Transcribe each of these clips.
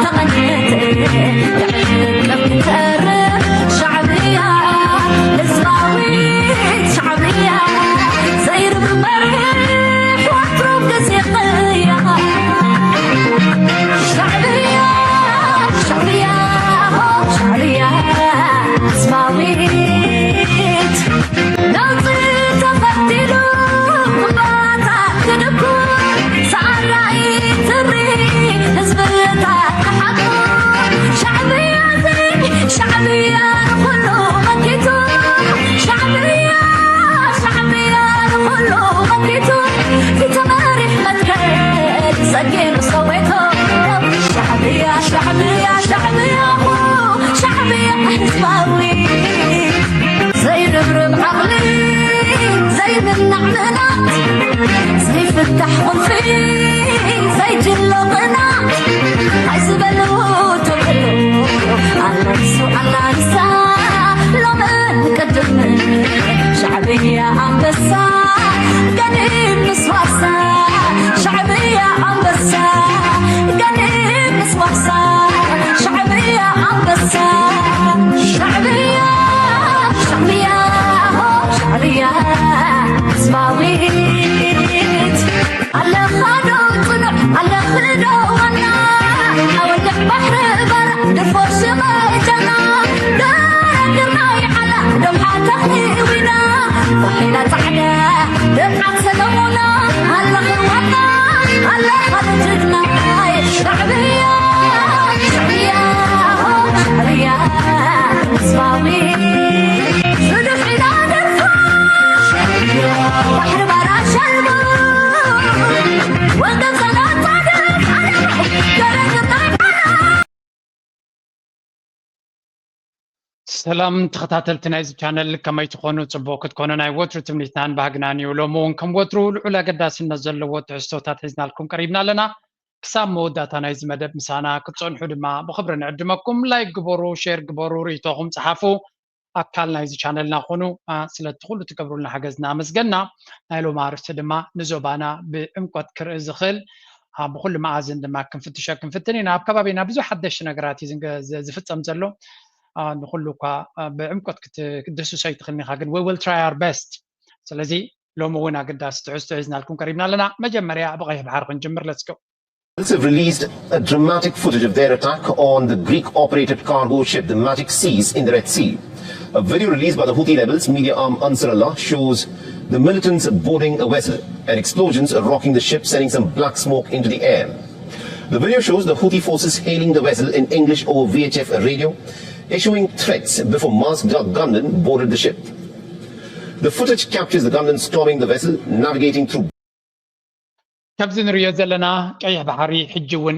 ተቐንየት ትዕቅብ ትተርፍ ሻዕብያ፣ ህዝባዊት ሻዕብያ፣ ዘይርብ መሪሕ ወትሩ ግዜ ቅያ። ሻዕብያ፣ ሻዕብያ፣ ሆ ሻዕብያ፣ ህዝባዊት ነውፂ ተፈቲሉ እምባታት ክድኩ፣ ሰዓራይ ትሪ ህዝብታት ክሓቁ። ሻዕብያ ዘይ ሻዕብያ ንኹሉ መኪቱ፣ ሻዕብያ፣ ሻዕብያ ንኹሉ መኪቱ፣ ፊት መሪሕ መትከል ሰጊሩ ሰዌቶ። ሻዕብያ፣ ሻዕብያ፣ ሻዕብያ፣ ሻዕብያ ህዝባዊ ዘይርብርብ ዓቕሊ ዘይምናዕ ምናት ዘይፍታሕ ቁልፊ ዘይጅሎ ቅናዕ ኣይዝበሉ ተብሎ ኣናንሱ ኣናንሳ ሎምን ቅድም ሻዕብያ ኣንበሳ ገዲም ምስ ዋሳ ሻዕብያ ኣንበሳ ገዲም ምስ ዋሳ ሻዕብያ ኣንበሳ ሻዕብያ ሻዕብያ ሆ ሻዕብያ ህዝባዊት ኣለኻ ዶ ጽኑዕ ኣለኺ ዶ ዋና ኣወልሕ ባሕሪ በራ ድርፎ ሽመጀና ደረግርናይ ዓላ ደምሓ ተኽሊ ዊና ባሒላ ጻዕዳ ደምዓት ሰለሙና ኣለኺ ዋና ኣለኻ ዶ ጅግናይ ሻዕብያ ሻዕብያ ሻዕብያ ህዝባዊ ዝድሕና ደርፋ ባሕሪ ባራ ሸልቡ ወገን ሰላም ጻድቅ ሰላም ተኸታተልቲ ናይዚ ቻነል ከመይ ትኾኑ? ጽቡቕ ክትኮኑ ናይ ወትሩ ትምኒትናን ባህግናን እዩ። ሎሚ እውን ከም ወትሩ ልዑል ኣገዳስነት ዘለዎ ትሕዝቶታት ሒዝናልኩም ቀሪብና ኣለና። ክሳብ መወዳእታ ናይዚ መደብ ምሳና ክትጸንሑ ድማ ብኽብሪ ንዕድመኩም። ላይክ ግበሩ፣ ሼር ግበሩ፣ ርእይቶኹም ጸሓፉ። ኣካል ናይዚ ቻነልና ኩኑ። አ፣ ስለቲ ኩሉ ትገብሩልና ሓገዝ እናመስገና፣ ናይ ሎሚ ኣርእስቲ ድማ ንዞባና ብዕምቆት ክርኢ ዝኽእል፣ አ፣ ብኹሉ መኣዝን ድማ ክንፍትሾ ክንፍትን ኢና። ኣብ ከባቢና ብዙሕ ሓደሽቲ ነገራት እዩ ዝንገ-፣ ዝ-፣ ዝፍጸም ዘሎ። አ፣ ንኹሉ እኳ፣ አ፣ ብዕምቆት ክት-፣ ክትድህስሶ ኣይትኽእልን ኢኻ፣ ግን we will try our best። ስለዚ ሎሚ እውን ኣገዳሲ ትሕዝቶ ሒዝናልኩም ቀሪብና ኣለና። መጀመርያ ብቐይሕ ባሕሪ ክንጅምር። Let's go። Have released a dramatic footage of their attack on the Greek-operated cargo ship, the Magic Seas, in the Red Sea. A video released by the Houthi rebels media arm Ansarullah shows the militants boarding a vessel and explosions rocking the ship, sending some black smoke into the air. The video shows the Houthi forces hailing the vessel in English over V H F radio, issuing threats before masked gunmen boarded the ship. The footage captures the gunmen storming the vessel, navigating through ከምዚ ንሪኦ ዘለና ቀይሕ ባሕሪ ሕጂ እውን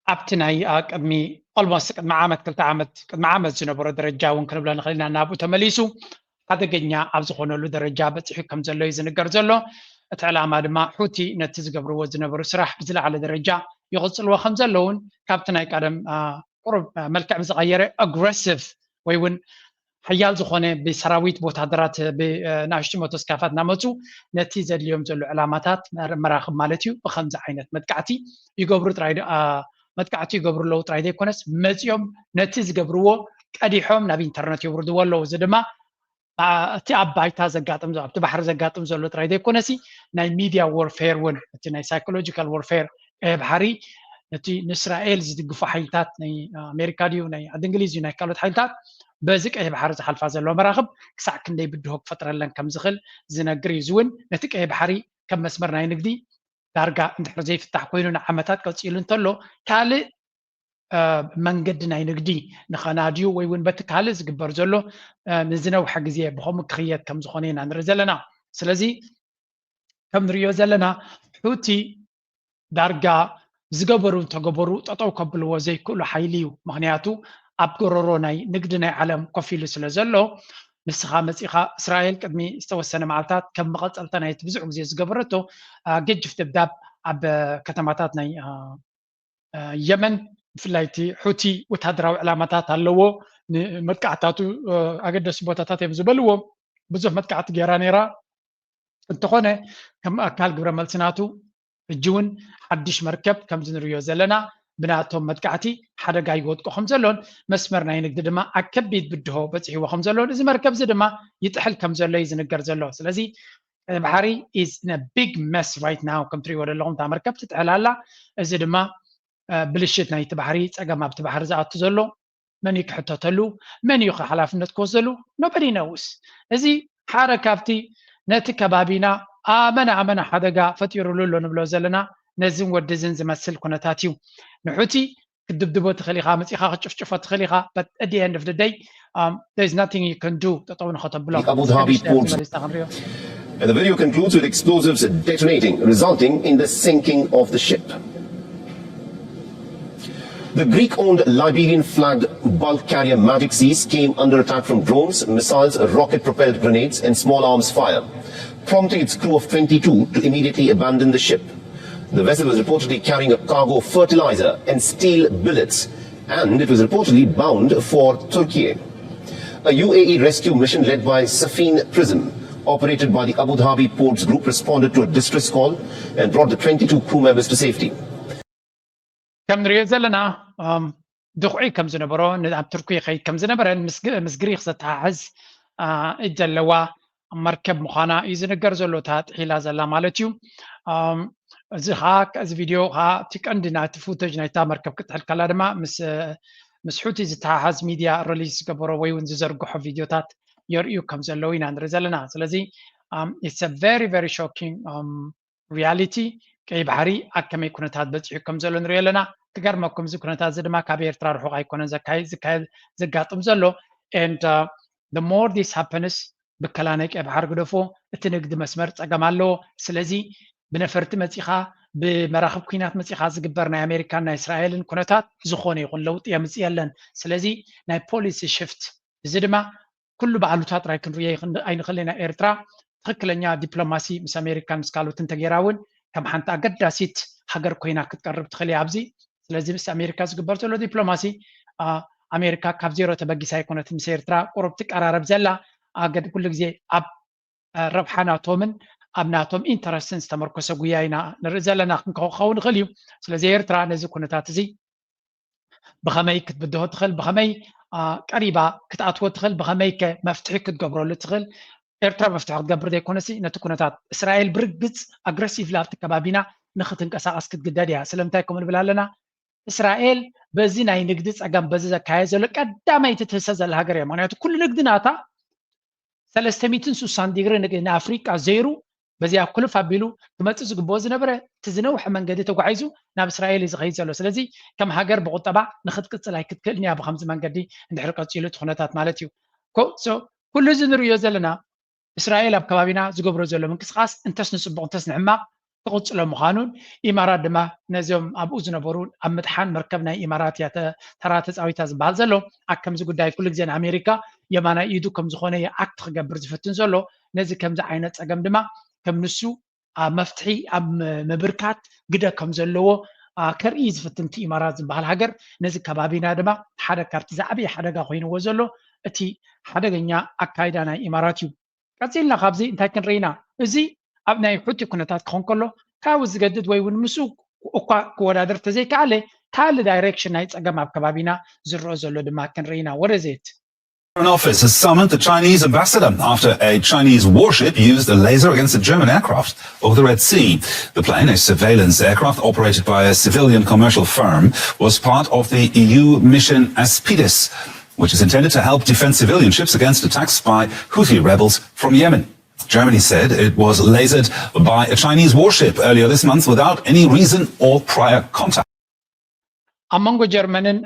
ኣብቲ ናይ፣ አ፣ ቅድሚ almost ቅድሚ ዓመት፣ ክልተ ዓመት፣ ቅድሚ ዓመት ዝነበሮ ደረጃ እውን ክንብሎ ንኽእል ኢና። ናብኡ ተመሊሱ ሓደገኛ ኣብ ዝኾነሉ ደረጃ በፂሑ ከም ዘሎ እዩ ዝንገር ዘሎ። እቲ ዕላማ ድማ ሑቲ ነቲ ዝገብርዎ ዝነበሩ ስራሕ ብዝለዓለ ደረጃ ይቕጽልዎ ከም ዘለውን ካብቲ ናይ ቀደም፣ አ፣ ቁሩብ፣ አ፣ መልክዕ ብዝቐየረ ኣግረሲቭ ወይ እውን ሓያል ዝኾነ ብሰራዊት ብወታደራት ብናእሽቱ ሞቶስካፋት እናመፁ ነቲ ዘድልዮም ዘሎ ዕላማታት መር-፣ መራኽብ ማለት እዩ ብኸምዚ ዓይነት መጥቃዕቲ ይገብሩ ጥራይ ዶ-፣ አ፣ መጥቃዕቲ ይገብሩ ኣለዉ ጥራይ ዘይኮነስ መፂኦም ነቲ ዝገብርዎ ቀዲሖም ናብ ኢንተርነት የውርድዎ ኣለዉ። እዚ ድማ አ፣ እቲ ኣብ ባይታ ዘጋጥም ዘሎ፣ ኣብቲ ባሕሪ ዘጋጥም ዘሎ ጥራይ ዘይኮነሲ ናይ ሚድያ ወርፌር እውን፣ እቲ ናይ ሳይኮሎጂካል ወርፌር ቀይሕ ባሕሪ ነቲ ንእስራኤል ዝድግፉ ሓይልታት ናይ ኣሜሪካ ድዩ ናይ ዓዲ እንግሊዝ ድዩ ናይ ካልኦት ሓይልታት በዚ ቀይሕ ባሕሪ ዝሓልፋ ዘለዋ መራኽብ ክሳዕ ክንደይ ብድሆ ክፈጥረለን ከም ዝኽእል ዝነግር እዩ። እዚ እውን ነቲ ቀይሕ ባሕሪ ከም መስመር ናይ ንግዲ ዳርጋ እንድሕር ዘይፍታሕ ኮይኑ ንዓመታት ቀፂሉ እንተሎ ካልእ እ፣ መንገዲ ናይ ንግዲ ንኸናድዩ ወይ እውን በቲ ካልእ ዝግበር ዘሎ፣ እ፣ ንዝነውሐ ግዜ ብኸምኡ ክኽየድ ከም ዝኾነ ኢና ንርኢ ዘለና። ስለዚ ከም ንሪኦ ዘለና ሑቲ ዳርጋ ዝገበሩ እንተገበሩ ጠጠው ከብልዎ ዘይክእሉ ሓይሊ እዩ። ምኽንያቱ ኣብ ጎረሮ ናይ ንግዲ ናይ ዓለም ኮፍ ኢሉ ስለ ዘሎ ንስኻ መፂኻ እስራኤል ቅድሚ ዝተወሰነ መዓልታት ከም መቐፀልታ ናይቲ ብዙሕ ግዜ ዝገበረቶ፣ አ፣ ገጅፍ ደብዳብ ኣብ ከተማታት ናይ፣ አ፣ አ፣ የመን ብፍላይ እቲ ሑቲ ወታደራዊ ዕላማታት ኣለዎ። ንመጥቃዕታቱ፣ አ፣ ኣገደስቲ ቦታታት እዮም ዝበልዎ ብዙሕ መጥቃዕቲ ገይራ ነይራ። እንተኾነ ከም ኣካል ግብረ መልሲ ናቱ ሕጂ እውን ሓድሽ መርከብ ከምዚ ንሪኦ ዘለና ብናቶም መጥቃዕቲ ሓደጋ ይወድቆ ከም ዘሎን መስመር ናይ ንግዲ ድማ ኣብ ከቢድ ብድሆ በፂሕዎ ከም ዘሎን እዚ መርከብ እዚ ድማ ይጥሕል ከም ዘሎ እዩ ዝንገር ዘሎ። ስለዚ ቀይ ባሕሪ is in a big mess right now። ከም ትሪእዎ ዘለኹም እታ መርከብ ትጥሕል ኣላ። እዚ ድማ ብልሽት ናይቲ ባሕሪ፣ ፀገም ኣብቲ ባሕሪ ዝኣቱ ዘሎ መን እዩ ክሕተተሉ፣ መን እዩ ሓላፍነት ክወስደሉ? Nobody knows። እዚ ሓደ ካብቲ ነቲ ከባቢና ኣመና ኣመና ሓደጋ ፈጢሩሉ ኣሎ ንብሎ ዘለና ነዝን ወድዝን ዝመስል ኩነታት እዩ። ንሑቲ ክትድብድቦ ትኽእል ኢኻ፣ መፂኻ ክትጭፍጭፎ ትኽእል ኢኻ፣ but at the end of the day, um, there is nothing you can do። ጠጠው ንኸተብሎ The Abu Dhabi port. And the video concludes with explosives detonating, resulting in the sinking of the ship. The Greek owned Liberian flagged bulk carrier Magic Seas came under attack from drones, missiles, rocket propelled grenades, and small arms fire, prompting its crew of twenty-two to immediately abandon the ship. The vessel was reportedly carrying a cargo of fertilizer and steel billets, and it was reportedly bound for Turkey. A U A E rescue mission led by Safine Prism, operated by the Abu Dhabi Ports Group, responded to a distress call and brought the twenty-two crew members to safety. ከም ንሪኦ ዘለና ድኹዒ ከም ዝነበሮ፣ ኣብ ቱርኪ ይኸይድ ከም ዝነበረን ምስ ግሪኽ ዘተሓሕዝ እድ ዘለዋ መርከብ ምዃና እዩ ዝንገር ዘሎ፣ እታ ጥሒላ ዘላ ማለት እዩ። እዚ ከዓ እዚ ቪድዮ ከዓ እቲ ቀንዲ ናይቲ ፉተጅ ናይታ መርከብ ክትሕል ከላ ድማ ምስ ምስ ሑቲ ዝተሓሓዝ ሚድያ ሪሊዝ ዝገበሮ ወይ እውን ዝዘርግሖ ቪድዮታት የርእዩ ከም ዘለዉ ኢና ንርኢ ዘለና። ስለዚ it's a very very shocking reality። ቀይ ባሕሪ ኣብ ከመይ ኩነታት በፂሑ ከም ዘሎ ንሪኦ ኣለና። ክገርመኩም እዚ ኩነታት እዚ ድማ ካብ ኤርትራ ርሑቕ ኣይኮነን ዘጋጥም ዘሎ። And the more this happens፣ ብከላ ናይ ቀይ ባሕሪ ግደፎ፣ እቲ ንግዲ መስመር ፀገም ኣለዎ። ስለዚ ብነፈርቲ መፂኻ ብመራኽብ ኩናት መፂኻ ዝግበር ናይ ኣሜሪካን ናይ እስራኤልን ኩነታት ዝኾነ ይኹን ለውጢ የምፅእ የለን። ስለዚ ናይ ፖሊሲ ሽፍት፣ እዚ ድማ ኩሉ ብኣሉታ ጥራይ ክንርእዮ ኣይንኽእል ኢና። ኤርትራ ትኽክለኛ ዲፕሎማሲ ምስ ኣሜሪካን ምስ ካልኦትን ተገይራ እውን ከም ሓንቲ ኣገዳሲት ሃገር ኮይና ክትቀርብ ትኽእል እያ ኣብዚ። ስለዚ ምስ ኣሜሪካ ዝግበር ዘሎ ዲፕሎማሲ ኣሜሪካ ካብ ዜሮ ተበጊሳ ኣይኮነትን፣ ምስ ኤርትራ ቁሩብ ትቀራረብ ዘላ። ኣገድ ኩሉ ግዜ ኣብ ረብሓ ናቶምን ኣብ ናቶም ኢንተረስትን ዝተመርኮሰ ጉያ ኢና ንርኢ ዘለና ክኸውን ይኽእል እዩ። ስለዚ ኤርትራ ነዚ ኩነታት እዚ ብኸመይ ክትብድሆ ትኽእል፣ ብኸመይ ቀሪባ ክትኣትዎ ትኽእል፣ ብኸመይ ከ መፍትሒ ክትገብረሉ ትኽእል። ኤርትራ መፍትሒ ክትገብር ዘይኮነሲ ነቲ ኩነታት እስራኤል ብርግፅ ኣግረሲቭሊ ኣብቲ ከባቢና ንክትንቀሳቐስ ክትግደድ እያ። ስለምንታይ ከምኡ ንብል ኣለና? እስራኤል በዚ ናይ ንግዲ ፀገም በዚ ዘካየድ ዘሎ ቀዳመይቲ ትህሰ ዘላ ሃገር እያ። ምክንያቱ ኩሉ ንግዲ ናታ ሰለስተ ሚእትን ስሳን ዲግሪ ንኣፍሪቃ ዘይሩ በዚኣ ኩልፍ ኣቢሉ ክመፅእ ዝግብኦ ዝነበረ እቲ ዝነውሐ መንገዲ ተጓዒዙ ናብ እስራኤል እዩ ዝኸይድ ዘሎ። ስለዚ ከም ሃገር ብቁጠባ ንክትቅፅል ኣይክትክእልን እያ ብከምዚ መንገዲ እንድሕር ቀፂሉ እቲ ኩነታት ማለት እዩ። ኩሉ እዚ ንርእዮ ዘለና እስራኤል ኣብ ከባቢና ዝገብሮ ዘሎ ምንቅስቃስ እንተስ ንፅቡቅ እንተስ ንሕማቅ ክቕፅሎ ምዃኑን ኢማራት ድማ ነዚኦም ኣብኡ ዝነበሩ ኣብ ምጥሓን መርከብ ናይ ኢማራት እያ ተራ ተፃዊታ ዝበሃል ዘሎ። ኣብ ከምዚ ጉዳይ ኩሉ ግዜ ንኣሜሪካ የማናይ ኢዱ ከም ዝኾነ እየ ኣክት ክገብር ዝፍትን ዘሎ። ነዚ ከምዚ ዓይነት ፀገም ድማ ከም ንሱ ኣብ መፍትሒ ኣብ ምብርካት ግደ ከም ዘለዎ ከርኢ ዝፍትን እቲ ኢማራት ዝበሃል ሃገር ነዚ ከባቢና ድማ ሓደ ካብቲ ዝዓበየ ሓደጋ ኮይንዎ ዘሎ እቲ ሓደገኛ ኣካይዳ ናይ ኢማራት እዩ። ቀፂልና ካብዚ እንታይ ክንርኢ ኢና? እዚ ኣብ ናይ ሑቲ ኩነታት ክኾን ከሎ ካብኡ ዝገድድ ወይ እውን ምስኡ እኳ ክወዳደር ተዘይከኣለ ካልእ ዳይሬክሽን ናይ ፀገም ኣብ ከባቢና ዝረኦ ዘሎ ድማ ክንርኢ ኢና። ወደዜት Foreign Office has summoned the Chinese ambassador after a Chinese warship used a laser against a German aircraft over the Red Sea. The plane, a surveillance aircraft operated by a civilian commercial firm, was part of the E U mission Aspides, which is intended to help defend civilian ships against attacks by Houthi rebels from Yemen. Germany said it was lasered by a Chinese warship earlier this month without any reason or prior contact. ኣብ መንጎ ጀርመንን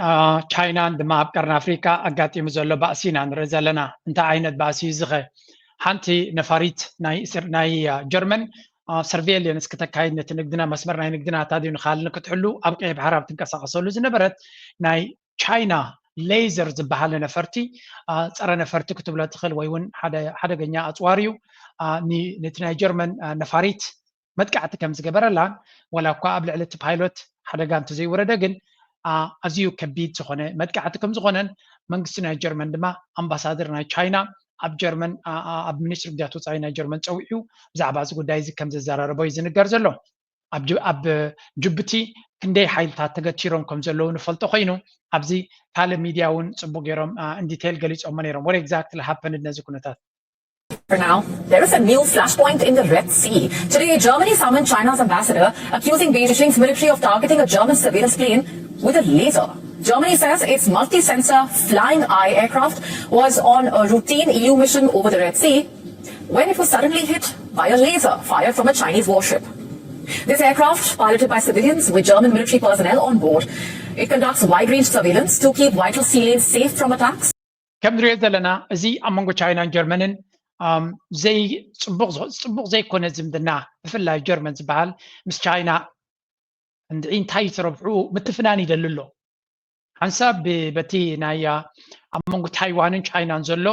ቻይናን ድማ ኣብ ቀርኒ ኣፍሪካ ኣጋጢሙ ዘሎ ባእሲ ኢና ንርኢ ዘለና። እንታይ ዓይነት ባእሲ እዩ ዝኸ? ሓንቲ ነፋሪት ናይ ጀርመን ሰርቬሊየንስ ክተካይድ ነቲ ንግድና መስመር ናይ ንግድና ታዲዩ ንካልን ክትሕሉ ኣብ ቀይ ባሕር ኣብ ትንቀሳቀሰሉ ዝነበረት ናይ ቻይና ሌዘር ዝበሃለ ነፈርቲ ፀረ ነፈርቲ ክትብሎ ትኽእል ወይ እውን ሓደ ሓደገኛ ኣፅዋር እዩ። ነቲ ናይ ጀርመን ነፋሪት መጥቃዕቲ ከም ዝገበረላን ዋላ እኳ ኣብ ልዕሊ እቲ ፓይሎት ሓደጋ እንተዘይወረደ ግን ኣዝዩ ከቢድ ዝኾነ መጥቃዕቲ ከም ዝኾነን መንግስቲ ናይ ጀርመን ድማ ኣምባሳደር ናይ ቻይና ኣብ ጀርመን ኣብ ሚኒስትሪ ጉዳያት ወፃኢ ናይ ጀርመን ፀዊዑ ብዛዕባ እዚ ጉዳይ እዚ ከም ዘዘራረቦ እዩ ዝንገር ዘሎ። ኣብ ጅቡቲ ክንደይ ሓይልታት ተገቲሮም ከም ዘለዉ ንፈልጦ ኮይኑ፣ ኣብዚ ካልእ ሚድያ እውን ፅቡቅ ገይሮም እንዲቴል ገሊፆሞ ነይሮም። What exactly happened ነዚ ኩነታት? For now, there is a new flashpoint in the Red Sea. Today, Germany summoned China's ambassador, accusing Beijing's military of targeting a German surveillance plane with a laser. Germany says its multi-sensor Flying Eye aircraft was on a routine E U mission over the Red Sea when it was suddenly hit by a laser fired from a Chinese warship. This aircraft, piloted by civilians with German military personnel on board, it conducts wide-range surveillance to keep vital sea lanes safe from attacks. ከም ንሪኦ ዘለና እዚ ኣብ መንጎ ቻይናን ጀርመንን ኣም፣ ዘይ- ጽቡቕ ዝኮ- ጽቡቕ ዘይኮነ ዝምድና፣ ብፍላይ ጀርመን ዝበሃል ምስ ቻይና እንድዒ እንታይ ትረብሑ ምትፍናን ይደሊ ኣሎ። ሓንሳብ ብ- በቲ ናይ ኣ፣ ኣብ መንጎ ታይዋንን ቻይናን ዘሎ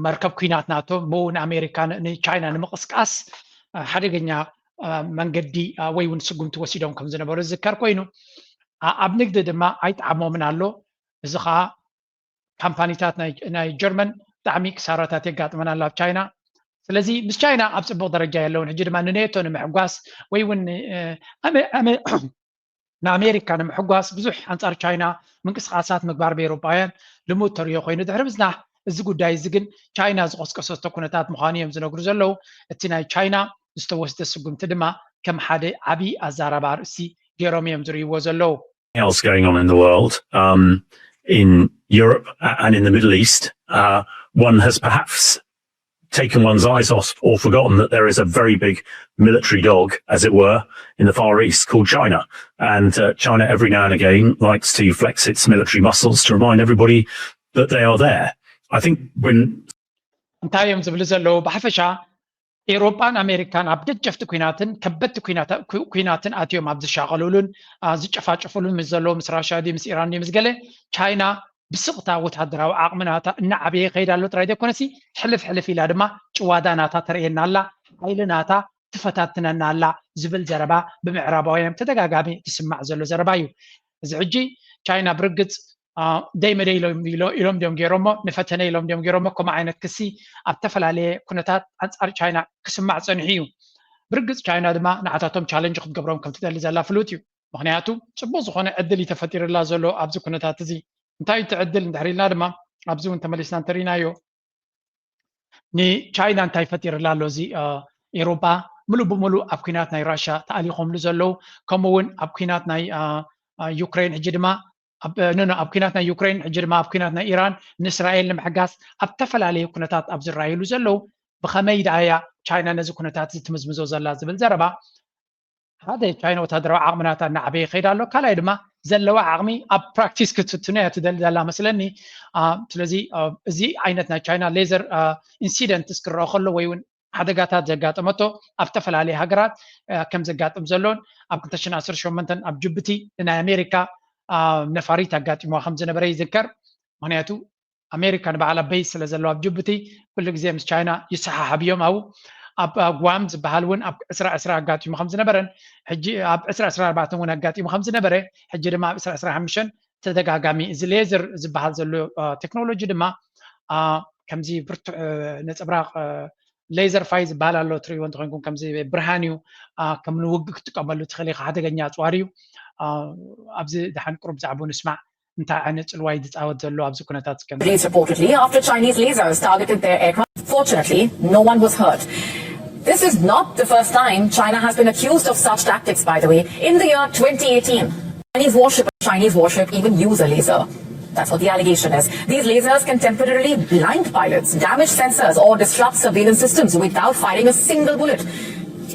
መርከብ ኩናት ናቶ፣ ብኡ ንኣሜሪካ ን- ንቻይና ንምቕስቃስ ኣ፣ ሓደገኛ ኣ፣ መንገዲ ኣ፣ ወይ እውን ስጉምቲ ወሲዶም ከም ዝነበሩ ዝዝከር ኮይኑ፣ ኣ- ኣብ ንግዲ ድማ ኣይጠዓሞምን ኣሎ። እዚ ከዓ ካምፓኒታት ናይ ናይ ጀርመን ብጣዕሚ ክሳራታት የጋጥመን ኣሎ ኣብ ቻይና። ስለዚ ምስ ቻይና ኣብ ፅቡቅ ደረጃ የለውን። ሕጂ ድማ ንኔቶ ንምሕጓስ ወይ እውን እ፣ ኣመ- ኣመ- ንኣሜሪካ ንምሕጓስ ብዙሕ ኣንፃር ቻይና ምንቅስቃሳት ምግባር ብኤውሮጳውያን ልሙድ ተርእዮ ኮይኑ ድሕሪ ምዝናሕ፣ እዚ ጉዳይ እዚ ግን ቻይና ዝቆስቀሰቶ ኩነታት ምዃኑ እዮም ዝነግሩ ዘለዉ። እቲ ናይ ቻይና ዝተወስደ ስጉምቲ ድማ ከም ሓደ ዓብዪ ኣዛራቢ ኣርእስቲ ገይሮም እዮም ዝርእይዎ ዘለዉ። else going on in the world, um, in Europe a- and in the Middle East, uh, one has perhaps taken one's eyes off or forgotten that there is a very big military dog, as it were, in the Far East called China. And uh, China, every now and again, likes to flex its military muscles to remind everybody that they are there. I think when እንታይ እዮም ዝብሉ ዘለዉ? ብሓፈሻ ኤውሮጳን ኣሜሪካን ኣብ ደጀፍቲ ኩናትን ከበድቲ ኩናታ- ኩ- ኩናትን ኣትዮም ኣብ ዝሻቐሉሉን ኣ፣ ዝጨፋጨፉሉን ምስ ዘለዉ ምስ ራሽያ ድዩ ምስ ኢራን ድዩ ምስ ገለ ቻይና ብስቕታ ወታደራዊ ዓቕሚ ናታ እናዓበየ ይኸይድ ኣሎ ጥራይ ዘይኮነሲ ሕልፍ ሕልፍ ኢላ ድማ ጭዋዳ ናታ ተርእየና ኣላ፣ ሓይሊ ናታ ትፈታትነና ኣላ ዝብል ዘረባ ብምዕራባውያን ተደጋጋሚ ዝስማዕ ዘሎ ዘረባ እዩ። እዚ ሕጂ ቻይና ብርግፅ ደይመደይ ኢሎም ድዮም ገይሮሞ ንፈተነ ኢሎም ድዮም ገይሮሞ ከምኡ ዓይነት ክሲ ኣብ ዝተፈላለየ ኩነታት ኣንፃር ቻይና ክስማዕ ፀኒሑ እዩ። ብርግፅ ቻይና ድማ ንዓታቶም ቻለንጅ ክትገብሮም ከም ትደሊ ዘላ ፍሉጥ እዩ። ምክንያቱ ፅቡቅ ዝኮነ ዕድል እዩ ተፈጢርላ ዘሎ ኣብዚ ኩነታት እዚ። እንታይ እዩ እቲ ዕድል እንድሕር ኢልና ድማ ኣብዚ እውን ተመሊስና እንተሪናዮ ንቻይና እንታይ ፈጢርላ ኣሎ እዚ ኤሮጳ ምሉእ ብምሉእ ኣብ ኩናት ናይ ራሻ ተኣሊኾምሉ ዘለዉ ከምኡ እውን ኣብ ኩናት ናይ ዩክሬን ሕጂ ድማ ኖ ኣብ ኩናት ናይ ዩክሬን ሕጂ ድማ ኣብ ኩናት ናይ ኢራን ንእስራኤል ንምሕጋዝ ኣብ ተፈላለየ ኩነታት ኣብ ዝረኣዩሉ ዘለዉ ብኸመይ ደኣ እያ ቻይና ነዚ ኩነታት እዚ ትምዝምዞ ዘላ ዝብል ዘረባ ሓደ ቻይና ወታደራዊ ዓቕሚ ናታ እናዓበየ ይኸይድ ኣሎ ካልኣይ ድማ ዘለዋ ዓቕሚ ኣብ ፕራክቲስ ክትፍትኖ እያ ትደሊ ዘላ መስለኒ ስለዚ እዚ ዓይነት ናይ ቻይና ሌዘር ኢንሲደንትስ ክረአ ከሎ ወይ እውን ሓደጋታት ዘጋጠመቶ ኣብ ዝተፈላለየ ሃገራት ከም ዘጋጥም ዘሎን ኣብ ክልተ ሽሕን ዓሰርተ ሸሞንተን ኣብ ጅቡቲ ንናይ ኣሜሪካ ነፋሪት ኣጋጢምዋ ከም ዝነበረ ይዝከር ምክንያቱ ኣሜሪካ ንባዕላ ቤዝ ስለ ዘለዋ ኣብ ጅቡቲ ኩሉ ግዜ ምስ ቻይና ይሰሓሓብ እዮም ኣብኡ ኣብ ጓም ዝበሃል እውን ኣብ ዕስራ ዕስራ ኣጋጢሙ ከም ዝነበረን ሕጂ ኣብ ዕስራ ዕስራ ኣርባዕተ እውን ኣጋጢሙ ከም ዝነበረ ሕጂ ድማ ኣብ ዕስራ ዕስራ ሓሙሽተን ተደጋጋሚ እዚ ሌዘር ዝበሃል ዘሎ ቴክኖሎጂ ድማ ከምዚ ብርቱዕ ነፀብራቅ ሌዘር ፋይ ዝበሃል ኣሎ ትሪእዎ እንተኮንኩም ከምዚ ብርሃን እዩ ከም ንውግ ክትጥቀመሉ ትኽእል ኢካ ሓደገኛ ኣፅዋር እዩ ኣብዚ ድሓን ቅሩብ ዛዕቡ ንስማዕ እንታይ ዓይነት ፅልዋ እዩ ዝፃወት ዘሎ ኣብዚ ኩነታት ከም Police reportedly after Chinese lasers targeted their aircraft. Fortunately, no one was hurt. This is not the first time China has been accused of such tactics, by the way. In the year twenty eighteen, Chinese warship, Chinese warship even use a laser. That's what the allegation is. These lasers can temporarily blind pilots, damage sensors, or disrupt surveillance systems without firing a single bullet.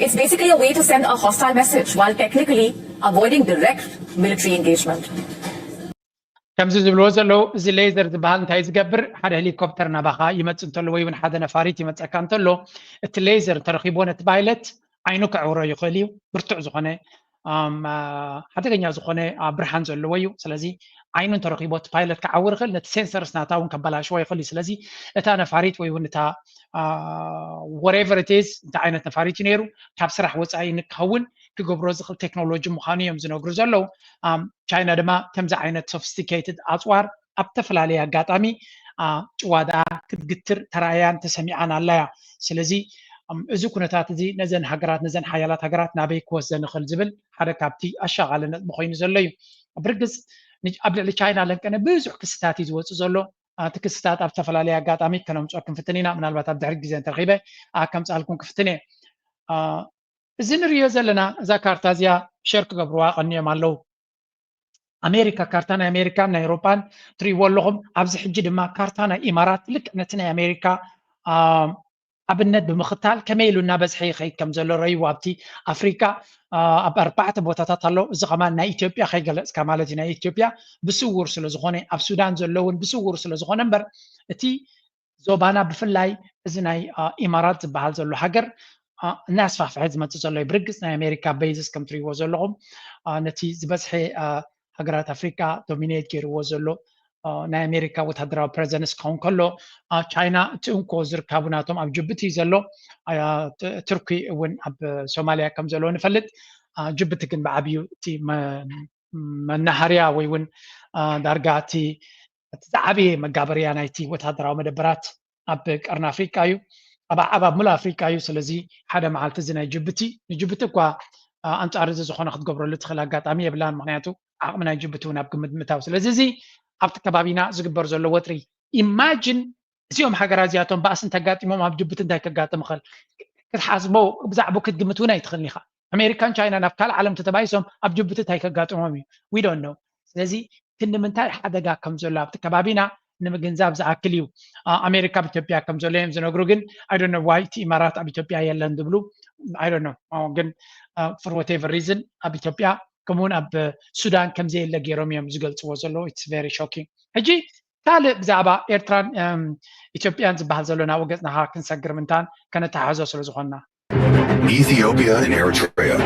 It's basically a way to send a hostile message while technically avoiding direct military engagement. ከምዚ ዝብልዎ ዘለዉ እዚ ሌዘር ዝበሃል እንታይ ዝገብር ሓደ ሄሊኮፕተር ናባኻ ይመፅእ እንተሎ ወይ እውን ሓደ ነፋሪት ይመፀካ እንተሎ እቲ ሌዘር ተረኪቦ ነቲ ፓይለት ዓይኑ ከዕውሮ ይኽእል እዩ ብርቱዕ ዝኾነ ሓደገኛ ዝኾነ ብርሃን ዘለዎ እዩ ስለዚ ዓይኑ እንተረኪቦ እቲ ፓይለት ክዓውር ይኽእል ነቲ ሴንሰርስ ናታ እውን ከበላሽዎ ይኽእል እዩ ስለዚ እታ ነፋሪት ወይ እውን እታ whatever it is እንታይ ዓይነት ነፋሪት እዩ ነይሩ ካብ ስራሕ ወፃኢ ንክኸውን ክገብሮ ዝኽእል ቴክኖሎጂ ምዃኑ እዮም ዝነግሩ ዘለዉ ቻይና ድማ ከምዚ ዓይነት ሶፊስቲኬትድ ኣፅዋር ኣብ ተፈላለየ ኣጋጣሚ ጭዋዳ ክትግትር ተራእያን ተሰሚዓን ኣላያ ስለዚ እዚ ኩነታት እዚ ነዘን ሃገራት ነዘን ሓያላት ሃገራት ናበይ ክወስደን ይኽእል ዝብል ሓደ ካብቲ ኣሻቓሊ ነጥቢ ኮይኑ ዘሎ እዩ። ብርግፅ ኣብ ልዕሊ ቻይና ለንቀነ ብዙሕ ክስታት እዩ ዝወፅእ ዘሎ። እቲ ክስታት ኣብ ዝተፈላለየ ኣጋጣሚ ከነምፅኦ ክንፍትን ኢና። ምናልባት ኣብ ድሕሪ ግዜ እንተረኺበ ከምፅኣልኩም ክፍትን እየ። እዚ ንሪኦ ዘለና እዛ ካርታ እዚኣ ሸር ክገብርዋ ቀንዮም ኣለዉ። ኣሜሪካ ካርታ ናይ ኣሜሪካን ናይ ኤውሮጳን ትሪእዎ ኣለኹም። ኣብዚ ሕጂ ድማ ካርታ ናይ ኢማራት ልክዕ ነቲ ናይ ኣሜሪካ ኣብነት ብምኽታል ከመይ ኢሉ እናበዝሐ ይኸይድ ከም ዘሎ ረእይዎ። ኣብቲ ኣፍሪካ ኣብ ኣርባዕተ ቦታታት ኣሎ። እዚ ከማን ናይ ኢትዮጵያ ከይገለፅካ ማለት እዩ። ናይ ኢትዮጵያ ብስውር ስለ ዝኾነ ኣብ ሱዳን ዘለውን ብስውር ስለ ዝኾነ እምበር እቲ ዞባና ብፍላይ እዚ ናይ ኢማራት ዝበሃል ዘሎ ሃገር እናስፋፍሐ ዝመፅእ ዘሎ እዩ። ብርግፅ ናይ ኣሜሪካ ቤዝስ ከም ትሪእዎ ዘለኹም ነቲ ዝበዝሐ ሃገራት ኣፍሪካ ዶሚኔት ገይርዎ ዘሎ ናይ ኣሜሪካ ወታደራዊ ፕሬዘንስ ክኸውን ከሎ ቻይና እቲ እንኮ ዝርካቡ ናቶም ኣብ ጅቡቲ ዘሎ ትርኪ እውን ኣብ ሶማሊያ ከም ዘሎ ንፈልጥ። ጅቡቲ ግን ብዓብዩ እቲ መናሃርያ ወይ እውን ዳርጋ እቲ እቲ ዝዓበየ መጋበርያ ናይቲ ወታደራዊ መደበራት ኣብ ቀርኒ ኣፍሪቃ እዩ። ኣብ ዓዕብ ኣብ ሙሉእ ኣፍሪቃ እዩ። ስለዚ ሓደ መዓልቲ እዚ ናይ ጅቡቲ ንጅቡቲ እኳ ኣንጻር እዚ ዝኾነ ክትገብረሉ ትኽእል ኣጋጣሚ የብላን። ምክንያቱ ዓቕሚ ናይ ጅቡቲ እውን ኣብ ግምት ምእታው። ስለዚ እዚ ኣብቲ ከባቢና ዝግበር ዘሎ ወጥሪ ኢማጅን እዚኦም ሃገራት እዚኣቶም ባእሲ እንተጋጢሞም ኣብ ጅቡቲ እንታይ ከጋጥም ይኽእል ክትሓስቦ ብዛዕባ ክትግምት እውን ኣይትኽእልን ኢኻ። ኣሜሪካን ቻይናን ኣብ ካልእ ዓለም ተተባኢሶም ኣብ ጅቡቲ እንታይ ከጋጥሞም እዩ we don't know። ስለዚ ክንዲ ምንታይ ሓደጋ ከም ዘሎ ኣብቲ ከባቢና ንምግንዛብ ዝኣክል እዩ። ኣሜሪካ ኣብ ኢትዮጵያ ከም ዘሎ እዮም ዝነግሩ፣ ግን I don't know why እቲ ኢማራት ኣብ ኢትዮጵያ የለን ዝብሉ I don't know። ግን for whatever reason ኣብ ኢትዮጵያ ከምኡውን ኣብ ሱዳን ከም ዘየለ ገይሮም እዮም ዝገልፅዎ ዘለዉ። It's very shocking። ሕጂ ካልእ ብዛዕባ ኤርትራን ኢትዮጵያን ዝበሃል ዘሎ ናብኡ ገፅናኻ ክንሰግር ምንታን ከነተሓሕዞ ስለ ዝኾንና Ethiopia and Eritrea.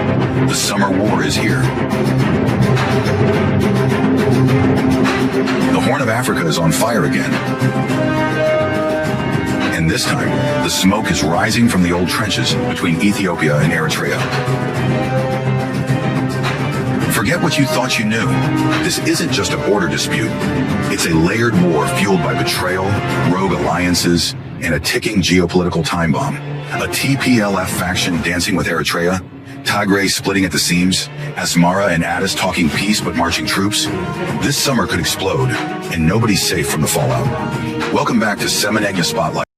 The summer war is here. The Horn of Africa is on fire again. And this time, the smoke is rising from the old trenches between Ethiopia and Eritrea. Forget what you thought you knew. This isn't just a border dispute. It's a layered war fueled by betrayal, rogue alliances, and a ticking geopolitical time bomb. A T P L F faction dancing with Eritrea, Tigray splitting at the seams, Asmara and Addis talking peace but marching troops. This summer could explode, and nobody's safe from the fallout. Welcome back to Semenegna Spotlight.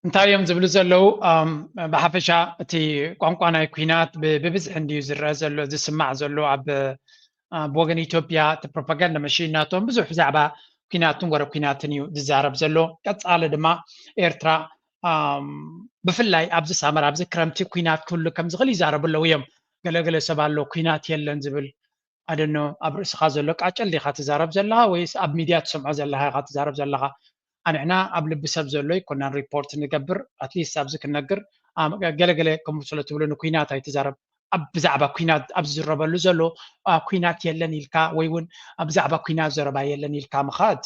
እንታይ እዮም ዝብሉ ዘለዉ? ብሓፈሻ እቲ ቋንቋ ናይ ኩናት ብብዝሒ እንድዩ ዝረአ ዘሎ ዝስማዕ ዘሎ ኣብ ብወገን ኢትዮጵያ እቲ ፕሮፓጋንዳ መሽን ናቶም ብዙሕ ብዛዕባ ኩናትን ወረ ኩናትን እዩ ዝዛረብ ዘሎ። ቀፃሊ ድማ ኤርትራ ብፍላይ ኣብዚ ሳመር ኣብዚ ክረምቲ ኩናት ክህሉ ከም ዝኽእል ይዛረቡ ኣለዉ እዮም። ገለገለ ሰብ ኣሎ ኩናት የለን ዝብል ኣደኖ ኣብ ርእስኻ ዘሎ ቃጨል ዲኻ ትዛረብ ዘለኻ ወይስ ኣብ ሚድያ ትሰምዖ ዘለኻ ኢኻ ትዛረብ ዘለኻ? ኣንሕና ኣብ ልቢ ሰብ ዘሎ ኣይኮናን ሪፖርት ንገብር ኣትሊስት ኣብዚ ክነግር ገለገለ ከምኡ ስለ ትብሉ ንኩናት ኣይትዛረብ። ኣብ ብዛዕባ ኩናት ኣብ ዝዝረበሉ ዘሎ ኩናት የለን ኢልካ ወይ እውን ብዛዕባ ኩናት ዘረባ የለን ኢልካ ምኻድ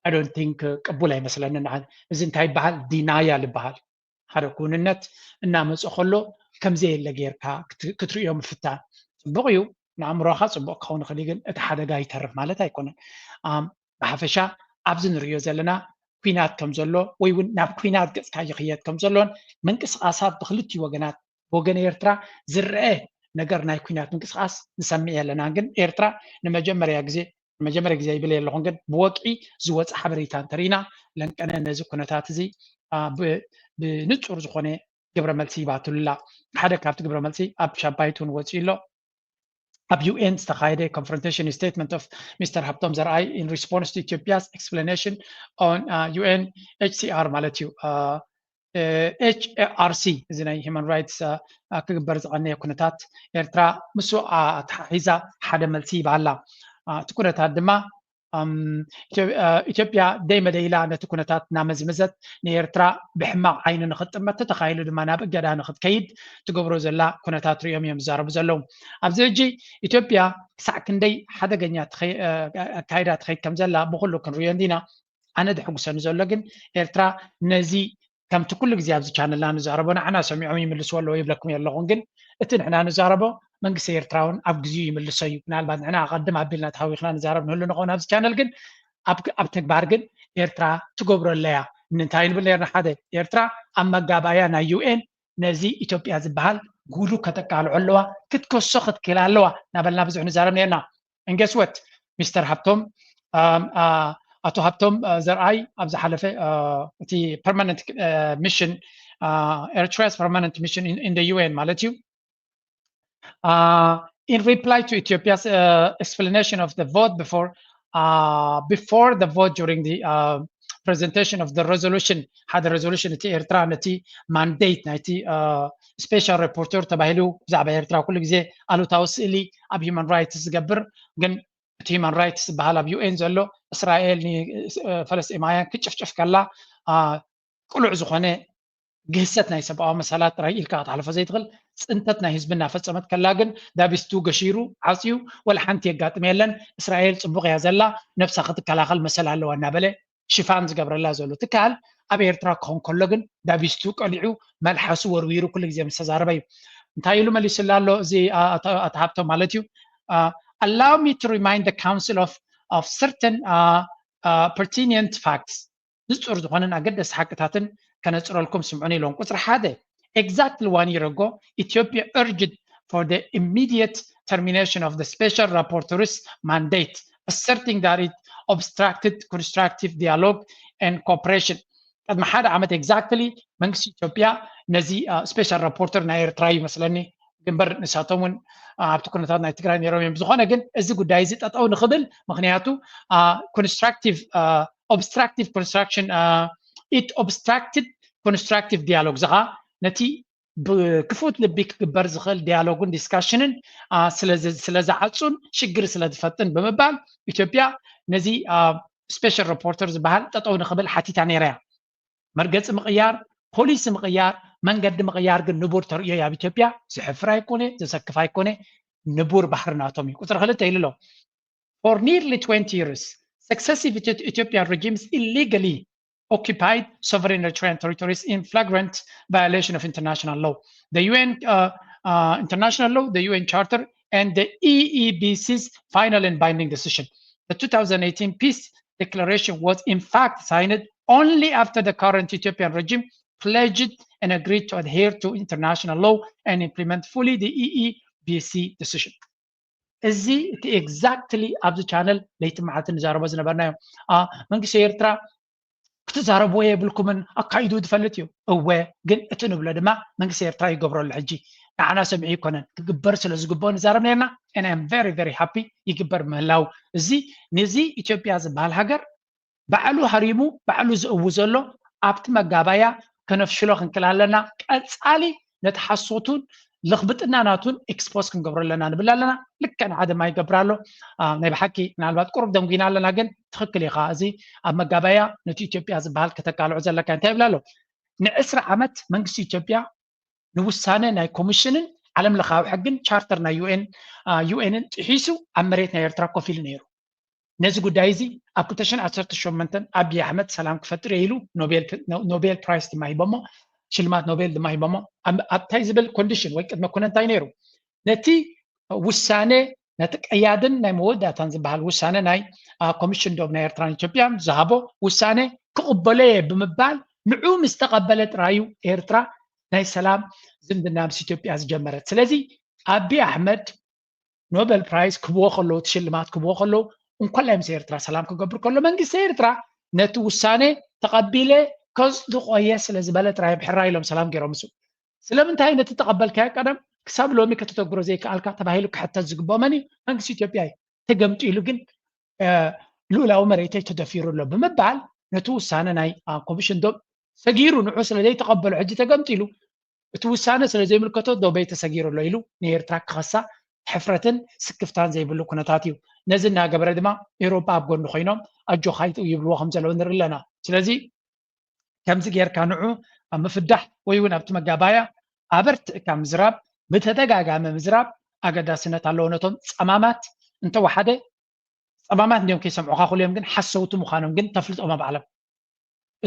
I don't think ቅቡል ኣይመስለንን። እዚ እንታይ ይበሃል? ዲናያል ይበሃል። ሓደ ክውንነት እናመፀ ከሎ ከምዘየለ ጌርካ ክትርእዮ ምፍታን ፅቡቕ እዩ። ንኣእምሮኻ ፅቡቕ ክኸውን ይኽእል ግን እቲ ሓደጋ ይተርፍ ማለት ኣይኮነን። ብሓፈሻ ኣብዚ ንርእዮ ዘለና ኩናት ከም ዘሎ ወይ እውን ናብ ኩናት ገፅካ ይኽየድ ከም ዘሎን ምንቅስቃሳት ብክልቲኡ ወገናት ብወገን ኤርትራ ዝረአ ነገር ናይ ኩናት ምንቅስቃስ ንሰምዕ ኣለና። ግን ኤርትራ ንመጀመርያ ግዜ መጀመርያ ግዜ ይብል ኣለኹን ግን ብወግዒ ዝወፀ ሓበሬታ እንተርኢና ለንቀነ ነዚ ኩነታት እዚ ብንፁር ዝኾነ ግብረ መልሲ ይባትሉላ። ሓደ ካብቲ ግብረ መልሲ ኣብ ሻባይት እውን ወፂኡ ኣሎ። ኣብ ዩ ኤን ዝተኻየደ confrontation statement of Mister ሃብቶም ዘርኣይ in response to Ethiopia's explanation on U N H C R ማለት እዩ። H R C እዚ ናይ human rights ክግበር ዝቐነየ ኩነታት ኤርትራ ምስ ኣተሓሒዛ ሓደ መልሲ ይበሃላ። እቲ ኩነታት ድማ ኢትዮጵያ ደይ መደይላ ነቲ ኩነታት እናመዝመዘት ንኤርትራ ብሕማቕ ዓይኒ ንክትጥመት ተተኻኢሉ ድማ ናብ እገዳ ንክትከይድ ትገብሮ ዘላ ኩነታት ሪኦም እዮም ዝዛረቡ ዘለዉ። ኣብዚ ሕጂ ኢትዮጵያ ክሳዕ ክንደይ ሓደገኛ ኣካይዳ ትኸይድ ከም ዘላ ብኩሉ ክንሪኦ እንዲና። ኣነ ድሕጉሰኒ ዘሎ ግን ኤርትራ ነዚ ከምቲ ኩሉ ግዜ ኣብዚ ቻነልና ንዛረቦ ንዓና ሰሚዖም ይምልስዎ ኣለዎ ይብለኩም ኣለኹን ግን እቲ ንሕና ንዛረቦ መንግስቲ ኤርትራ እውን ኣብ ግዜኡ ይምልሶ እዩ። ምናልባት ንሕና ኣቐድም ኣቢልና ተሃዊኽና ንዛረብ ንህሉ ንኸውን ኣብዚ ቻነል ግን ኣብ ተግባር ግን ኤርትራ ትገብሮ ኣለያ። እንታይ ንብል ነርና? ሓደ፣ ኤርትራ ኣብ መጋባእያ ናይ ዩ ኤን ነዚ ኢትዮጵያ ዝበሃል ጉሉ ከተቃልዖ ኣለዋ፣ ክትከሶ ክትክእል ኣለዋ እናበልና ብዙሕ ንዛረብ ነርና። And guess what? ሚስተር ሃብቶም፣ ኣቶ ሃብቶም ዘርኣይ ኣብ ዝሓለፈ እቲ permanent mission, Eritrea's permanent mission in the U N ማለት እዩ, in reply to Ethiopia's explanation of the vote before, before the vote, during the presentation of the resolution, ሓደ resolution እቲ ኤርትራ ነቲ mandate ናይቲ special rapporteur ተባሂሉ ብዛዕባ ኤርትራ ኩሉ ግዜ ኣሉታዊ ስእሊ ኣብ human rights ዝገብር፣ ግን እቲ human rights ዝበሃል ኣብ ዩ ኤን ዘሎ፣ እስራኤል ንፈለስጢማውያን ክጭፍጭፍ ከላ ቅሉዕ ዝኾነ ግህሰት ናይ ሰብኣዊ መሰላት ጥራይ ኢልካ ክትሓልፎ ዘይትኽእል ጽንተት ናይ ህዝቢ እናፈጸመት ከላ ግን ዳቢስቱ ገሺሩ ዓጽዩ፣ ወላ ሓንቲ የጋጥም የለን፣ እስራኤል ጽቡቕ እያ ዘላ፣ ነብሳ ክትከላኸል መሰል ኣለዋ እናበለ ሽፋን ዝገብረላ ዘሎ ትካል ኣብ ኤርትራ ክኸውን ከሎ ግን ዳቢስቱ ቀሊዑ መልሓሱ ወርዊሩ ኩሉ ግዜ ምስ ተዛረበ እዩ። እንታይ ኢሉ መሊሱላ ኣሎ እዚ ኣቶ ሃብቶም ማለት እዩ? Allow me to remind the council of, of certain pertinent facts. ንጹር ዝኾነን ኣገደስቲ ሓቅታትን ከነጽረልኩም ስምዑኒ ኢሎም። ቁጽሪ ሓደ፣ exactly one year ago Ethiopia urged for the immediate termination of the special rapporteur's mandate, asserting that it obstructed constructive dialogue and cooperation. ቅድሚ ሓደ ዓመት exactly መንግስቲ ኢትዮጵያ ነዚ special rapporteur ናይ ኤርትራ ይመስለኒ ግንበር ንሳቶም እውን ኣብቲ ኩነታት ናይ ትግራይ ነይሮም እዮም። ብዝኾነ ግን እዚ ጉዳይ እዚ ጠጠው ንኽብል፣ ምክንያቱ constructive obstructive construction, it obstructed constructive dialogue፣ ዝኻ ነቲ ብክፉት ልቢ ክግበር ዝኽእል ዲያሎግን ዲስካሽንን ስለ ዝዓጹን ሽግር ስለ ዝፈጥን ብምባል ኢትዮጵያ ነዚ special rapporteur ዝበሃል ጠጠው ንኽብል ሓቲታ ነይራ እያ። መርገፂ ምቕያር፣ ፖሊሲ ምቕያር፣ መንገዲ ምቕያር ግን ንቡር ተርእዮ እዩ ኣብ ኢትዮጵያ። ዘሕፍር ኣይኮነ፣ ዘሰክፍ ኣይኮነ፣ ንቡር ባህሪ ናቶም እዩ። ቁፅሪ ክልተ ኢሉ ኣሎ። For nearly twenty years, successive Ethiopian regimes illegally occupied sovereign Eritrean territories in flagrant violation of international law. The U N, uh, uh, international law, the U N Charter, and the E E B C's final and binding decision. The two thousand eighteen peace declaration was in fact signed only after the current Ethiopian regime pledged and agreed to adhere to international law and implement fully the E E B C decision. እዚ እቲ exactly ኣብዚ ቻነል ለይቲ መዓልቲ ንዛረቦ ዝነበርናዮ። መንግስቲ ኤርትራ ክትዛረብዎ የብልኩምን፣ ኣካይዱ ዝፈልጥ እዩ። እወ፣ ግን እቲ ንብሎ ድማ መንግስቲ ኤርትራ ይገብሮ ኣሎ። ሕጂ ንዓና ሰሚዑ ይኮነን፣ ክግበር ስለ ዝግብኦ ንዛረብ ነርና። And I'm very very happy ይግበር ምህላው። እዚ ነዚ ኢትዮጵያ ዝበሃል ሃገር ባዕሉ ሃሪሙ ባዕሉ ዝእው ዘሎ ኣብቲ መጋባያ ከነፍሽሎ ክንክል ኣለና። ቀጻሊ ነቲ ሓሶቱን ልኽብጥና ናቱን ኤክስፖዝ ክንገብሮ ኣለና ንብል ኣለና። ልክዕ ንዓ ድማ ይገብር ኣሎ። ናይ ብሓቂ ምናልባት ቁሩብ ደንጉይና ኣለና፣ ግን ትኽክል ኢኻ። እዚ ኣብ መጋባያ ነቲ ኢትዮጵያ ዝበሃል ከተቃልዖ ዘለካ እንታይ ይብል ኣሎ? ንዕስራ ዓመት መንግስቲ ኢትዮጵያ ንውሳነ ናይ ኮሚሽንን ዓለም ለኻዊ ሕግን ቻርተር ናይ ዩ ኤን፣ ዩ ኤንን ጥሒሱ ኣብ መሬት ናይ ኤርትራ ኮፍ ኢሉ ነይሩ። ነዚ ጉዳይ እዚ ኣብ ክልተ ሽሕን ዓሰርተ ሸሞንተን ኣብይ ኣሕመድ ሰላም ክፈጥር እየ ኢሉ ኖቤል ፕራይስ ድማ ሂቦሞ፣ ሽልማት ኖቤል ድማ ሂቦሞ። ኣብታይ ዝብል ኮንዲሽን ወይ ቅድመ ኩነ እንታይ ነይሩ? ነቲ ውሳነ፣ ነቲ ቀያድን ናይ መወዳእታን ዝበሃል ውሳነ ናይ ኮሚሽን ዶብ ናይ ኤርትራን ኢትዮጵያን ዝሃቦ ውሳነ ክቕበሎ እየ ብምባል ንዑ ምስ ተቐበለ ጥራዩ ኤርትራ ናይ ሰላም ዝምድና ምስ ኢትዮጵያ ዝጀመረት። ስለዚ ኣብይ ኣሕመድ ኖበል ፕራይስ ክብዎ ከለዉ፣ እቲ ሽልማት ክብዎ ከለዉ፣ እንኮላይ ምስ ኤርትራ ሰላም ክገብር ከሎ መንግስቲ ኤርትራ ነቲ ውሳነ ተቐቢለ ከጽድቆ እየ ስለ ዝበለ ጥራይ ብሕራይ ኢሎም ሰላም ገይሮም። ምስ ስለምንታይ ነቲ ተቐበልካዮ ቀደም ክሳብ ሎሚ ከተተግብሮ ዘይከኣልካ ተባሂሉ ክሕተት ዝግብኦ መን እዩ? መንግስቲ ኢትዮጵያ እዩ። ተገምጢሉ ግን ልኡላዊ መሬተይ ተደፊሩ ኣሎ ብምባል ነቲ ውሳነ ናይ ኮሚሽን ዶብ ሰጊሩ፣ ንዑ ስለ ዘይተቐበሎ ሕጂ ተገምጢሉ እቲ ውሳነ ስለ ዘይምልከቶ ዶበይ ተሰጊሩ ኣሎ ኢሉ ንኤርትራ ክኸሳ ሕፍረትን ስክፍታን ዘይብሉ ኩነታት እዩ። ነዚ እናገበረ ድማ ኤውሮጳ ኣብ ጎኒ ኮይኖም ኣጆኻ ይብልዎ ከም ዘለዉ ንርኢ ኣለና። ስለዚ ከምዚ ጌርካ ንዑ ኣብ ምፍዳሕ ወይ እውን ኣብቲ መጋባያ ኣበርቲዕካ ምዝራብ፣ ብተደጋጋሚ ምዝራብ ኣገዳስነት ኣለዎ። ነቶም ጸማማት እንተወሓደ ጸማማት እንዲዮም ከይሰምዑኻ ክልዮም፣ ግን ሓሰውቲ ምዃኖም ግን ተፍልጦም ኣብ ዓለም።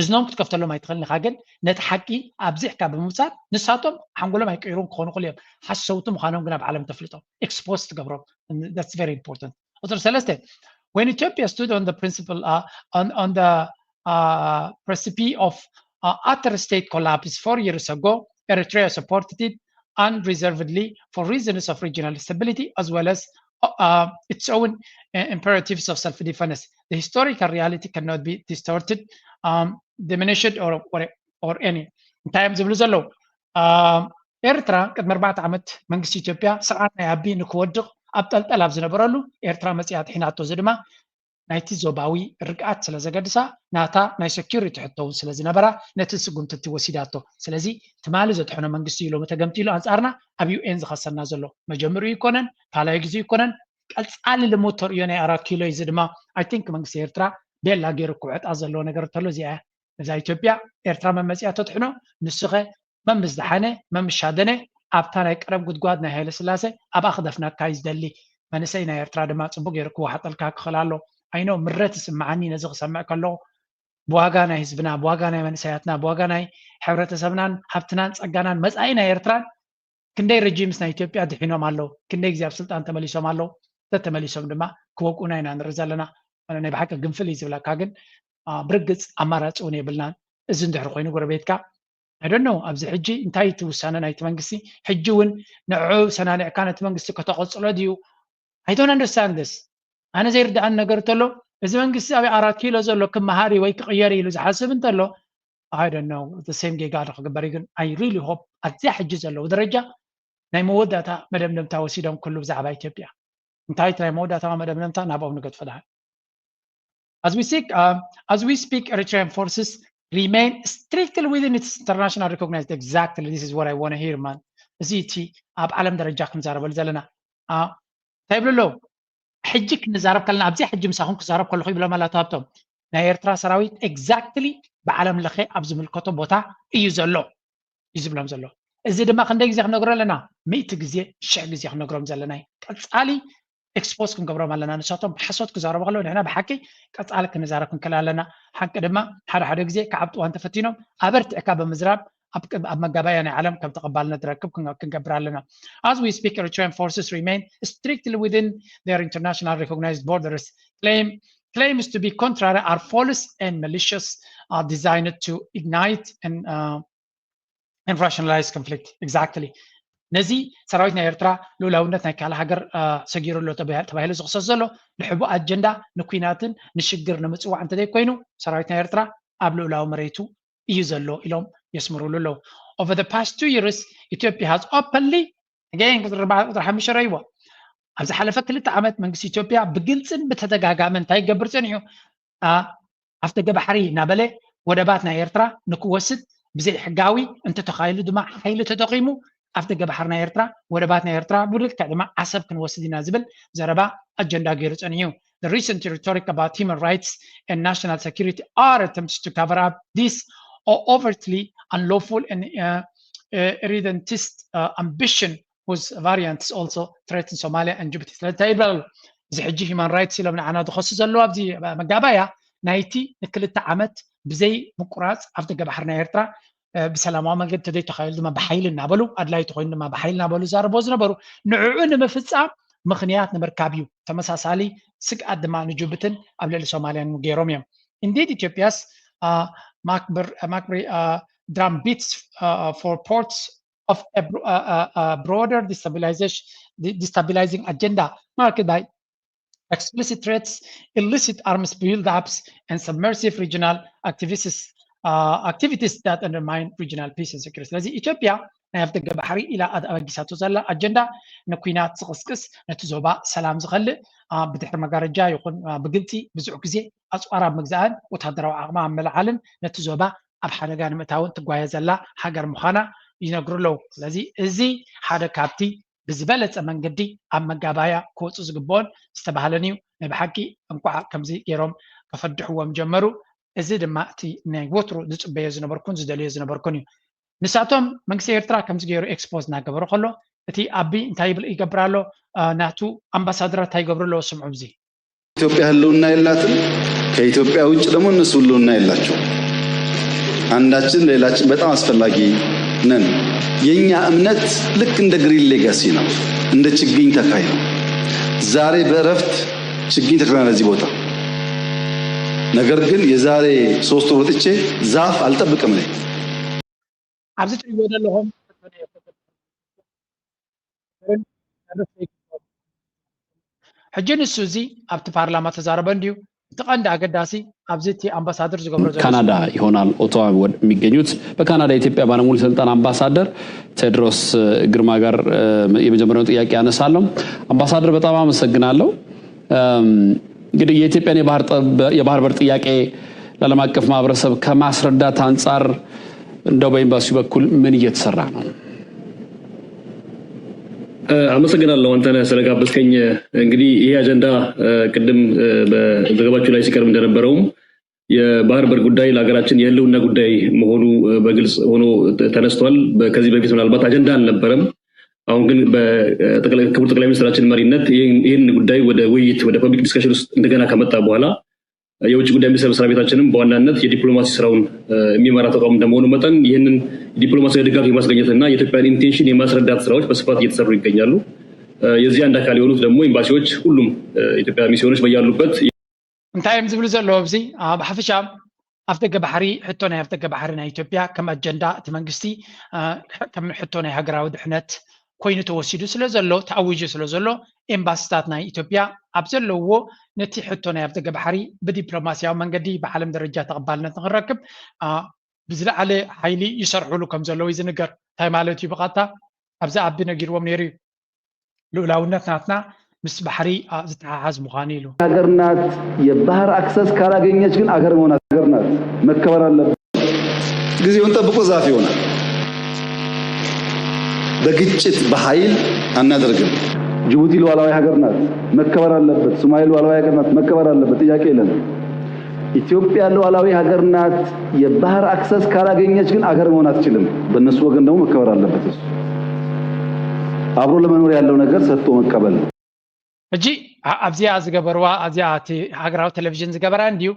እዝኖም ክትከፍተሎም ኣይትኽእልን ኢኻ፣ ግን ነቲ ሓቂ ኣብዚሕካ ብምውሳድ ንሳቶም ሓንጎሎም ኣይቅይሩን ክኾኑ ክልዮም። ሓሰውቲ ምዃኖም ግን ኣብ ዓለም ተፍልጦም፣ ኤክስፖዝ ትገብሮም። That's very important. ቁፅሪ ሰለስተ፣ when Ethiopia stood on the principle, uh, on, on the uh, precipice of uh, utter state collapse four years ago, Eritrea supported it unreservedly for reasons of regional stability as well as uh, its own uh, imperatives of self-defense. The historical reality cannot be distorted, um, diminished, or, or, or any. እንታይ እዮም ዝብሉ ዘለዉ? ኤርትራ ቅድሚ ኣርባዕተ ዓመት መንግስቲ ኢትዮጵያ ስርዓት ናይ ኣቢ ንክወድቕ ኣብ ጠልጠል ኣብ ዝነበረሉ ኤርትራ መፅያ ድሒናቶ። እዚ ድማ ናይቲ ዞባዊ ርግኣት ስለ ዘገድሳ ናታ ናይ ሴኩሪቲ ሕቶ እውን ስለ ዝነበራ ነቲ ስጉምቲ እቲ ወሲዳቶ። ስለዚ ትማሊ ዘድሐኖ መንግስቲ እዩ ሎሚ ተገምጢሉ ኣንጻርና ኣብ ዩ ኤን ዝኸሰና ዘሎ። መጀመሪኡ ይኮነን ካልኣይ ግዜ ይኮነን፣ ቀጻሊ ልሙድ ተርእዮ ናይ ኣራት ኪሎ እዩ። እዚ ድማ ኣይ ቲንክ መንግስቲ ኤርትራ ቤላ ገይሩ ክውዕጣ ዘለዎ ነገር እንተሎ እዚኣ እያ። እዛ ኢትዮጵያ ኤርትራ መመፅያ ተድሕኖ፣ ንስኸ መምስ ዝሓነ መምሻደነ ኣብታ ናይ ቀደም ጉድጓድ ናይ ሃይለ ስላሴ ኣብኣ ክደፍነካ እዩ ዝደሊ። መንእሰይ ናይ ኤርትራ ድማ ፅቡቅ ገይሩ ክወሓጠልካ ክኽእል ኣሎ። ኣይኖ ምረት ይስምዓኒ ነዚ ክሰምዕ ከለኹ። ብዋጋ ናይ ህዝብና፣ ብዋጋ ናይ መንእሰያትና፣ ብዋጋ ናይ ሕብረተሰብናን ሃብትናን ጸጋናን መጻኢ ናይ ኤርትራን ክንደይ ረጂምስ ናይ ኢትዮጵያ ድሒኖም ኣለዉ፣ ክንደይ ግዜ ኣብ ስልጣን ተመሊሶም ኣለዉ፣ ተተመሊሶም ድማ ክወቅኡና ኢና ንርኢ ዘለና። ኣነ ናይ ብሓቂ ግንፍል እዩ ዝብለካ፣ ግን ብርግጽ ኣማራጺ እውን የብልናን። እዚ እንድሕር ኮይኑ ጎረቤትካ I don't know ኣብዚ ሕጂ እንታይ እቲ ውሳነ ናይቲ መንግስቲ? ሕጂ እውን ንዕዑ ሰናኒዕካ ነቲ መንግስቲ ከተቐጽሎ ድዩ? I don't understand this። ኣነ ዘይርድኣኒ ነገር እንተሎ እዚ መንግስቲ ኣብ ኣራት ኪሎ ዘሎ ክመሃር ወይ ክቕየር ኢሉ ዝሓስብ እንተሎ I don't know the same ጌጋ ዶ ክግበር እዩ? ግን I really hope ኣብዚኣ ሕጂ ዘለዉ ደረጃ ናይ መወዳእታ መደምደምታ ወሲዶም ኩሉ ብዛዕባ ኢትዮጵያ እንታይ ናይ መወዳእታ መደምደምታ ናብኦም ንገድፎ ደሓን። As we speak, um, as we speak, Eritrean forces remain strictly within its international recognized. Exactly, this is what I want to hear, man. እዚ እቲ ኣብ ዓለም ደረጃ ክንዛረበሉ ዘለና እንታይ ይብሉ ኣለዉ? ሕጂ ክንዛረብ ከለና ኣብዚ ሕጂ ምሳኹም ክዛረብ ከለኹ ይብሎም ኣላ ሃብቶም ናይ ኤርትራ ሰራዊት exactly ብዓለም ለኸ ኣብ ዝምልከቶ ቦታ እዩ ዘሎ እዩ ዝብሎም ዘሎ። እዚ ድማ ክንደይ ግዜ ክነግሮ ኣለና? ሚእቲ ግዜ ሽሕ ግዜ ክነግሮም ዘለና እዩ። ቀጻሊ ኤክስፖዝ ክንገብሮም ኣለና። ንሳቶም ብሓሶት ክዛረቡ ከለዉ ንሕና ብሓቂ ቀጻሊ ክንዛረብ ክንክእል ኣለና። ሓቂ ድማ ሓደ ሓደ ግዜ ክዓብጥዋ እንተፈቲኖም ኣበርቲዕካ ብምዝራብ ኣብ መጋባያ ናይ ዓለም ከም ተቐባልነት ዝረክብ ክንገብር ኣለና። As we speak, Eritrean forces remain strictly within their international recognized borders. Claim, claims to be contrary are false and malicious, are designed to ignite and, uh, and rationalize conflict. Exactly. ነዚ ሰራዊት ናይ ኤርትራ ልኡላውነት ናይ ካልእ ሃገር ሰጊሩ ኣሎ ተባሂሉ ዝኽሰስ ዘሎ ንሕቡእ ኣጀንዳ ንኩናትን ንሽግር ንምፅዋዕ እንተዘይኮይኑ ሰራዊት ናይ ኤርትራ ኣብ ልኡላዊ መሬቱ እዩ ዘሎ ኢሎም የስምሩሉ ኣለዉ። Over the past two years, Ethiopia has openly, again, ቁፅሪ ሓሙሽተ ረይዎ ኣብ ዝሓለፈ ክልተ ዓመት መንግስቲ ኢትዮጵያ ብግልፅን ብተደጋጋሚ እንታይ ይገብር ፀኒሑ? ኣፍደገ ባሕሪ እናበለ ወደባት ናይ ኤርትራ ንክወስድ ብዘይ ሕጋዊ እንተተኻይሉ ድማ ሓይሊ ተጠቂሙ ኣፍደገ ባሕሪ ናይ ኤርትራ ወደባት ናይ ኤርትራ ብልክዕ ድማ ዓሰብ ክንወስድ ኢና ዝብል ዘረባ ኣጀንዳ ገይሩ ጸኒሑ። The recent rhetoric about human rights and national security are attempts to cover up this overtly unlawful and uh, uh, irredentist uh, ambition whose variants also threaten Somalia and Djibouti. ስለዚ እንታይ ይብላሉ? እዚ ሕጂ ሂማን ራይትስ ኢሎም ንዓና ዝኸሱ ዘለዉ ኣብዚ መጋባያ ናይቲ ንክልተ ዓመት ብዘይ ምቁራፅ ኣፍደገ ባሕሪ ናይ ኤርትራ ብሰላማዊ መንገዲ ተዘይተኻይሉ ድማ ብሓይሊ እናበሉ ኣድላይ ተኮይኑ ድማ ብሓይሊ እናበሉ ዛረቦ ዝነበሩ ንዕዑ ንምፍፃም ምኽንያት ንምርካብ እዩ። ተመሳሳሊ ስግኣት ድማ ንጅቡትን ኣብ ልዕሊ ሶማልያን ገይሮም እዮም። Indeed, Ethiopia's uh, Makbri, uh, Makbri uh, drum beats uh, for ports of a, a, a broader destabilization, destabilizing agenda marked by explicit threats, illicit arms build-ups, and submersive regional activities, uh, activities that undermine regional peace and security. ስለዚ ኢትዮጵያ ናይ ኣፍደገ ባሕሪ ኢላ ኣበጊሳቶ ዘላ ኣጀንዳ ንኩናት ዝቕስቅስ ነቲ ዞባ ሰላም ዝኸልእ ብድሕሪ መጋረጃ ይኹን ብግልፂ ብዙሕ ግዜ ኣፅዋር ኣብ ምግዛእን ወታደራዊ ዓቕማ ኣብ ምልዓልን ነቲ ዞባ ኣብ ሓደጋ ንምእታውን ትጓየ ዘላ ሃገር ምዃና ይነግሩ ኣለዉ። ስለዚ እዚ ሓደ ካብቲ ብዝበለፀ መንገዲ ኣብ መጋባያ ክወፁ ዝግብኦን ዝተባህለን እዩ። ናይ ብሓቂ እንኳዕ ከምዚ ገይሮም ከፈድሕዎም ጀመሩ። እዚ ድማ እቲ ናይ ወትሩ ዝፅበዮ ዝነበርኩን ዝደልዮ ዝነበርኩን እዩ። ንሳቶም መንግስቲ ኤርትራ ከምዚ ገይሩ ኤክስፖዝ እናገበሩ ከሎ እቲ ኣቢ እንታይ ይብል ይገብር ኣሎ? ናቱ ኣምባሳደራት እንታይ ይገብሩ ኣለዎ? ስምዑ። እዚ ኢትዮጵያ ህልውና የላትም። ከኢትዮጵያ ውጭ ደግሞ እነሱ ህልውና የላቸው። አንዳችን ለሌላችን በጣም አስፈላጊ ነን። የኛ እምነት ልክ እንደ ግሪን ሌጋሲ ነው፣ እንደ ችግኝ ተካይ ነው። ዛሬ በእረፍት ችግኝ ተክለናል እዚህ ቦታ። ነገር ግን የዛሬ ሶስት ወር ወጥቼ ዛፍ አልጠብቅም እኔ። ኣብዚ ትሪእዎ ዘለኹም ሕጂ ንሱ እዚ ኣብቲ ፓርላማ ተዛረበ እንድዩ። እቲ ቀንዲ ኣገዳሲ ኣብዚ እቲ ኣምባሳደር ዝገብሮ ዘሎ ካናዳ ይሆናል ኦቶዋ የሚገኙት። በካናዳ የኢትዮጵያ ባለሙሉ ስልጣን አምባሳደር ቴድሮስ ግርማ ጋር የመጀመሪያውን ጥያቄ አነሳለሁ። አምባሳደር በጣም አመሰግናለሁ። እንግዲህ የኢትዮጵያን የባህር በር ጥያቄ ለዓለም አቀፍ ማህበረሰብ ከማስረዳት አንጻር እንደው በኤምባሲው በኩል ምን እየተሰራ ነው? አመሰግናለሁ አንተነህ ስለጋበዝከኝ። እንግዲህ ይህ አጀንዳ ቅድም በዘገባችሁ ላይ ሲቀርብ እንደነበረውም የባህር በር ጉዳይ ለሀገራችን የህልውና ጉዳይ መሆኑ በግልጽ ሆኖ ተነስቷል። ከዚህ በፊት ምናልባት አጀንዳ አልነበረም። አሁን ግን በክቡር ጠቅላይ ሚኒስትራችን መሪነት ይህን ጉዳይ ወደ ውይይት ወደ public discussion ውስጥ እንደገና ከመጣ በኋላ የውጭ ጉዳይ ሚኒስቴር መስሪያ ቤታችንም በዋናነት የዲፕሎማሲ ስራውን የሚመራ ተቋም እንደመሆኑ መጠን ይህንን ዲፕሎማሲያዊ ድጋፍ የማስገኘትና የኢትዮጵያን intention የማስረዳት ስራዎች በስፋት እየተሰሩ ይገኛሉ። የዚህ አንድ አካል የሆኑት ደግሞ ኤምባሲዎች፣ ሁሉም ኢትዮጵያ ሚስዮኖች በያሉበት እንታይ እዮም ዝብሉ ዘለዉ ኣብዚ ብሓፈሻ ኣፍደገ ባሕሪ ሕቶ ናይ ኣፍደገ ባሕሪ ናይ ኢትዮጵያ ከም ኣጀንዳ እቲ መንግስቲ ከም ሕቶ ናይ ሃገራዊ ድሕነት ኮይኑ ተወሲዱ ስለ ዘሎ ተኣዊጁ ስለ ዘሎ ኤምባስታት ናይ ኢትዮጵያ ኣብ ዘለውዎ ነቲ ሕቶ ናይ ኣፍደገ ባሕሪ ብዲፕሎማሲያዊ መንገዲ ብዓለም ደረጃ ተቐባልነት ንክረክብ ብዝለዓለ ሓይሊ ይሰርሕሉ ከም ዘለዉ እዩ ዝንገር። እንታይ ማለት እዩ? ብቐጥታ ኣብዚ ኣቢ ነጊርዎም ነይሩ እዩ። ልኡላውነት ናትና ምስ ባሕሪ ዝተሓሓዝ ምዃኑ ኢሉ። ሀገር ናት። የባህር አክሰስ ካላገኘች ግን አገር መሆን ሀገር ናት፣ መከበር አለበት። ጊዜውን ጠብቆ ዛፍ ይሆናል። በግጭት በኃይል አናደርግም። ጅቡቲ ሉዓላዊ ሀገር ናት፣ መከበር አለበት። ሶማሌ ሉዓላዊ ሀገር ናት፣ መከበር አለበት። ጥያቄ የለንም። ኢትዮጵያ ሉዓላዊ ሀገር ናት። የባህር አክሰስ ካላገኘች ግን አገር መሆን አትችልም። በእነሱ ወገን ደግሞ መከበር አለበት። እሱ አብሮ ለመኖር ያለው ነገር ሰጥቶ መቀበል ነው። ሕጂ ኣብዚኣ ዝገበርዋ ኣብዚኣ እቲ ሃገራዊ ቴሌቪዥን ዝገበራ እንድዩ።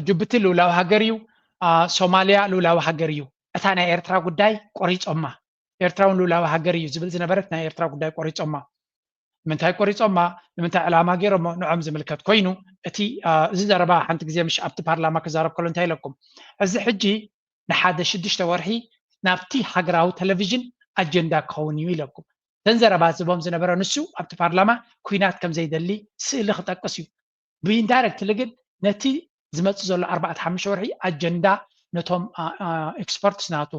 ጅቡቲ ልኡላዊ ሃገር እዩ። ሶማሊያ ልኡላዊ ሃገር እዩ። እታ ናይ ኤርትራ ጉዳይ ቆሪጾማ። ኤርትራ እውን ልኡላዊ ሃገር እዩ ዝብል ዝነበረት ናይ ኤርትራ ጉዳይ ቆሪጾማ። ንምንታይ ቆሪጾማ፣ ንምንታይ ዕላማ ገይሮሞ ንዖም ዝምልከት ኮይኑ እቲ እዚ ዘረባ ሓንቲ ግዜ ምሽ ኣብቲ ፓርላማ ክዛረብ ከሎ እንታይ ኢለኩም፣ እዚ ሕጂ ንሓደ ሽዱሽተ ወርሒ ናብቲ ሃገራዊ ቴሌቪዥን ኣጀንዳ ክኸውን እዩ ኢለኩም። እተን ዘረባ ዝቦም ዝነበረ ንሱ ኣብቲ ፓርላማ ኩናት ከም ዘይደሊ ስእሊ ክጠቅስ እዩ። ብኢንዳይረክትሊ ግን ነቲ ዝመጽእ ዘሎ ኣርባዕተ ሓሙሽተ ወርሒ ኣጀንዳ ነቶም ኤክስፐርትስ ናቱ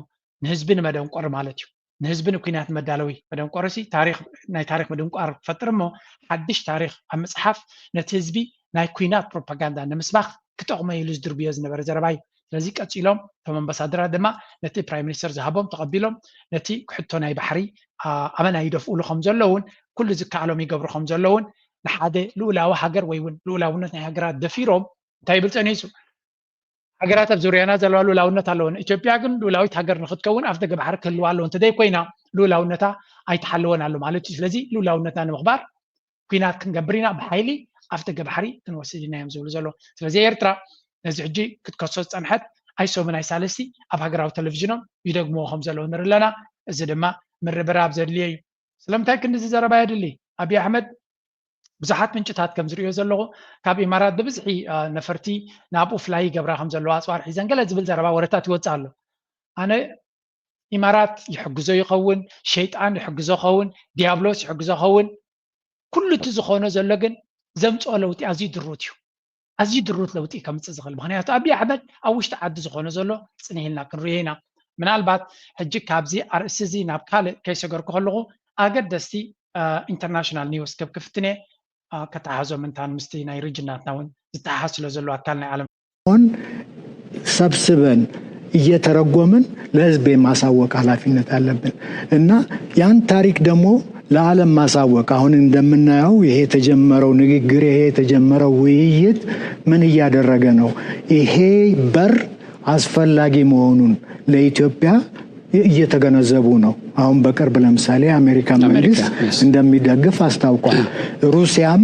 ንህዝቢ ንመደንቆር ማለት እዩ። ንህዝቢ ንኩናት መዳለዊ መደንቆርሲ ታሪክ ናይ ታሪክ ምድንቋር ክፈጥር እሞ ሓድሽ ታሪክ ኣብ ምፅሓፍ ነቲ ህዝቢ ናይ ኩናት ፕሮፓጋንዳ ንምስባክ ክጠቕሞ ኢሉ ዝድርብዮ ዝነበረ ዘረባ እዩ። ስለዚ ቀፂሎም እቶም ኣምባሳደራት ድማ ነቲ ፕራይም ሚኒስተር ዝሃቦም ተቐቢሎም ነቲ ሕቶ ናይ ባሕሪ ኣመና ይደፍኡሉ ከም ዘለውን ኩሉ ዝከኣሎም ይገብሩ ከም ዘለውን ንሓደ ልኡላዊ ሃገር ወይ እውን ልኡላውነት ናይ ሃገራት ደፊሮም እንታይ ይብል ፀኒሱ ሃገራት ኣብ ዙርያና ዘለዋ ልኡላውነት ኣለወን። ኢትዮጵያ ግን ልኡላዊት ሃገር ንክትከውን ኣፍ ደገ ባሕሪ ክህልዋ ኣለዎ እንተዘይ ኮይና ልኡላውነታ ኣይተሓለወን ኣሎ ማለት እዩ። ስለዚ ልኡላውነትና ንምኽባር ኩናት ክንገብር ኢና ብሓይሊ ኣፍ ደገ ባሕሪ ክንወስድ ኢና እዮም ዝብሉ ዘሎ። ስለዚ ኤርትራ ነዚ ሕጂ ክትከሶ ዝፀንሐት ኣይሶምን ኣይሳለስቲ ኣብ ሃገራዊ ቴሌቪዥኖም ይደግምዎ ከም ዘለዉ ንርኢ ኣለና። እዚ ድማ ምርብራብ ዘድልዮ እዩ። ስለምንታይ ክንድዚ ዘረባ የድሊ? ኣብይ ኣሕመድ ብዙሓት ምንጭታት ከም ዝርእዮ ዘለኹ ካብ ኢማራት ብብዝሒ ነፈርቲ ናብኡ ፍላይ ይገብራ ከም ዘለዋ ኣፅዋር ሒዘን ገለ ዝብል ዘረባ ወረታት ይወፅእ ኣሎ። ኣነ ኢማራት ይሕግዞ ይኸውን፣ ሸይጣን ይሕግዞ ኸውን፣ ዲያብሎስ ይሕግዞ ኸውን፣ ኩሉ እቲ ዝኾኖ ዘሎ ግን ዘምፅኦ ለውጢ ኣዝዩ ድሩት እዩ። ኣዝዩ ድሩት ለውጢ ከምፅእ ዝኽእል ምክንያቱ ኣብይ ኣሕመድ ኣብ ውሽጢ ዓዲ ዝኾነ ዘሎ ፅንሂልና ክንሪኦ ኢና። ምናልባት ሕጂ ካብዚ ኣርእስቲ እዚ ናብ ካልእ ከይሰገርኩ ከለኹ ኣገደስቲ ኢንተርናሽናል ኒውስ ክብ ክፍትነ ከተሓዞ ምንታን ምስቲ ናይ ሪጅናትና እውን ዝተሓሓዝ ስለ ዘሎ ኣካል ናይ ዓለም ሆን ሰብስበን እየተረጎምን ለህዝብ የማሳወቅ ኃላፊነት አለብን እና ያን ታሪክ ደግሞ ለዓለም ማሳወቅ አሁን እንደምናየው ይሄ የተጀመረው ንግግር ይሄ የተጀመረው ውይይት ምን እያደረገ ነው? ይሄ በር አስፈላጊ መሆኑን ለኢትዮጵያ እየተገነዘቡ ነው። አሁን በቅርብ ለምሳሌ የአሜሪካ መንግስት እንደሚደግፍ አስታውቋል። ሩሲያም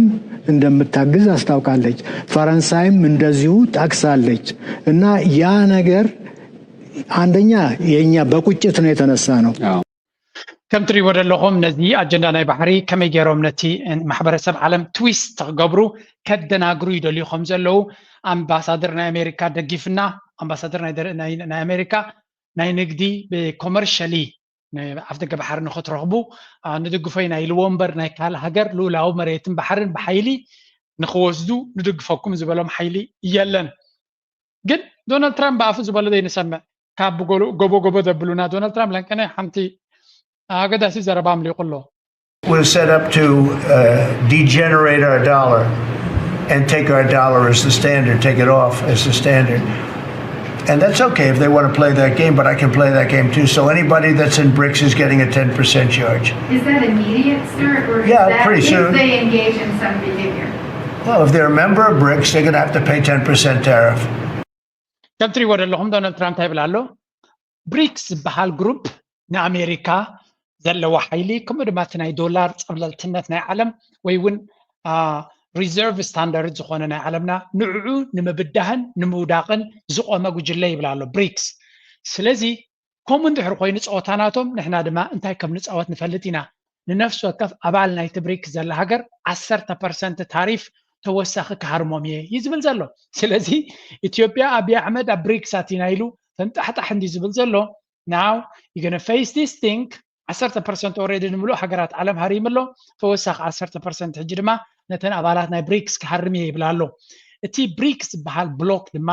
እንደምታግዝ አስታውቃለች። ፈረንሳይም እንደዚሁ ጠቅሳለች እና ያ ነገር አንደኛ የኛ በቁጭት ነው የተነሳ ነው። ከም ትሪእዎ ዘለኹም ነዚ ኣጀንዳ ናይ ባሕሪ ከመይ ገይሮም ነቲ ማሕበረሰብ ዓለም ትዊስት ክገብሩ ከደናግሩ ይደልዩ ከም ዘለዉ ኣምባሳደር ናይ ኣሜሪካ ደጊፍና ኣምባሳደር ናይ ኣሜሪካ ናይ ንግዲ ብኮመርሸሊ ኣፍደገ ባሕሪ ንክትረኽቡ ንድግፎ ኢና ኢልዎ እምበር ናይ ካልእ ሃገር ልኡላዊ መሬትን ባሕርን ብሓይሊ ንክወስዱ ንድግፈኩም ዝበሎም ሓይሊ የለን። ግን ዶናልድ ትራምፕ ብኣፉ ዝበሎ ዘይንሰምዕ ካብ ጎቦ ጎቦ ዘብሉና ዶናልድ ትራምፕ ለንቀነ ሓንቲ ኣገዳሲ ዘረባ ኣምሊቑ ኣሎ። We'll set up to uh, degenerate our dollar and take our dollar as the standard, take it off as the standard. And that's okay if they want to play that game, but I can play that game too. So anybody that's in BRICS is getting a ten percent charge. Is that immediate, sir? Or is Yeah, that pretty if soon. They engage in some behavior? Well, if they're a member of BRICS, they're going to have to pay ten percent tariff. ከም ትሪእዎ ዘለኹም ዶናልድ ትራምፕ እንታይ ይብል ኣሎ? ብሪክስ ዝበሃል ግሩፕ ንኣሜሪካ ዘለዎ ሓይሊ ከምኡ ድማ እቲ ናይ ዶላር ፀብለልትነት ናይ ዓለም ወይ እውን ሪዘርቭ ስታንዳርድ ዝኾነ ናይ ዓለምና ንዕዑ ንምብዳህን ንምውዳቕን ዝቆመ ጉጅለ ይብል ኣሎ ብሪክስ። ስለዚ ከምኡ እንድሕር ኮይኑ ፀወታ ናቶም ንሕና ድማ እንታይ ከም ንፃወት ንፈልጥ ኢና። ንነፍሲ ወከፍ ኣባል ናይቲ ብሪክስ ዘላ ሃገር ዓሰርተ ፐርሰንት ታሪፍ ተወሳኺ ክሃርሞም እየ እዩ ዝብል ዘሎ። ስለዚ ኢትዮጵያ ኣብይ ኣሕመድ ኣብ ብሪክስ ኣቲና ኢሉ ፈንጣሕጣሕ እንዲ ዝብል ዘሎ now you gonna face this thing ዓሰርተ ፐርሰንት already ንምሉእ ሃገራት ዓለም ሃሪሙ ኣሎ። ተወሳኺ ዓሰርተ ፐርሰንት ሕጂ ድማ ነተን ኣባላት ናይ ብሪክስ ክሃርም እየ ይብል ኣሎ። እቲ ብሪክስ ዝበሃል ብሎክ ድማ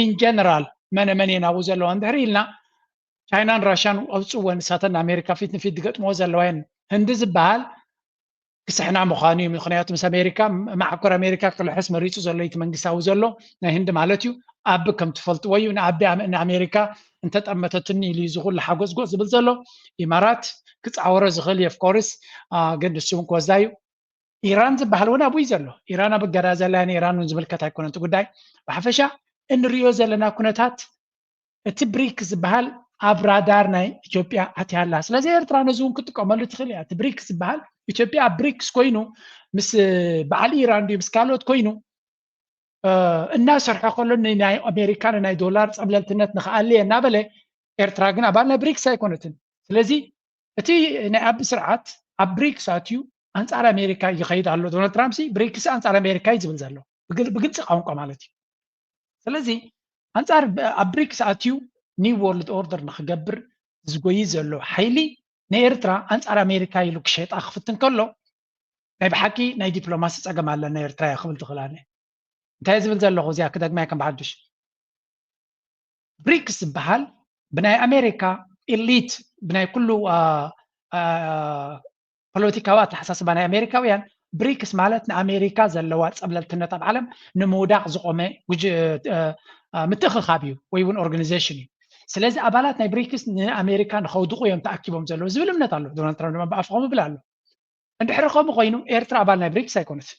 in general መነ መን እየን ኣብኡ ዘለዋ እንድሕር ኢልና ቻይናን ራሽያን ኣውፅወን ንሳተን ንኣሜሪካ ፊት ንፊት ዝገጥምዎ ዘለዋ እየን። ህንዲ ዝበሃል ክስሕና ምዃኑ እዩ። ምክንያቱ ምስ ኣሜሪካ ማዕኮር ኣሜሪካ ክልሕስ መሪፁ ዘሎ እቲ መንግስታዊ ዘሎ ናይ ህንዲ ማለት እዩ። ኣብ ከም ትፈልጥዎ እዩ ንኣቢ ንኣሜሪካ እንተጠመተትኒ ኢሉ እዩ ዝኩሉ ሓጎፅጎፅ ዝብል ዘሎ። ኢማራት ክፃወሮ ዝኽእል እዩ of course ግን ንሱ እውን ክወስዳ እዩ። ኢራን ዝበሃል እውን ኣብኡ እዩ ዘሎ። ኢራን ኣብ እገዳ ዘላ ንኢራን እውን ዝምልከት ኣይኮነን እቲ ጉዳይ። ብሓፈሻ እንሪኦ ዘለና ኩነታት እቲ ብሪክስ ዝበሃል ኣብ ራዳር ናይ ኢትዮጵያ ኣትያ ኣላ። ስለዚ ኤርትራ ነዚ እውን ክትጥቀመሉ ትኽእል እያ። እቲ ብሪክስ ዝበሃል ኢትዮጵያ ኣብ ብሪክስ ኮይኑ ምስ በዓል ኢራን ድዩ ምስ ካልኦት ኮይኑ እናሰርሐ ከሎ ናይ ኣሜሪካ ናይ ዶላር ፀብለልትነት ንክኣሊ እናበለ ኤርትራ ግን ኣባል ናይ ብሪክስ ኣይኮነትን። ስለዚ እቲ ናይ ኣቢ ስርዓት ኣብ ብሪክስ ኣትዩ ኣንፃር ኣሜሪካ ይኸይድ ኣሎ። ዶናልድ ትራምፕ ብሪክስ ኣንፃር ኣሜሪካ እዩ ዝብል ዘሎ ብግልፂ ቋንቋ ማለት እዩ። ስለዚ ኣንፃር ኣብ ብሪክስ ኣትዩ ኒው ወርልድ ኦርደር ንክገብር ዝጎይ ዘሎ ሓይሊ ንኤርትራ ኣንፃር ኣሜሪካ ኢሉ ክሸጣ ክፍትን ከሎ ናይ ብሓቂ ናይ ዲፕሎማሲ ፀገም ኣለና ኤርትራ እያ ክብል ዝኽእል ኣነ። እንታይ ዝብል ዘለኹ እዚኣ ክደግማ ከም ብሓዱሽ ብሪክስ ዝበሃል ብናይ ኣሜሪካ ኤሊት ብናይ ኩሉ ፖለቲካዊ ኣተሓሳስባ ናይ ኣሜሪካውያን ብሪክስ ማለት ንኣሜሪካ ዘለዋ ፀብለልትነት ኣብ ዓለም ንምውዳቕ ዝቆመ ምትእኽኻብ እዩ ወይ እውን ኦርጋኒዜሽን እዩ። ስለዚ ኣባላት ናይ ብሪክስ ንኣሜሪካ ንኸውድቑ እዮም ተኣኪቦም ዘለዉ ዝብል እምነት ኣሎ። ዶናልድ ትራምፕ ድማ ብኣፉ ከምኡ ይብል ኣሎ። እንድሕሪ ከምኡ ኮይኑ ኤርትራ ኣባል ናይ ብሪክስ ኣይኮነትን።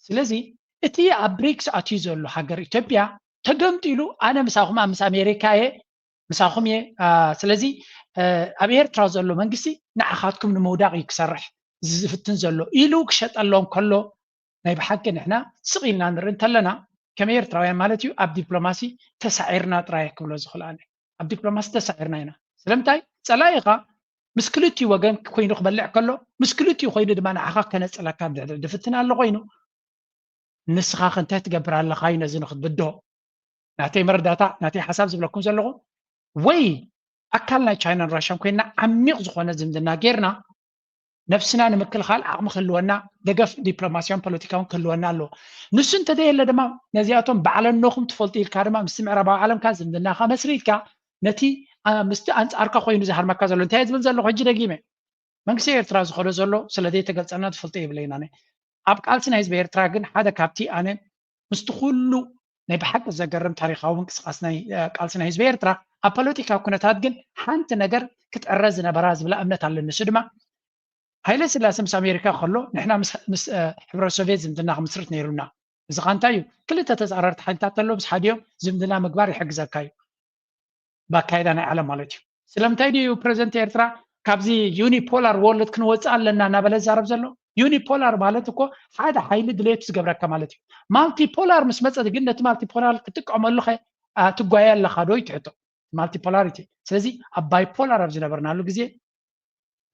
ስለዚ እቲ ኣብ ብሪክስ ኣትዩ ዘሎ ሃገር ኢትዮጵያ ተገምጢሉ ኣነ ምሳኹም ምስ ኣሜሪካ እየ ምሳኹም እየ ስለዚ ኣብ ኤርትራ ዘሎ መንግስቲ ንዓኻትኩም ንምውዳቕ እዩ ክሰርሕ ዝፍትን ዘሎ ኢሉ ክሸጠሎም ከሎ ናይ ብሓቂ ንሕና ስቕ ኢልና ንርኢ እንተለና ከም ኤርትራውያን ማለት እዩ ኣብ ዲፕሎማሲ ተሳዒርና ጥራይ ክብሎ ዝኽእል ኣነ ኣብ ዲፕሎማሲ ተሳዒርና ኢና ስለምንታይ ፀላኢኻ ምስ ክልቲኡ ወገን ኮይኑ ክበልዕ ከሎ ምስ ክልቲኡ ኮይኑ ድማ ንዓኻ ከነፅለካ ድፍትን ኣሎ ኮይኑ ንስኻ ከ እንታይ ትገብር ኣለኻ እዩ ነዚ ንክትብድሆ ናተይ መረዳታ ናተይ ሓሳብ ዝብለኩም ዘለኹ ወይ ኣካል ናይ ቻይናን ራሽያን ኮይና ዓሚቕ ዝኾነ ዝምድና ጌርና ነብስና ንምክልኻል ዓቕሚ ክህልወና ደገፍ ዲፕሎማስያውን ፖለቲካውን ክህልወና ኣለዎ። ንሱ እንተዘየለ ድማ ነዚኣቶም ባዕለኖኹም ትፈልጡ ኢልካ ድማ ምስ ምዕራባዊ ዓለምካ ዝምድናኻ መስሪትካ ነቲ ምስቲ ኣንፃርካ ኮይኑ ዝሃርመካ ዘሎ እንታይ ዝብል ዘለኹ ሕጂ ደጊመ መንግስቲ ኤርትራ ዝኸዶ ዘሎ ስለዘይተገልፀልና ዝፈልጦ የብለይና ኣብ ቃልሲ ናይ ህዝቢ ኤርትራ ግን ሓደ ካብቲ ኣነ ምስቲ ኩሉ ናይ ብሓቂ ዘገርም ታሪኻዊ ምንቅስቃስ ናይ ቃልሲ ናይ ህዝቢ ኤርትራ ኣብ ፖለቲካዊ ኩነታት ግን ሓንቲ ነገር ክትዕረ ዝነበራ ዝብላ እምነት ኣለኒ እሱ ድማ ሃይለ ስላሴ ምስ ኣሜሪካ ከሎ ንሕና ምስ ሕብረ ሶቪየት ዝምድና ክምስርት ነይሩና እዚ ካ እንታይ እዩ ክልተ ተፃረርቲ ሓይልታት ተሎ ምስ ሓዲኦም ዝምድና ምግባር ይሕግዘካ እዩ ባካይዳ ናይ ዓለም ማለት እዩ ስለምንታይ ድዩ ፕሬዚደንት ኤርትራ ካብዚ ዩኒፖላር ወርልድ ክንወፅእ ኣለና እናበለ ዝዛረብ ዘሎ ዩኒፖላር ማለት እኮ ሓደ ሓይሊ ድሌቱ ዝገብረካ ማለት እዩ ማልቲፖላር ምስ መፀ ግን ነቲ ማልቲፖላር ክትጥቀመሉ ከ ትጓየ ኣለካ ዶ ይትሕቶ ማልቲፖላሪቲ ስለዚ ኣብ ባይፖላር ኣብ ዝነበርናሉ ግዜ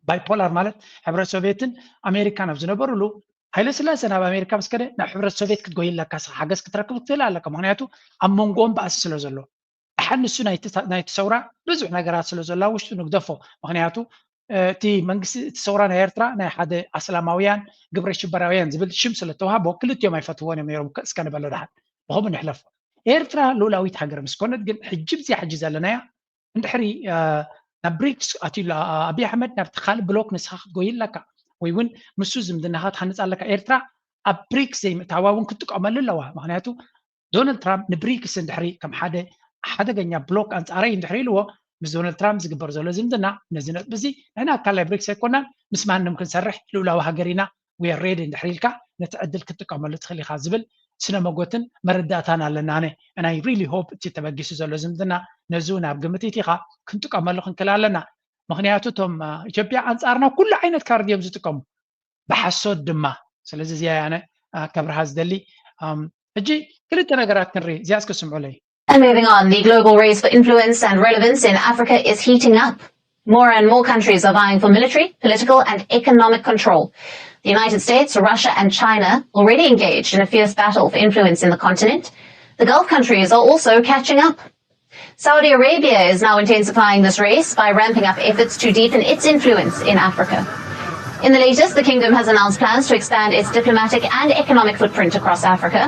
ባይፖላር ማለት ሕብረት ሶቪየትን ኣሜሪካን ኣብ ዝነበሩሉ፣ ሃይለ ስላሴ ናብ ኣሜሪካ ምስ ከደ ናብ ሕብረት ሶቪየት ክትጎይ ኣለካ፣ ሓገዝ ክትረክብ ክትኽእል ኣለካ። ምክንያቱ ኣብ መንጎኦም ባእሲ ስለ ዘሎ። ደሓን ንሱ ናይቲ ሰውራ ብዙሕ ነገራት ስለ ዘሎ ውሽጡ ንግደፎ። ምክንያቱ እቲ መንግስቲ፣ እቲ ሰውራ ናይ ኤርትራ ናይ ሓደ ኣስላማውያን ግብረ ሽበራውያን ዝብል ሽም ስለ ተዋህቦ ክልቲኦም ኣይፈትዎን እዮም ነይሮም። እስከ ንበሎ ደሓን ብኸምኡ ንሕለፎ። ኤርትራ ልኡላዊት ሃገር ምስ ኮነት ግን ሕጂ ብዚኣ ሕጂ ዘለናያ እንድሕሪ ናብ ብሪክስ ኣትዩ ኣሎ ኣብይ ኣሕመድ፣ ናብቲ ካልእ ብሎክ ንስኻ ክትጎይ ኣለካ ወይ እውን ምስ ዝምድናኻ ትሃንፅ ኣለካ። ኤርትራ ኣብ ብሪክስ ዘይምእታዋ እውን ክትጥቀመሉ ኣለዋ። ምክንያቱ ዶናልድ ትራምፕ ንብሪክስ እንድሕሪ ከም ሓደ ሓደገኛ ብሎክ ኣንፃረይ እንድሕሪ ኢልዎ፣ ምስ ዶናልድ ትራምፕ ዝግበር ዘሎ ዝምድና ነዚ ነጥቢ እዚ ንሕና ኣካል ናይ ብሪክስ ኣይኮናን፣ ምስ ማንም ክንሰርሕ ልኡላዊ ሃገር ኢና፣ we are ready እንድሕሪ ኢልካ ነቲ ዕድል ክትጥቀመሉ ትኽእል ኢኻ ዝብል ስነ መጎትን መረዳእታን ኣለና። ኣነ and I really hope እቲ ተበጊሱ ዘሎ ዝምድና ነዚ እውን ኣብ ግምት ኢትኻ ክንጥቀመሉ ክንክእል ኣለና። ምክንያቱ እቶም ኢትዮጵያ ኣንፃርና ኩሉ ዓይነት ካርድ እዮም ዝጥቀሙ ብሓሶት ድማ። ስለዚ እዚኣ ኣነ ከብርሃ ዝደሊ። ሕጂ ክልተ ነገራት ክንርኢ፣ እዚኣ እስከ ስምዑለይ። And moving on, the global race for influence and relevance in Africa is heating up. More and more countries are vying for military, political, and economic control. The United States, Russia, and China, already engaged in a fierce battle for influence in the continent. The Gulf countries are also catching up. Saudi Arabia is now intensifying this race by ramping up efforts to deepen its influence in Africa. In the latest, the kingdom has announced plans to expand its diplomatic and economic footprint across Africa.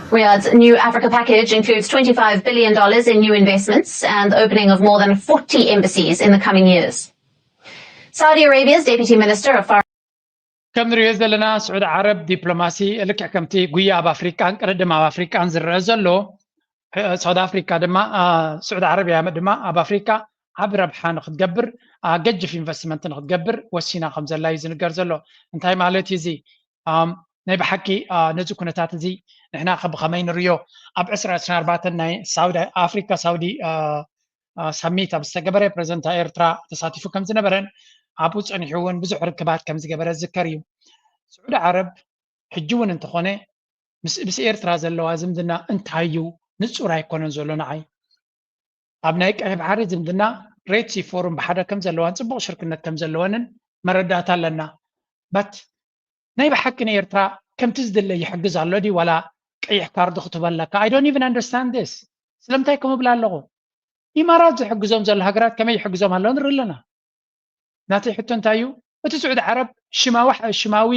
Riyadh's new Africa package includes twenty-five billion dollars in new investments and the opening of more than forty embassies in the coming years. Saudi Arabia's Deputy Minister of Foreign ከም ንሪኦ ዘለና ስዑዲ ዓረብ ዲፕሎማሲ ልክዕ ከምቲ ጉያ ኣብ ኣፍሪቃን ቅድድም ኣብ ኣፍሪቃን ዝረአ ዘሎ፣ ሳውዲ ኣፍሪካ ድማ፣ ስዑዲ ዓረብ እያ ድማ ኣብ ኣፍሪካ ዓቢ ረብሓ ንክትገብር፣ ገጅፍ ኢንቨስትመንት ንክትገብር ወሲና ከም ዘላ እዩ ዝንገር ዘሎ። እንታይ ማለት እዩ እዚ? ናይ ብሓቂ ነዚ ኩነታት እዚ ንሕና ከ ብኸመይ ንሪኦ? ኣብ ዕስራ ዕስራን ኣርባዕተን ናይ ሳውዲ ኣፍሪካ ሳውዲ ሳሚት ኣብ ዝተገበረ ፕረዚደንት ኤርትራ ተሳቲፉ ከም ዝነበረን ኣብኡ ጸኒሑ እውን ብዙሕ ርክባት ከም ዝገበረ ዝዝከር እዩ። ስዑዲ ዓረብ ሕጂ እውን እንተኾነ ምስ ምስ ኤርትራ ዘለዋ ዝምድና እንታይ እዩ ንጹር ኣይኮነን ዘሎ ንዓይ። ኣብ ናይ ቀይሕ ባሕሪ ዝምድና ሬድ ሲ ፎሩም ብሓደ ከም ዘለዋን ጽቡቕ ሽርክነት ከም ዘለወንን መረዳእታ ኣለና። በት ናይ ብሓቂ ንኤርትራ ከምቲ ዝድለ ይሕግዝ ኣሎ ድዩ ዋላ ቀይሕ ካርድ ክትህበለካ? I don't even understand this። ስለምንታይ ከም እብላ ኣለኹ? ኢማራት ዝሕግዞም ዘሎ ሃገራት ከመይ ይሕግዞም ኣሎ ንርኢ ኣለና። ናተይ ሕቶ እንታይ እዩ? እቲ ስዑዲ ዓረብ ሽማዊ ሽማዊ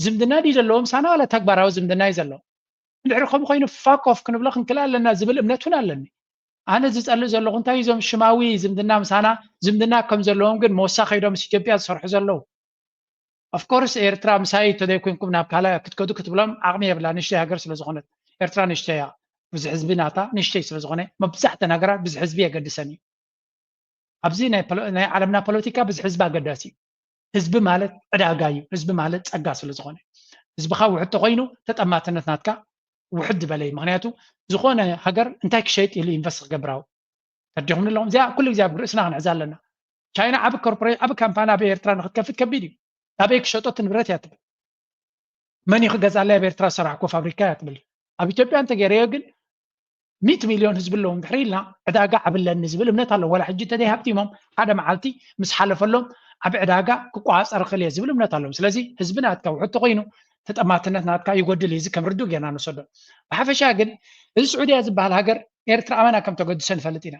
ዝምድና ድዩ ዘለዎም ሳና ዋላ ተግባራዊ ዝምድና እዩ ዘሎ? እንድሕሪ ከምኡ ኮይኑ ፋክ ኦፍ ክንብሎ ክንክእል ኣለና ዝብል እምነት እውን ኣለኒ። ኣነ ዝጸልእ ዘለኹ እንታይ እዞም ሽማዊ ዝምድና ምሳና ዝምድና ከም ዘለዎም ግን ሞሳ ከይዶም ምስ ኢትዮጵያ ዝሰርሑ ዘለዉ። ኦፍኮርስ ኤርትራ ምሳይ ተዘይኮይንኩም ናብ ካልእ ክትከዱ ክትብሎም ዓቕሚ የብላ፣ ንእሽተይ ሃገር ስለ ዝኾነት። ኤርትራ ንእሽተይ እያ፣ ብዙሕ ህዝቢ ናታ ንእሽተይ ስለ ዝኾነ መብዛሕተን ሃገራት ብዙሕ ህዝቢ የገድሰን እዩ። ኣብዚ ናይ ዓለምና ፖለቲካ ብዙሕ ህዝቢ ኣገዳሲ እዩ። ህዝቢ ማለት ዕዳጋ እዩ። ህዝቢ ማለት ጸጋ ስለ ዝኾነ ህዝብኻ ውሕድ ተኾይኑ ተጠማትነት ናትካ ውሕድ ዝበለ እዩ። ምክንያቱ ዝኾነ ሃገር እንታይ ክሸይጥ ኢሉ ኢንቨስት ክገብር ኣው ተዲኹም ኣለኹም። እዚኣ ኩሉ ግዜ ኣብ ርእስና ክንሕዛ ኣለና። ቻይና ዓቢ ኮርፖሬት ዓቢ ካምፓኒ ኣብ ኤርትራ ንክትከፍት ከቢድ እዩ። ናበይ ክሸጦ እቲ ንብረት እያ ትብል። መን እዩ ክገዛለይ ኣብ ኤርትራ ዝሰራሕኩ ፋብሪካ እያ ትብል። ኣብ ኢትዮጵያ እንተገይረዮ ግን ሚእቲ ሚልዮን ህዝቢ ኣለዎም ድሕሪ ኢልና ዕዳጋ ዓብለኒ ዝብል እምነት ኣለዎም። ዋላ ሕጂ እንተዘይ ሃብቲሞም ሓደ መዓልቲ ምስ ሓለፈሎም ዓቢ ዕዳጋ ክቆጻጸር ክእል እየ ዝብል እምነት ኣለዎም። ስለዚ ህዝቢ ናትካ ውሕድ ተኮይኑ ተጠማትነት ናትካ ይጎድል እዩ። እዚ ከም ርዱእ ጌርና ንወሰዶ። ብሓፈሻ ግን እዚ ስዑድያ ዝበሃል ሃገር ኤርትራ ኣመና ከም ተገድሶ ንፈልጥ ኢና።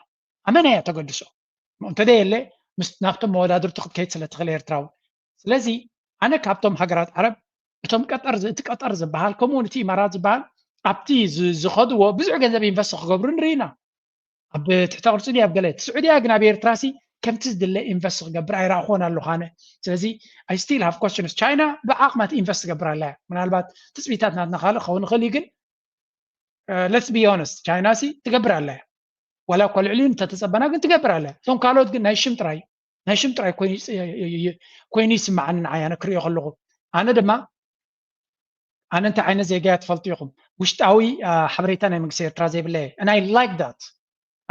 ኣመና እያ ተገድሶ። እንተደየለ ምስ ናብቶም መወዳድርቱ ክትከይድ ስለ ትኽእል ኤርትራዊ። ስለዚ ኣነ ካብቶም ሃገራት ዓረብ እቶም ቀጠር እቲ ቀጠር ዝበሃል ከምኡ እውን እቲ ኢማራት ዝበሃል ኣብቲ ዝኸድዎ ብዙሕ ገንዘብ ኢንቨስት ክገብሩ ንርኢ ኢና። ኣብ ትሕተ ቅርፂ ድዩ ኣብ ገለ እቲ ስዑድያ ግን ኣብ ኤርትራ ሲ ከምቲ ዝድለ ኢንቨስት ክገብር ኣይረኣኹዎን ኣለኹ ኣነ። ስለዚ I still have questions። ቻይና ብዓቕማ ኢንቨስት ትገብር ኣላ እያ። ምናልባት ትፅቢታት ናትና ካልእ ክኸውን ይኽእል እዩ ግን let's be honest ቻይና ሲ ትገብር ኣላ እያ። ዋላ እኳ ልዕሊኡ እንተተፀበና ግን ትገብር ኣላ እያ። እቶም ካልኦት ግን ናይ ሽም ጥራይ ናይ ሽም ጥራይ ኮይኑ ይስምዓኒ ንዓይ ኣነ ክሪኦ ከለኹ። ኣነ ድማ ኣነ እንታይ ዓይነት ዜጋ እያ ትፈልጡ ኢኹም። ውሽጣዊ ሓበሬታ ናይ መንግስቲ ኤርትራ ዘይብለየ and I like that።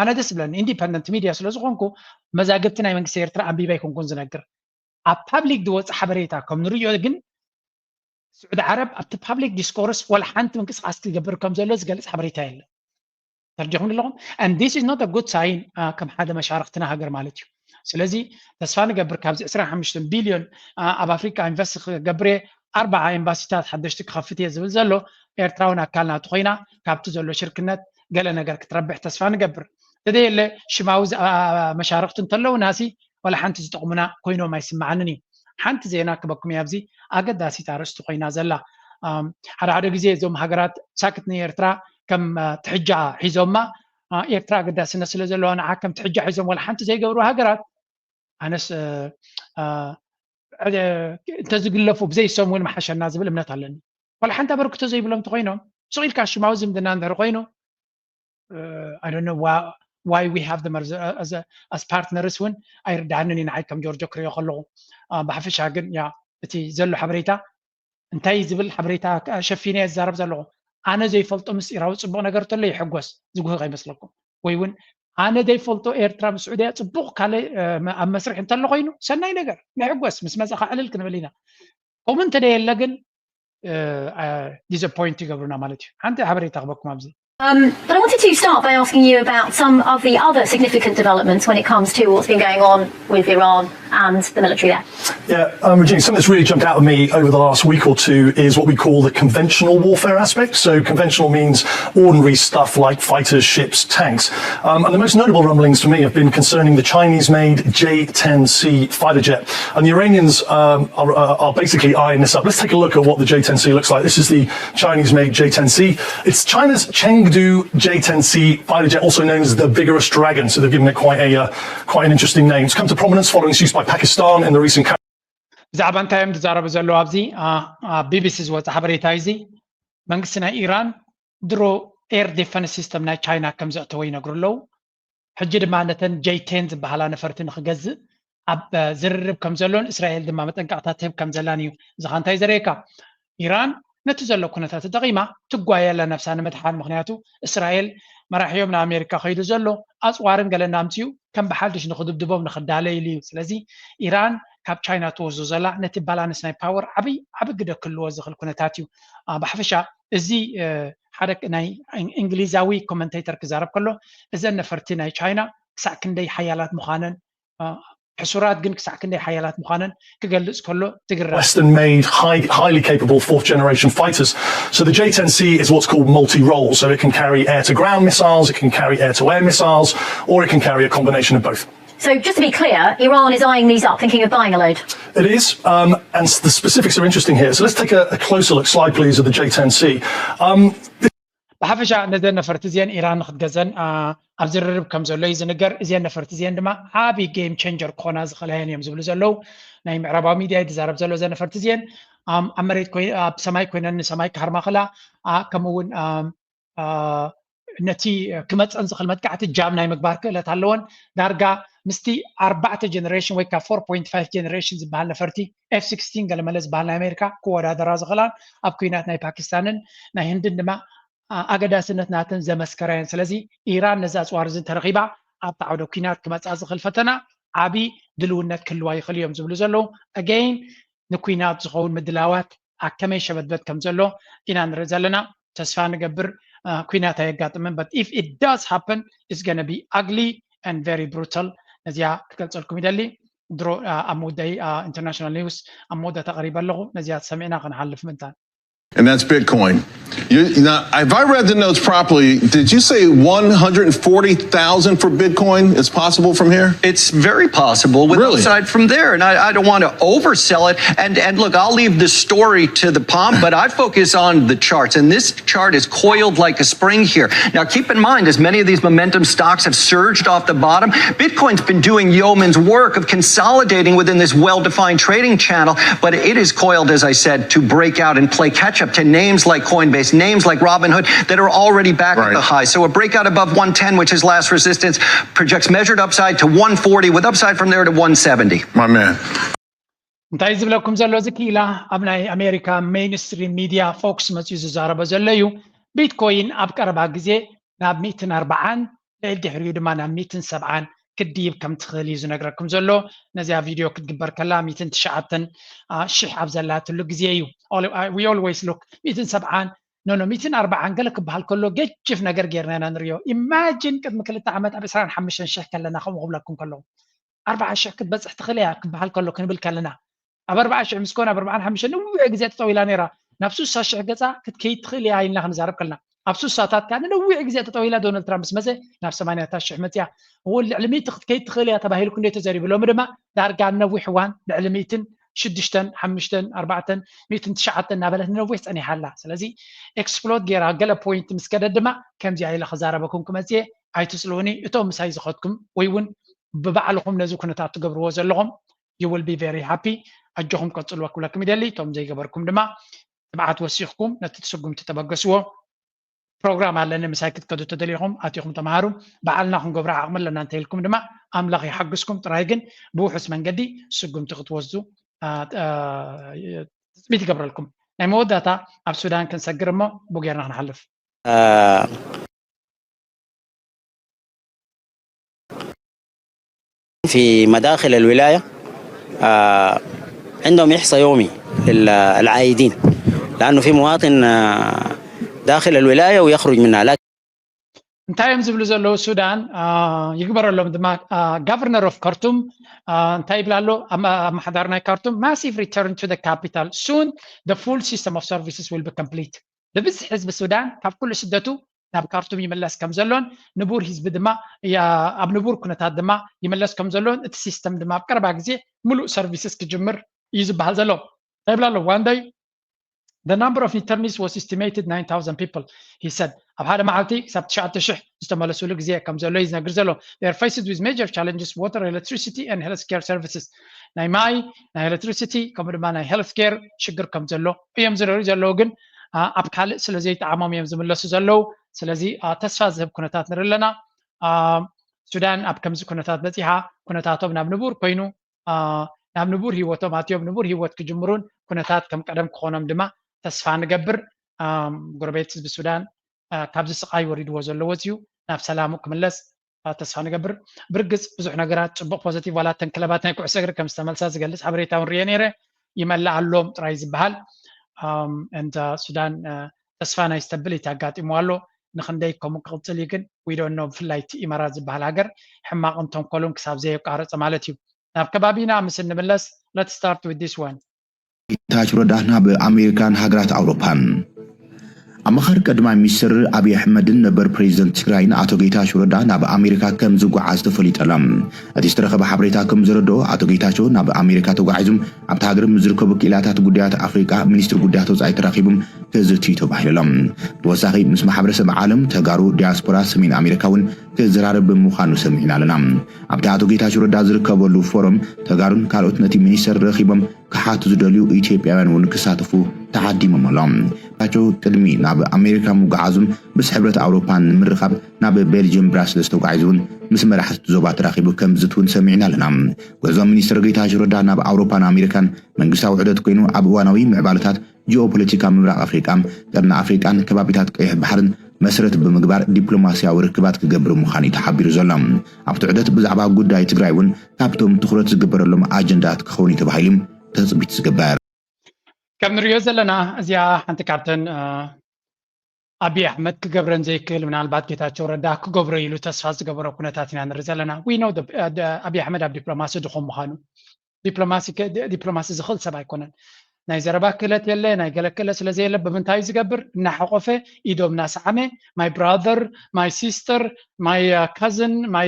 ኣነ ደስ ብለኒ ኢንዲፐንደንት ሚድያ ስለ ዝኾንኩ መዛግብቲ ናይ መንግስቲ ኤርትራ ኣንቢበ ኣይኮንኩን ዝነግር። ኣብ ፓብሊክ ዝወፅእ ሓበሬታ ከም ንርእዮ ግን ስዑዲ ዓረብ ኣብቲ ፓብሊክ ዲስኮርስ ዋላ ሓንቲ ምንቅስቃስ ክገብር ከም ዘሎ ዝገልፅ ሓበሬታ የለን። ተረዲኹም ኣለኹም and this is not a good sign። ከም ሓደ መሻርክትና ሃገር ማለት እዩ። ስለዚ ተስፋ ንገብር ካብዚ ዕስራን ሓሙሽተን ቢልዮን ኣብ ኣፍሪቃ ኢንቨስት ክገብር እየ፣ ኣርባዓ ኤምባሲታት ሓደሽቲ ክኸፍት እየ ዝብል ዘሎ፣ ኤርትራ እውን ኣካል ናቱ ኮይና ካብቲ ዘሎ ሽርክነት ገለ ነገር ክትረብሕ ተስፋ ንገብር። ተደየለ ሽማዊ መሻርክቲ እንተለውናሲ ዋላ ሓንቲ ዝጠቕሙና ኮይኖም ኣይስምዓንን እዩ። ሓንቲ ዜና ክበኩም እያ ኣብዚ ኣገዳሲት ኣርእስቲ ኮይና ዘላ። ሓደ ሓደ ግዜ እዞም ሃገራት ሳክት ንኤርትራ ከም ትሕጃ ሒዞማ፣ ኤርትራ ኣገዳስነት ስለ ዘለዋ ንዓ ከም ትሕጃ ሒዞም ዋላ ሓንቲ ዘይገብሩ ሃገራት ኣነስ እንተዝግለፉ ብዘይሶም እውን መሓሸና ዝብል እምነት ኣለኒ። ዋላ ሓንቲ ኣበርክቶ ዘይብሎም እንተኮይኖም ስቕ ኢልካ ሽማዊ ዝምድና እንድሕር ኮይኑ I don't know why we have them as partners እውን ኣይርድኣንን እዩ ንዓይ ከም ጆርጆ ክሪኦ ከለኹ። ብሓፈሻ ግን ያ እቲ ዘሎ ሓበሬታ እንታይ ዝብል ሓበሬታ ሸፊነ እየ ዝዛረብ ዘለኹ። ኣነ ዘይፈልጦ ምስጢራዊ ፅቡቕ ነገር ተሎ ይሕጎስ ዝጉህ ከይመስለኩም። ወይ እውን ኣነ ዘይፈልጦ ኤርትራ ምስ ስዑድያ ፅቡቕ ካልእ ኣብ መስርሕ እንተሎ ኮይኑ ሰናይ ነገር ንሕጎስ፣ ምስ መፀኻ ዕልል ክንብል ኢና። ከምኡ እንተደየለ ግን ዲስፖይንት ይገብሩና ማለት እዩ። ሓንቲ ሓበሬታ ክበኩም ኣብዚ Um, but I wanted to start by asking you about some of the other significant developments when it comes to what's been going on with Iran and the military there. Yeah, um, Regina, something that's really jumped out at me over the last week or two is what we call the conventional warfare aspect. So, conventional means ordinary stuff like fighters, ships, tanks. Um, and the most notable rumblings for me have been concerning the Chinese made J ten C fighter jet. And the Iranians um, are, are, basically eyeing this up. Let's take a look at what the J ten C looks like. This is the Chinese made J ten C. It's China's Chengdu J ten C fighter jet, also known as the Vigorous Dragon. So they've given it quite a uh, quite an interesting name. It's come to prominence following its use by Pakistan in the recent. ብዛዕባ እንታይ እዮም ዝዛረቡ ዘለዉ ኣብዚ? ቢቢሲ ዝወፀ ሓበሬታ እዚ መንግስቲ ናይ ኢራን ድሮ ኤር ዲፈንስ ሲስተም ናይ ቻይና ከም ዘእተወ ይነግሩ ኣለዉ። ሕጂ ድማ ነተን ጄ ቴን ዝበሃላ ነፈርቲ ንክገዝእ ኣብ ዝርርብ ከም ዘሎን እስራኤል ድማ መጠንቀቕታ ትህብ ከም ዘላን እዩ። እዚ ኸ እንታይ ዘርእየካ? ኢራን ነቲ ዘሎ ኩነታት ተጠቒማ ትጓየ ኣላ ነብሳ ንምድሓን። ምኽንያቱ እስራኤል መራሒኦም ንኣሜሪካ ከይዱ ዘሎ ኣፅዋርን ገለን ኣምፅኡ ከም ብሓድሽ ንክድብድቦም ንክዳለይሉ እዩ። ስለዚ ኢራን ካብ ቻይና ትወስዶ ዘላ ነቲ ባላንስ ናይ ፓወር ዓብይ ዓቢ ግደ ክህልዎ ዝኽእል ኩነታት እዩ። ብሓፈሻ እዚ ሓደ ናይ እንግሊዛዊ ኮመንቴተር ክዛረብ ከሎ እዘን ነፈርቲ ናይ ቻይና ክሳዕ ክንደይ ሓያላት ምዃነን ሕሱራት ግን ክሳዕ ክንደይ ሓያላት ምዃነን ክገልጽ ከሎ ትግረም። Western made, high, highly capable fourth generation fighters. So the J ten C is what's called multi role. So it can carry air to ground missiles, it can carry air to air missiles, or it can carry a combination of both. So just to be clear, Iran is eyeing these up, thinking of buying a load. It is, um, and the specifics are interesting here. So let's take a, a closer look, slide please, of the J ten C. Um, ብሓፈሻ ነዘን ነፈርቲ እዚአን ኢራን ንክትገዘን ኣብ ዝርርብ ከም ዘሎ እዩ ዝንገር። እዚአን ነፈርቲ እዚአን ድማ ዓቢ ጌም ቸንጀር ክኾና ዝኽእላ እየን እዮም ዝብሉ ዘለዉ። ናይ ምዕራባዊ ሚድያ እዩ ዝዛረብ ዘሎ። እዘን ነፈርቲ እዚአን ኣብ መሬት ኣብ ሰማይ ኮይነን ንሰማይ ክሃርማ ከላ ከምኡ እውን ነቲ ክመፀን ዝኽእል መጥቃዕቲ ጃም ናይ ምግባር ክእለት ኣለወን። ዳርጋ ምስቲ ኣርባዕተ ጀነሬሽን ወይ ከዓ ፎር ፖይንት ፋይቭ ጀነሬሽን ዝበሃል ነፈርቲ ኤፍ ሲክስቲን ገለመለ ዝበሃል ናይ ኣሜሪካ ክወዳደራ ዝኽእላን ኣብ ኩናት ናይ ፓኪስታንን ናይ ህንድን ድማ ኣገዳስነት ናተን ዘመስከራ እየን። ስለዚ ኢራን ነዚ ኣፅዋር እዚ እንተረኺባ ኣብቲ ዓውደ ኩናት ክመፃ ዝኽእል ፈተና ዓቢ ድልውነት ክህልዋ ይኽእል እዮም ዝብሉ ዘለዉ። ኣገይን ንኩናት ዝኸውን ምድላዋት ኣብ ከመይ ሸበድበድ ከም ዘሎ ኢና ንርኢ ዘለና። ተስፋ ንገብር ኩናት ኣየጋጥምን። But if it does happen, it's gonna be ugly and very brutal. ነዚኣ ክገልፀልኩም ይደሊ። ድሮ ኣብ መወዳኢ ኢንተርናሽናል ኒውስ ኣብ መወዳእታ ቀሪበ ኣለኹ። ነዚኣ ሰሚዕና ክንሓልፍ ምንታን። And that's Bitcoin. You, now, if I read the notes properly, did you say one hundred forty thousand for Bitcoin? It's possible from here? It's very possible with Really? upside from there. And I, I don't want to oversell it. And, and look, I'll leave the story to the pomp, but I focus on the charts. And this chart is coiled like a spring here. Now, keep in mind, as many of these momentum stocks have surged off the bottom, Bitcoin's been doing yeoman's work of consolidating within this well defined trading channel, but it is coiled, as I said, to break out and play catch up to names like Coinbase, names like Robinhood that are already back at Right. the high. So a breakout above one ten, which is last resistance, projects measured upside to one forty with upside from there to one seventy. My man. እንታይ ዝብለኩም ዘሎ እዚ ክኢላ ኣብ ናይ ኣሜሪካ ሜይንስትሪም ሚድያ ፎክስ መፅዩ ዝዛረቦ ዘሎ እዩ። ቢትኮይን ኣብ ቀረባ ግዜ ናብ ሚእትን ኣርባዓን ልዕሊ ድሕሪኡ ድማ ናብ ሚእትን ሰብዓን ክትድይብ ከም ትኽእል እዩ ዝነግረኩም ዘሎ። ነዚኣ ቪድዮ ክትግበር ከላ ሚእትን ትሽዓተን ሽሕ ኣብ ዘላትሉ ግዜ እዩ። We always look ሚእትን ሰብዓን ኖ ኖ ሚእትን ኣርባዓን ገለ ክበሃል ከሎ ገጅፍ ነገር ጌርና ኢና ንሪኦ። ኢማጂን ቅድሚ ክልተ ዓመት ኣብ ዕስራን ሓሙሽተን ሽሕ ከለና ከምኡ ክብለኩም ከለዉ ኣርባዓ ሽሕ ክትበፅሕ ትኽእል እያ ክበሃል ከሎ ክንብል ከለና፣ ኣብ ኣርባዓ ሽሕ ምስ ኮነ ኣብ ኣርባዓን ሓሙሽተን ነዊሕ ግዜ ጠጠው ኢላ ነይራ፣ ናብ ስሳ ሽሕ ገፃ ክትከይድ ትኽእል እያ ኢልና ክንዛረብ ከለና፣ ኣብ ስሳታት ከኣ ንነዊሕ ግዜ ጠጠው ኢላ ዶናልድ ትራምፕ ምስ መፀ ናብ ሰማንያታት ሽሕ መፅያ። እው ልዕሊ ሚእቲ ክትከይድ ትኽእል እያ ተባሂሉ ክንደይ ተዘሪቡ። ሎሚ ድማ ዳርጋ ነዊሕ እዋን ልዕሊ ሚእትን ሽዱሽተን ሓሙሽተን ኣርባዕተን ሚእትን ትሽዓተን እናበለት ንነዊሕ ፀኒሓ ኣላ። ስለዚ ኤክስፕሎት ገይራ ገለ ፖይንት ምስ ከደት ድማ ከምዚኣ ኢለ ክዛረበኩም ክመፅእ እየ። ኣይትፅልኡኒ። እቶም ምሳይ ዝኸድኩም ወይ እውን ብባዕልኹም ነዚ ኩነታት ትገብርዎ ዘለኹም you will be very happy። ኣጆኹም ቀፅልዎ ክብለኩም ይደሊ። እቶም ዘይገበርኩም ድማ ትብዓት ወሲኽኩም ነቲ ትስጉምቲ ተበገስዎ። ፕሮግራም ኣለኒ ምሳይ ክትከዱ ተደሊኹም ኣቲኹም ተምሃሩ። ባዕልና ክንገብሮ ዓቕሚ ኣለና እንተኢልኩም ድማ ኣምላኽ ይሓግዝኩም። ጥራይ ግን ብውሑስ መንገዲ ስጉምቲ ክትወስዱ አ፣ አ፣ ትፅቢት ይገብረልኩም። ናይ መወዳእታ ኣብ ሱዳን ክንሰግር እሞ ብጌርና ክንሓልፍ። في مداخل الولاية، آه، عندهم إحصاء يومي للعائدين، لأنه في مواطن، آه، داخل الولاية ويخرج منها، لكن እንታይ እዮም ዝብሉ ዘለዉ ሱዳን አ፣ ይግበረሎም ድማ governor of ካርቱም አ፣ እንታይ ይብላ ኣሎ? ኣመ- ኣመሓዳሪ ናይ ካርቱም massive return to the capital soon, the full system of services will be complete። ብብዝሒ ህዝቢ ሱዳን ካብ ኩሉ ስደቱ ናብ ካርቱም ይምለስ ከም ዘሎን ንቡር ህዝቢ ድማ ያ- ኣብ ንቡር ኩነታት ድማ ይምለስ ከም ዘሎን እቲ ሲስተም ድማ ኣብ ቀረባ ግዜ ሙሉእ ሰርቪስስ ክጅምር እዩ ዝበሃል ዘሎ። እንታይ ይብላ ኣሎ? One day the number of internees was estimated nine thousand people, he said. ኣብ ሓደ መዓልቲ ክሳብ ትሽዓተ ሽሕ ዝተመለሱሉ ግዜ ከም ዘሎ እዩ ዝነግር ዘሎ። They are faced with major challenges, water, electricity and healthcare services. ናይ ማይ፣ ናይ ኤሌክትሪሲቲ ከምኡ ድማ ናይ ሄልት ኬር ሽግር ከም ዘሎ እዮም ዝረዩ ዘለዉ። ግን አ፣ ኣብ ካልእ ስለ ዘይጠዓሞም እዮም ዝምለሱ ዘለዉ። ስለዚ አ፣ ተስፋ ዝህብ ኩነታት ንርኢ ኣለና። አ፣ ሱዳን ኣብ ከምዚ ኩነታት በፂሓ ኩነታቶም ናብ ንቡር ኮይኑ አ፣ ናብ ንቡር ህይወቶም ኣትዮም ንቡር ህይወት ክጅምሩን ኩነታት ከም ቀደም ክኾኖም ድማ ተስፋ ንገብር። ኣም፣ ጎረቤት ህዝቢ ሱዳን አ፣ ካብዚ ስቓይ ወሪድዎ ዘሎ ወፂኡ ናብ ሰላሙ ክምለስ አ፣ ተስፋ ንገብር። ብርግፅ ብዙሕ ነገራት ፅቡቕ ፖዘቲቭ ዋላ እተን ክለባት ናይ ኩዕሶ እግሪ ከም ዝተመልሳ ዝገልፅ ሓበሬታ እውን ርየ ነይረ። ይመልኣሎም ጥራይ ዝበሃል ኣም፣ እንተ ሱዳን አ፣ ተስፋ ናይ ስተብሊቲ ኣጋጢምዋ ኣሎ። ንክንደይ ከምኡ ክቕፅል እዩ ግን we don't know። ብፍላይ እቲ ኢማራት ዝበሃል ሃገር ሕማቕን ተንኮሉን ክሳብ ዘየቋረፀ ማለት እዩ። ናብ ከባቢና ምስ እንምለስ let's start with this one። ጌታቸው ረዳ ናብ ኣሜሪካን ሃገራት ኣውሮፓን። ኣማኻሪ ቀዳማይ ሚኒስትር ኣብይ ኣሕመድን ነበር ፕሬዚደንት ትግራይን ኣቶ ጌታቸው ረዳ ናብ ኣሜሪካ ከም ዝጓዓዝ ተፈሊጡ ኣሎ። እቲ ዝተረኸበ ሓበሬታ ከም ዘረድኦ ኣቶ ጌታቸው ናብ ኣሜሪካ ተጓዒዙ ኣብቲ ሃገር ምስ ዝርከቡ ክኢላታት ጉዳያት ኣፍሪቃ ሚኒስትር ጉዳያት ወፃኢ ተራኺቡ ክዝቲ እዩ ተባሂሉ ኣሎ። ብተወሳኺ ምስ ማሕበረሰብ ዓለም ተጋሩ ዲያስፖራ ሰሜን ኣሜሪካ እውን ክዘራረብ ብምዃኑ ሰሚዕና ኣለና። ኣብቲ ኣቶ ጌታቸው ረዳ ዝርከበሉ ፎረም ተጋሩን ካልኦት ነቲ ሚኒስተር ረኺቦም ክሓቱ ዝደልዩ ኢትዮጵያውያን እውን ክሳተፉ ተዓዲሞም ኣለዉ። ጌታቸው ቅድሚ ናብ ኣሜሪካ ምጉዓዙ ምስ ሕብረት ኣውሮፓ ንምርኻብ ናብ ቤልጅየም ብራስልስ ተጓዒዙ እውን ምስ መራሕቲ ዞባ ተራኺቡ ከም ዝዝቲ እውን ሰሚዕና ኣለና። ጉዕዞ ሚኒስተር ጌታቸው ረዳ ናብ ኣውሮፓን ኣሜሪካን መንግስታዊ ዑደት ኮይኑ ኣብ እዋናዊ ምዕባለታት ጂኦፖለቲካ ምብራቕ ኣፍሪቃ፣ ቀርኒ ኣፍሪቃን ከባቢታት ቀይሕ ባሕርን መሰረት ብምግባር ዲፕሎማስያዊ ርክባት ክገብር ምዃኑ እዩ ተሓቢሩ ዘሎ። ኣብቲ ዑደት ብዛዕባ ጉዳይ ትግራይ እውን ካብቶም ትኹረት ዝግበረሎም ኣጀንዳታት ክኸውን እዩ ተባሂሉ እዩ ትፅቢት ዝግበር። ከም ንሪኦ ዘለና እዚኣ ሓንቲ ካብተን አ፣ ኣብይ ኣሕመድ ክገብረን ዘይክእል ምናልባት ጌታቸው ረዳ ክገብሮ ኢሉ ተስፋ ዝገበሮ ኩነታት ኢና ንርኢ ዘለና። We know the- አ፣ ደ- ኣብይ ኣሕመድ ኣብ ዲፕሎማሲ ድኹም ምዃኑ ዲፕሎማሲ ከ- ዲ- ዲፕሎማሲ ዝኽእል ሰብ ኣይኮነን። ናይ ዘረባ ክእለት የለ፣ ናይ ገለ ክእለት ስለ ዘየለ ብምንታይ እዩ ዝገብር? እናሓቆፈ ኢዶም እናሰዓመ my brother, my sister, my cousin, my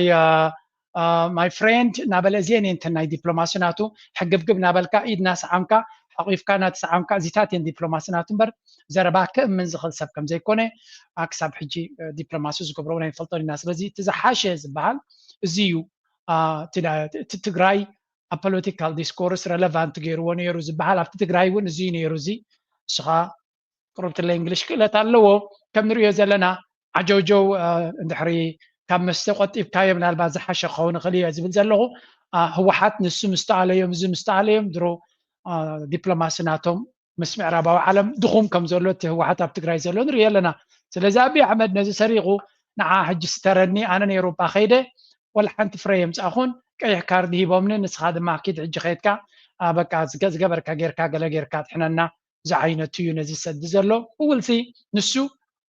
my friend እናበለ እዚአን እየን እተን ናይ ዲፕሎማሲ ናቱ። ሕግብግብ እናበልካ ኢድ እናሰዓምካ ሓቂፍካ እናተሰዓምካ እዚታት እየን ዲፕሎማሲ ናቱ እምበር ዘረባ ክእምን ዝኽእል ሰብ ከም ዘይኮነ አ፣ ክሳብ ሕጂ እ፣ ዲፕሎማሲ ዝገብሮ እውን ኣይንፈልጦን ኢና። ስለዚ እቲ ዝሓሸ ዝበሃል እዚ እዩ። አ፣ እቲ ዳ- እቲ ትግራይ ኣብ ፖለቲካል ዲስኮርስ ረለቫንት ገይርዎ ነይሩ ዝበሃል ኣብቲ ትግራይ እውን እዚ ነይሩ። እዚ ንስኻ ቅሩብትለ እንግሊሽ ክእለት ኣለዎ። ከም ንሪኦ ዘለና ዓጀውጀው አ፣ እንድሕሪ ካብ መስተ ቆጢብካዮ ምናልባት ዝሓሸ ክኸውን ይኽእል እየ ዝብል ዘለኹ። አ፣ ህወሓት ንሱ ምስተኣለዮም እዚ ምስተኣለዮም ድሮ አ፣ ዲፕሎማሲ ናቶም ምስ ምዕራባዊ ዓለም ድኹም ከም ዘሎ እቲ ህወሓት ኣብ ትግራይ ዘሎ ንሪኦ ኣለና። ስለዚ ኣብይ ኣሕመድ ነዚ ሰሪቑ ንዓ ሕጂ ስተረኒ ኣነ ንኤውሮጳ ከይደ ወላ ሓንቲ ፍረ የምፃእኹን ቀይሕ ካርድ ሂቦምኒ ንስኻ ድማ ኪድ ሕጂ ከይድካ አ፣ በቃ ዝገ- ዝገበርካ ጌርካ ገለ ጌርካ ጥሕነና ዝዓይነቱ እዩ ነዚ ዝሰዲ ዘሎ። እውልሲ ንሱ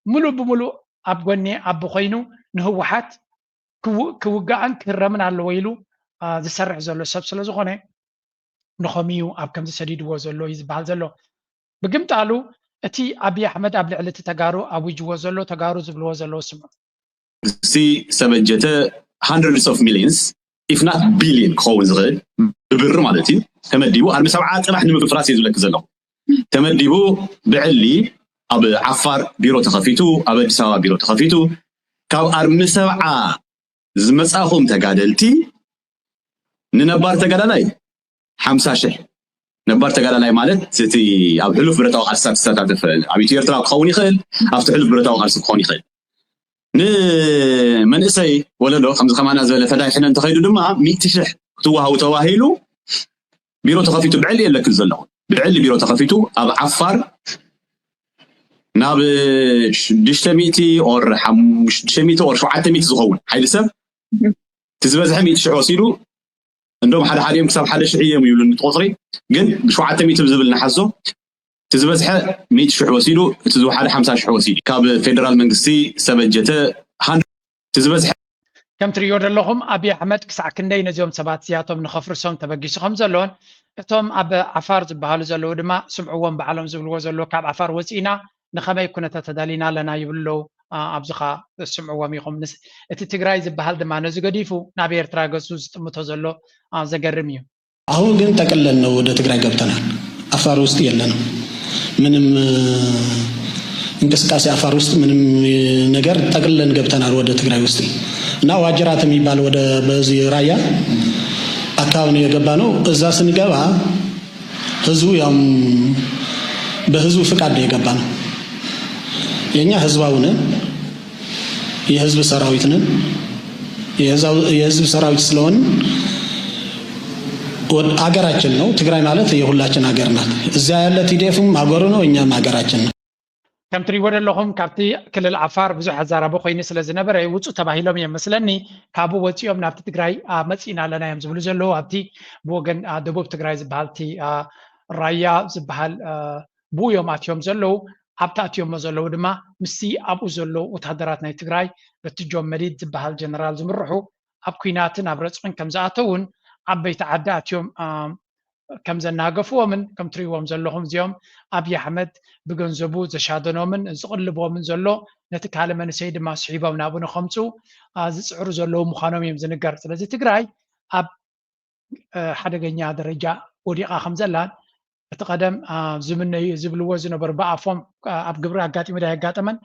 ሙሉእ ብሙሉእ ኣብ ጎኒ ኣቢ ኮይኑ ንህወሓት ክው- ክውጋእን ክህረምን ኣለዎ ኢሉ ዝሰርሕ ዘሎ ሰብ ስለ ዝኾነ ንኸምኡ ኣብ ከምዚ ሰዲድዎ ዘሎ እዩ ዝበሃል ዘሎ። ብግምጣሉ እቲ ኣብይ ኣሕመድ ኣብ ልዕሊ እቲ ተጋሩ ኣዊጅዎ ዘሎ ተጋሩ ዝብልዎ ዘለዉ ስምዑ። እዚ ሰበጀተ hundreds of millions if not billion ክኸውን ዝኽእል ብብር ማለት እዩ ተመዲቡ ኣርሚ ሰብዓ ጥራሕ ንምፍራስ እዩ ዝብለክ ዘለኹ። ተመዲቡ ብዕሊ ኣብ ዓፋር ቢሮ ተኸፊቱ፣ ኣብ ኣዲስ ኣበባ ቢሮ ተኸፊቱ፣ ካብ ኣርሚ ሰብዓ ዝመጻኹም ተጋደልቲ ንነባር ተጋዳላይ ሓምሳ ሽሕ ነባር ተጋዳላይ ማለት እቲ ኣብ ሕሉፍ ብረታዊ ቃልስታት ዝሳተፍ ኣብ ኢትዮ ኤርትራ ክኸውን ይኽእል፣ ኣብቲ ሕሉፍ ብረታዊ ቃልሲ ክኸውን ይኽእል። ንመንእሰይ ወለዶ ከምዚ ከማና ዝበለ ፈዳይ ሕነ እንተኸይዱ ድማ ሚእቲ ሽሕ ክትወሃቡ ተባሂሉ ቢሮ ተኸፊቱ ብዕሊ የለክል ዘለኹ ብዕሊ ቢሮ ተኸፊቱ ኣብ ዓፋር ናብ ሽዱሽተ ሚእቲ or ሽዱሽተ ሚእቲ or ሸውዓተ ሚእቲ ዝኸውን ሓይሊ ሰብ እቲ ዝበዝሐ ሚእቲ ሽሕ ወሲዱ እንዶም ሓደ ሓዲኦም ክሳብ ሓደ ሽሕ እዮም ይብሉኒ እቲ ቁፅሪ ግን ብሸውዓተ ሚእቲ ብዝብል ንሓዞ እቲ ዝበዝሐ ሚእቲ ሽሕ ወሲዱ እቲ ዝወሓደ ሓምሳ ሽሕ ወሲዱ ካብ ፌደራል መንግስቲ ሰበጀተ እቲ ዝበዝሐ ከም ትርእዮ ዘለኹም ኣብይ ኣሕመድ ክሳዕ ክንደይ ነዚኦም ሰባት እዚኣቶም ንኸፍርሶም ተበጊሱ ከም ዘሎን እቶም ኣብ ዓፋር ዝበሃሉ ዘለዉ ድማ ስምዕዎም ባዕሎም ዝብልዎ ዘለዉ ካብ ዓፋር ወፂእና ንኸመይ ኩነታት ተዳሊና ኣለና ይብሉ ኣለዉ ኣብዚ ኸዓ ስምዕዎም ኢኹም እቲ ትግራይ ዝበሃል ድማ ነዚ ገዲፉ ናብ ኤርትራ ገፁ ዝጥምቶ ዘሎ ዘገርም እዩ። አሁን ግን ጠቅለን ነው ወደ ትግራይ ገብተናል። አፋር ውስጥ የለንም። ምንም እንቅስቃሴ አፋር ውስጥ ምንም ነገር ጠቅለን ገብተናል ወደ ትግራይ ውስጥ እና ዋጅራት የሚባል ወደ በዚህ ራያ አካባቢ ነው የገባ ነው። እዛ ስንገባ ህዝቡ ያም በህዝቡ ፍቃድ ነው የገባ ነው። የእኛ ህዝባዊ ነን፣ የህዝብ ሰራዊት ነን። የህዝብ ሰራዊት ስለሆን አገራችን ነው። ትግራይ ማለት የሁላችን ሀገር ናት። እዚያ ያለ ቲዲኤፍም ሀገሩ ነው፣ እኛም ሀገራችን ነው። ከም ትሪእዎ ዘለኹም ካብቲ ክልል ዓፋር ብዙሕ ኣዛራቢ ኮይኑ ስለ ዝነበረ ውፁ ተባሂሎም እዮም መስለኒ ካብኡ ወፂኦም ናብቲ ትግራይ መፂእና ኣለና እዮም ዝብሉ ዘለዉ ኣብቲ ብወገን ደቡብ ትግራይ ዝበሃል እቲ ራያ ዝበሃል ብኡ እዮም ኣትዮም ዘለዉ ኣብቲ ኣትዮሞ ዘለዉ ድማ ምስቲ ኣብኡ ዘለዉ ወታደራት ናይ ትግራይ በቲ ጆን መዲድ ዝበሃል ጀነራል ዝምርሑ ኣብ ኲናትን ኣብ ረፅቕን ከም ዝኣተውን ዓበይቲ ዓዲ ኣትዮም ከም ዘናገፍዎምን ከም ትሪእዎም ዘለኹም እዚኦም ኣብይ ኣሕመድ ብገንዘቡ ዘሻደኖምን ዝቕልቦምን ዘሎ ነቲ ካልእ መንእሰይ ድማ ስሒቦም ናብኡ ንኸምፅኡ ዝፅዕሩ ዘለዉ ምዃኖም እዮም ዝንገር። ስለዚ ትግራይ ኣብ ሓደገኛ ደረጃ ወዲቓ ከም ዘላን እቲ ቀደም ዝምነዩ ዝብልዎ ዝነበሩ ብኣፎም ኣብ ግብሪ ኣጋጢሙ ዳ የጋጠመን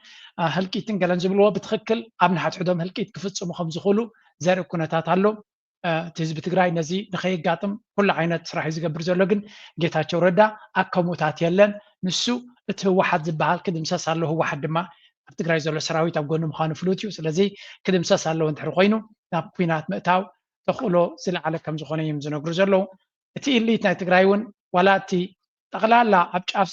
ህልቂትን ገለን ዝብልዎ ብትኽክል ኣብ ንሓድሕዶም ህልቂት ክፍፅሙ ከም ዝኽእሉ ዘርኢ ኩነታት ኣሎ። እቲ ህዝቢ ትግራይ ነዚ ንኸየጋጥም ኩሉ ዓይነት ስራሕ እዩ ዝገብር ዘሎ። ግን ጌታቸው ረዳ ኣብ ከምኡታት የለን። ንሱ እቲ ህወሓት ዝበሃል ክድምሰስ ኣሎ። ህወሓት ድማ ኣብ ትግራይ ዘሎ ሰራዊት ኣብ ጎኒ ምዃኑ ፍሉጥ እዩ። ስለዚ ክድምሰስ ኣለዎ እንድሕር ኮይኑ ናብ ኲናት ምእታው ተኽእሎ ዝለዓለ ከም ዝኾነ እዮም ዝነግሩ ዘለዉ። እቲ ኢሊት ናይ ትግራይ እውን ዋላ እቲ ጠቕላላ ኣብ ጫፍ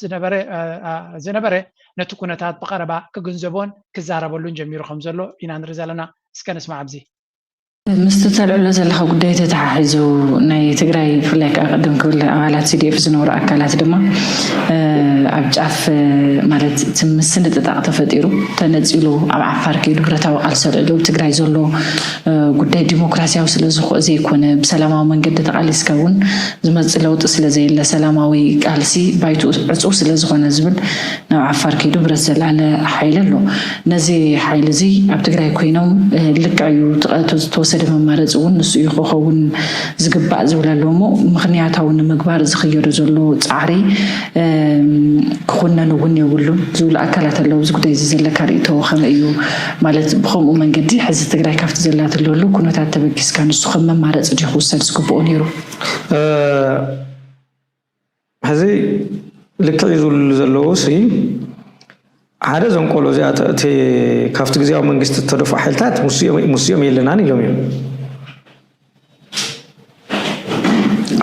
ዝነበረ ነቲ ኩነታት ብቐረባ ክግንዘቦን ክዛረበሉን ጀሚሩ ከም ዘሎ ኢና ንርኢ ዘለና። እስከ ንስማዕ ኣብዚ። ምስቲ ተልዕሎ ዘለኻ ጉዳይ ተተሓሒዙ ናይ ትግራይ ብፍላይ ከዓ ቅድም ክብል ኣባላት ሲዲኤፍ ዝነበሩ ኣካላት ድማ ኣብ ጫፍ ማለት እቲ ምስንጥጣቕ ተፈጢሩ ተነፂሉ ኣብ ዓፋር ከይዱ ብረታዊ ቃልሲ ኣልዒሉ ኣብ ትግራይ ዘሎ ጉዳይ ዲሞክራሲያዊ ስለዝኾ ዘይኮነ ብሰላማዊ መንገዲ ተቓሊስካ እውን ዝመፅእ ለውጢ ስለዘየለ ሰላማዊ ቃልሲ ባይትኡ ዕፁው ስለዝኾነ ዝብል ናብ ዓፋር ከይዱ ብረት ዘልዓለ ሓይሊ ኣሎ። ነዚ ሓይሊ እዚ ኣብ ትግራይ ኮይኖም ልክዕ እዩ ዝተወሰደ መማረፂ እውን ንሱ እዩ ክኸውን ዝግባእ ዝብል ኣሎ እሞ ምኽንያታዊ ንምግባር ዝኽየዶ ዘሎ ፃዕሪ ክኹነን እውን የብሉን ዝብሉ ኣካላት ኣለዉ። እዚ ጉዳይ እዚ ዘለካ ርእይቶ ከመይ እዩ? ማለት ብኸምኡ መንገዲ ሕዚ ትግራይ ካብቲ ዘላትሉ ኩነታት ተበጊስካ ንሱ ከም መማረፂ ድዩ ክውሰድ ዝግብኦ ነይሩ? ሕዚ ልክዕ እዩ ዝብሉ ዘለዉ ሲ ሓደ ዘንቆሎ እዚኣ እቲ ካብቲ ግዜያዊ መንግስቲ እተደፍኡ ሓይልታት ሙስኦም የለናን ኢሎም እዮም።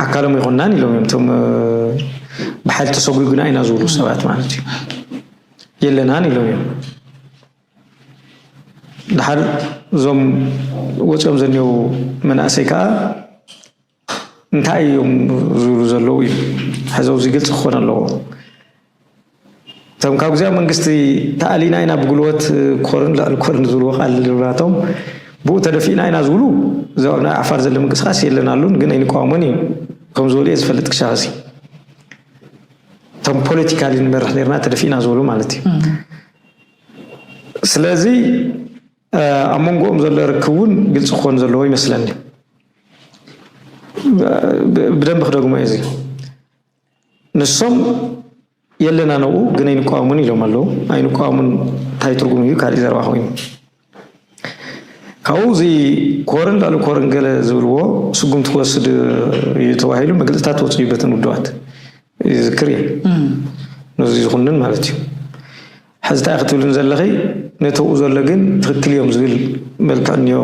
ኣካሎም ኣይኮናን ኢሎም እዮም እቶም ብሓይሊ ተሰጒጉና ኢና ዝብሉ ሰባት ማለት እዩ። የለናን ኢሎም እዮም። ድሓር እዞም ወፂኦም ዘኒው መናእሰይ ከዓ እንታይ እዮም ዝብሉ ዘለዉ እዩ። ሕዚ ኣብዚ ግልፂ ክኾን ኣለዎ። እቶም ካብ ግዜያዊ መንግስቲ ተኣሊና ኢና ብጉልበት ኮርን ልዕሊ ኮርን ዝብልዎ ቃል ናቶም ብኡ ተደፊእና ኢና ዝብሉ፣ እዚ ኣብ ናይ ዓፋር ዘሎ ምንቅስቃስ የለን ኣሉን፣ ግን ኣይንቃወሞን እዩ ከም ዝበሉ እየ ዝፈልጥ። ክሻኸሲ እቶም ፖለቲካሊ ንመርሕ ነርና ተደፊእና ዝበሉ ማለት እዩ። ስለዚ ኣብ መንጎኦም ዘሎ ርክብ እውን ግልፂ ክኾን ዘለዎ ይመስለኒ። ብደንብ ክደግሞ እዚ ንሶም የለና ነኡ ግን ኣይንቃወሙን ኢሎም ኣለዉ። ኣይንቃወሙን እንታይ ትርጉም እዩ? ካልእ ዘረባ ኮይኑ ካብኡ እዚ ኮርን ላሉ ኮርን ገለ ዝብልዎ ስጉምቲ ክወስድ እዩ ተባሂሉ መግለፅታት ወፅዩ በተን ውድባት ይዝክር እየ። ነዚ ዝኹንን ማለት እዩ። ሕዚ እንታይ ክትብልን ዘለኺ? ነተኡ ዘሎ ግን ትኽክል እዮም ዝብል መልክዕ እኒኦ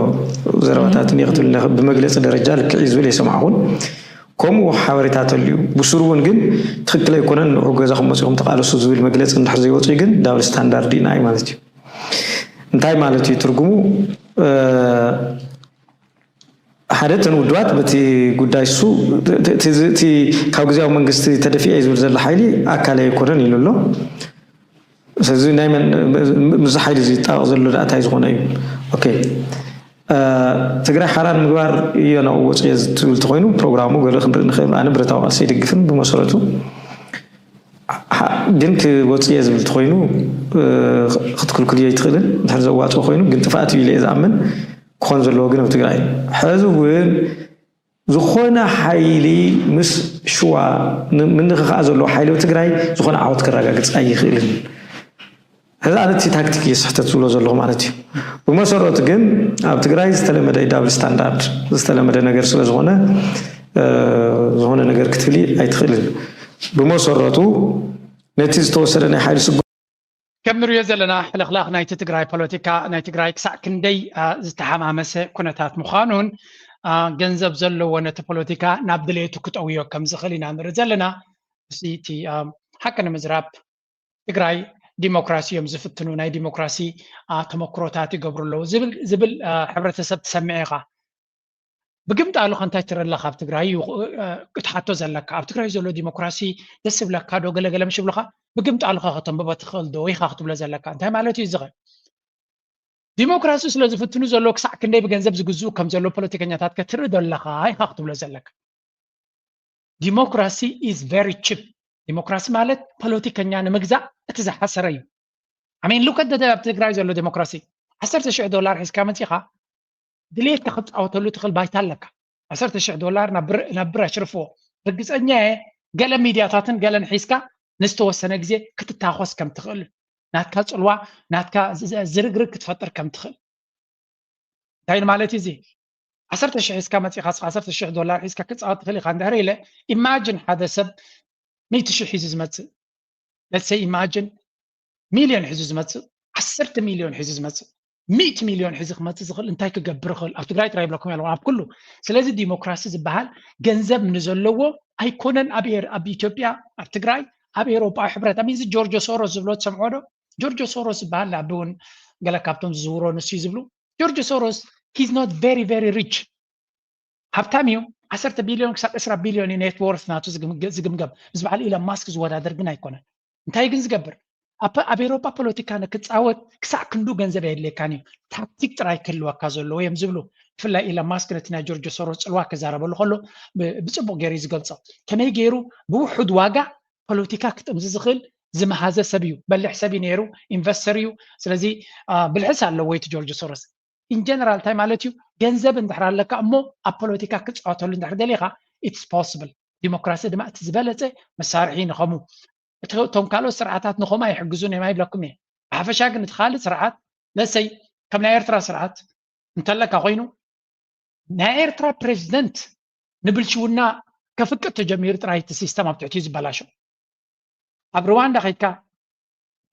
ዘረባታት እኒኦ ክትብል ብመግለፂ ደረጃ ልክዕ እዩ ዝብል የሰማዕኹን። ከምኡ ሓበሬታ ተልዩ ብስሩ እውን ግን ትኽክል ኣይኮነን፣ ንዑ ገዛኹም መፂኹም ተቃለሱ ዝብል መግለፂ እንድሕር ዘይወፅኡ ግን ዳብል ስታንዳርድ ኢና እዩ ማለት እዩ። እንታይ ማለት እዩ ትርጉሙ? ሓደ እተን ውድባት በቲ ጉዳይ እሱ እቲ ካብ ግዜያዊ መንግስቲ ተደፊአ ዝብል ዘሎ ሓይሊ ኣካል ኣይኮነን ኢሉ ኣሎ። ስለዚ ናይ መን ምዚ ሓይሊ እዚ ይጣበቕ ዘሎ ዳእታይ ዝኾነ እዩ። ኦኬ ትግራይ ሓራን ምግባር እዮ ናብኡ ወፅየ ዝትብል ተኮይኑ ፕሮግራሙ ገለ ክንርኢ ንኽእል። ኣነ ብረታዊ ቃልሲ ኣይደግፍን ብመሰረቱ። ግን ክወፅየ ዝብል ተኮይኑ ክትክልክልዮ ኣይትኽእልን። እንድሕር ዘዋፅኦ ኮይኑ ግን ጥፍኣት እዩ ኢለ እየ ዝኣምን። ክኾን ዘለዎ ግን ኣብ ትግራይ ሕዚ እውን ዝኾነ ሓይሊ ምስ ሽዋ ምንኽኻእ ዘለዎ ሓይሊ ኣብ ትግራይ ዝኾነ ዓወት ክረጋግፅ ኣይኽእልን። ሕዚ ኣነ እቲ ታክቲክ እየ ስሕተት ዝብሎ ዘለኹ ማለት እዩ። ብመሰረቱ ግን ኣብ ትግራይ ዝተለመደ ዳብል ስታንዳርድ ዝተለመደ ነገር ስለ ዝኾነ ዝኾነ ነገር ክትብሊ ኣይትኽእልን። ብመሰረቱ ነቲ ዝተወሰደ ናይ ሓይሊ ስጉ ከም ንሪኦ ዘለና ሕልኽላኽ ናይቲ ትግራይ ፖለቲካ ናይ ትግራይ ክሳዕ ክንደይ ዝተሓማመሰ ኩነታት ምዃኑን ገንዘብ ዘለዎ ነቲ ፖለቲካ ናብ ድሌቱ ክጠውዮ ከም ዝኽእል ኢና ንርኢ ዘለና። እቲ ሓቂ ንምዝራብ ትግራይ ዲሞክራሲ እዮም ዝፍትኑ፣ ናይ ዲሞክራሲ ተመክሮታት ይገብሩ ኣለዉ ዝብል ሕብረተሰብ ትሰምዕ ኢኻ። ብግምጣሉ ከ እንታይ ትርኢ ኣለኻ ኣብ ትግራይ እዩ ክትሓቶ ዘለካ? ኣብ ትግራይ ዘሎ ዲሞክራሲ ደስ ይብለካ ዶ ገለገለ ምሽ ይብሉኻ? ብግምጣሉ ከ ከተንብቦ ትኽእል ዶ ኢኻ ክትብሎ ዘለካ? እንታይ ማለት እዩ እዚ ኸ? ዲሞክራሲ ስለ ዝፍትኑ ዘለዉ ክሳዕ ክንደይ ብገንዘብ ዝግዝኡ ከም ዘለዉ ፖለቲከኛታት ከ ትርኢ ዶ ኣለኻ ኢኻ ክትብሎ ዘለካ? ዲሞክራሲ is very cheap። ዲሞክራሲ ማለት ፖለቲከኛ ንምግዛእ እቲ ዝሓሰረ እዩ። ኣሜን ሉከት ኣብ ትግራይ ዘሎ ዲሞክራሲ ዓሰርተ ሽሕ ዶላር ሒዝካ መፂኻ ድሌትካ ክትፃወተሉ ትኽእል ባይታ ኣለካ። ዓሰርተ ሽሕ ዶላር ናብ ብር ኣሽርፍዎ። ርግፀኛ እየ ገለ ሚድያታትን ገለን ሒዝካ ንዝተወሰነ ግዜ ክትታኾስ ከም ትኽእል ናትካ ፅልዋ ናትካ ዝርግርግ ክትፈጥር ከም ትኽእል። እንታይ ማለት እዩ እዚ? ዓሰርተ ሽሕ ሒዝካ መፂኻ ዓሰርተ ሽሕ ዶላር ሒዝካ ክትፃወት ትኽእል ኢኻ እንድሕር ኢለ ኢማጅን ሓደ ሰብ ሚእቲ ሽሕ ሒዙ ዝመፅእ let's say imagine ሚልዮን ሒዙ ዝመፅእ ዓሰርተ ሚልዮን ሒዙ ዝመፅእ ሚእቲ ሚልዮን ሒዙ ክመፅእ ዝኽእል እንታይ ክገብር ይኽእል? ኣብ ትግራይ ጥራይ ይብለኩም ኣለኹ ኣብ ኩሉ። ስለዚ ዲሞክራሲ ዝበሃል ገንዘብ ንዘለዎ ኣይኮነን። ኣብ ኣብ ኢትዮጵያ ኣብ ትግራይ ኣብ ኤሮጳዊ ሕብረት ኣሚን እዚ ጆርጆ ሶሮስ ዝብሎ ትሰምዖ ዶ? ጆርጆ ሶሮስ ዝበሃል ንኣቢ እውን ገለ ካብቶም ዝዝውሮ ንሱ እዩ ዝብሉ ጆርጆ ሶሮስ he's not very very rich ሃብታም እዩ። ዓሰርተ ቢልዮን ክሳብ ዕስራ ቢልዮን እዩ ኔትወርት ናቱ ዝግምገም። ምስ በዓል ኢሎን ማስክ ዝወዳደር ግን ኣይኮነን። እንታይ ግን ዝገብር ኣብ ኤሮፓ ፖለቲካ ንክፃወት ክሳዕ ክንዱ ገንዘብ ኣየድልየካን እዩ። ታክቲክ ጥራይ ክህልወካ ዘለዎ እዮም ዝብሉ። ብፍላይ ኢሎን ማስክ ነቲ ናይ ጆርጆ ሶሮስ ፅልዋ ክዛረበሉ ከሎ ብፅቡቅ ገይሩ እዩ ዝገልፆ። ከመይ ገይሩ ብውሑድ ዋጋ ፖለቲካ ክጥምዚ ዝኽእል ዝመሃዘ ሰብ እዩ። በሊሕ ሰብ እዩ ነይሩ፣ ኢንቨስተር እዩ። ስለዚ ብልሕስ ኣለዎ እቲ ጆርጆ ሶሮስ። in general እንታይ ማለት እዩ? ገንዘብ እንድሕር ኣለካ እሞ ኣብ ፖለቲካ ክፃወተሉ እንድሕር ደሊኻ it's possible። ዲሞክራሲ ድማ እቲ ዝበለፀ መሳርሒ ንኸሙ እቶም ካልኦት ስርዓታት ንኸሙ ኣይሕግዙን እዮም ኣይብለኩም እየ። ብሓፈሻ ግን እቲ ካልእ ስርዓት ለሰይ ከም ናይ ኤርትራ ስርዓት እንተለካ ኮይኑ ናይ ኤርትራ ፕሬዚደንት ንብልሽውና ከፍቅድ ተጀሚሩ ጥራይ እቲ ሲስተም ኣብ ትሕቲኡ ዝበላሾ። ኣብ ሩዋንዳ ከይድካ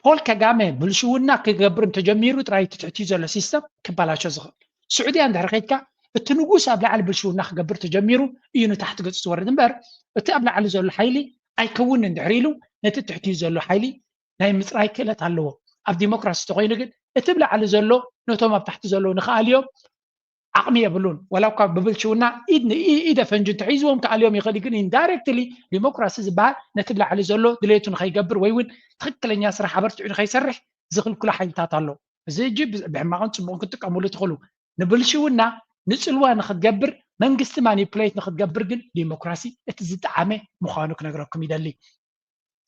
ፖል ከጋመ ብልሽውና ክገብር እንተጀሚሩ ጥራይ እቲ ትሕቲኡ ዘሎ ሲስተም ክበላሾ ዝኽእል። ስዑድያ እንድሕር ከይድካ እቲ ንጉስ ኣብ ላዕሊ ብልሽውና ክገብር ተጀሚሩ እዩ ንታሕቲ ገፁ ዝወርድ እምበር እቲ ኣብ ላዕሊ ዘሎ ሓይሊ ኣይከውንን እንድሕር ኢሉ ነቲ ትሕቲኡ ዘሎ ሓይሊ ናይ ምፅራይ ክእለት ኣለዎ። ኣብ ዲሞክራሲ ተኮይኑ ግን እቲ ብላዕሊ ዘሎ ነቶም ኣብ ታሕቲ ዘለዉ ንክኣልዮም ዓቕሚ የብሉን። ዋላ እኳ ብብልሽውና ኢድ ኢደ ፈንጂ እንተሒዝዎም ክኣልዮም ይኽእል ግን ኢንዳይሬክትሊ ዲሞክራሲ ዝበሃል ነቲ ብላዕሊ ዘሎ ድሌቱ ንኸይገብር ወይ እውን ትኽክለኛ ስራሕ ኣበርቲዑ ንኸይሰርሕ ዝኽልክሎ ሓይልታት ኣሎ። እዚ እጂ ብሕማቕን ፅቡቕን ክትጥቀምሉ ትኽእሉ። ንብልሽውና ንፅልዋ ንክትገብር መንግስቲ ማኒፕሌት ንክትገብር ግን ዲሞክራሲ እቲ ዝጠዓመ ምዃኑ ክነግረኩም ይደሊ።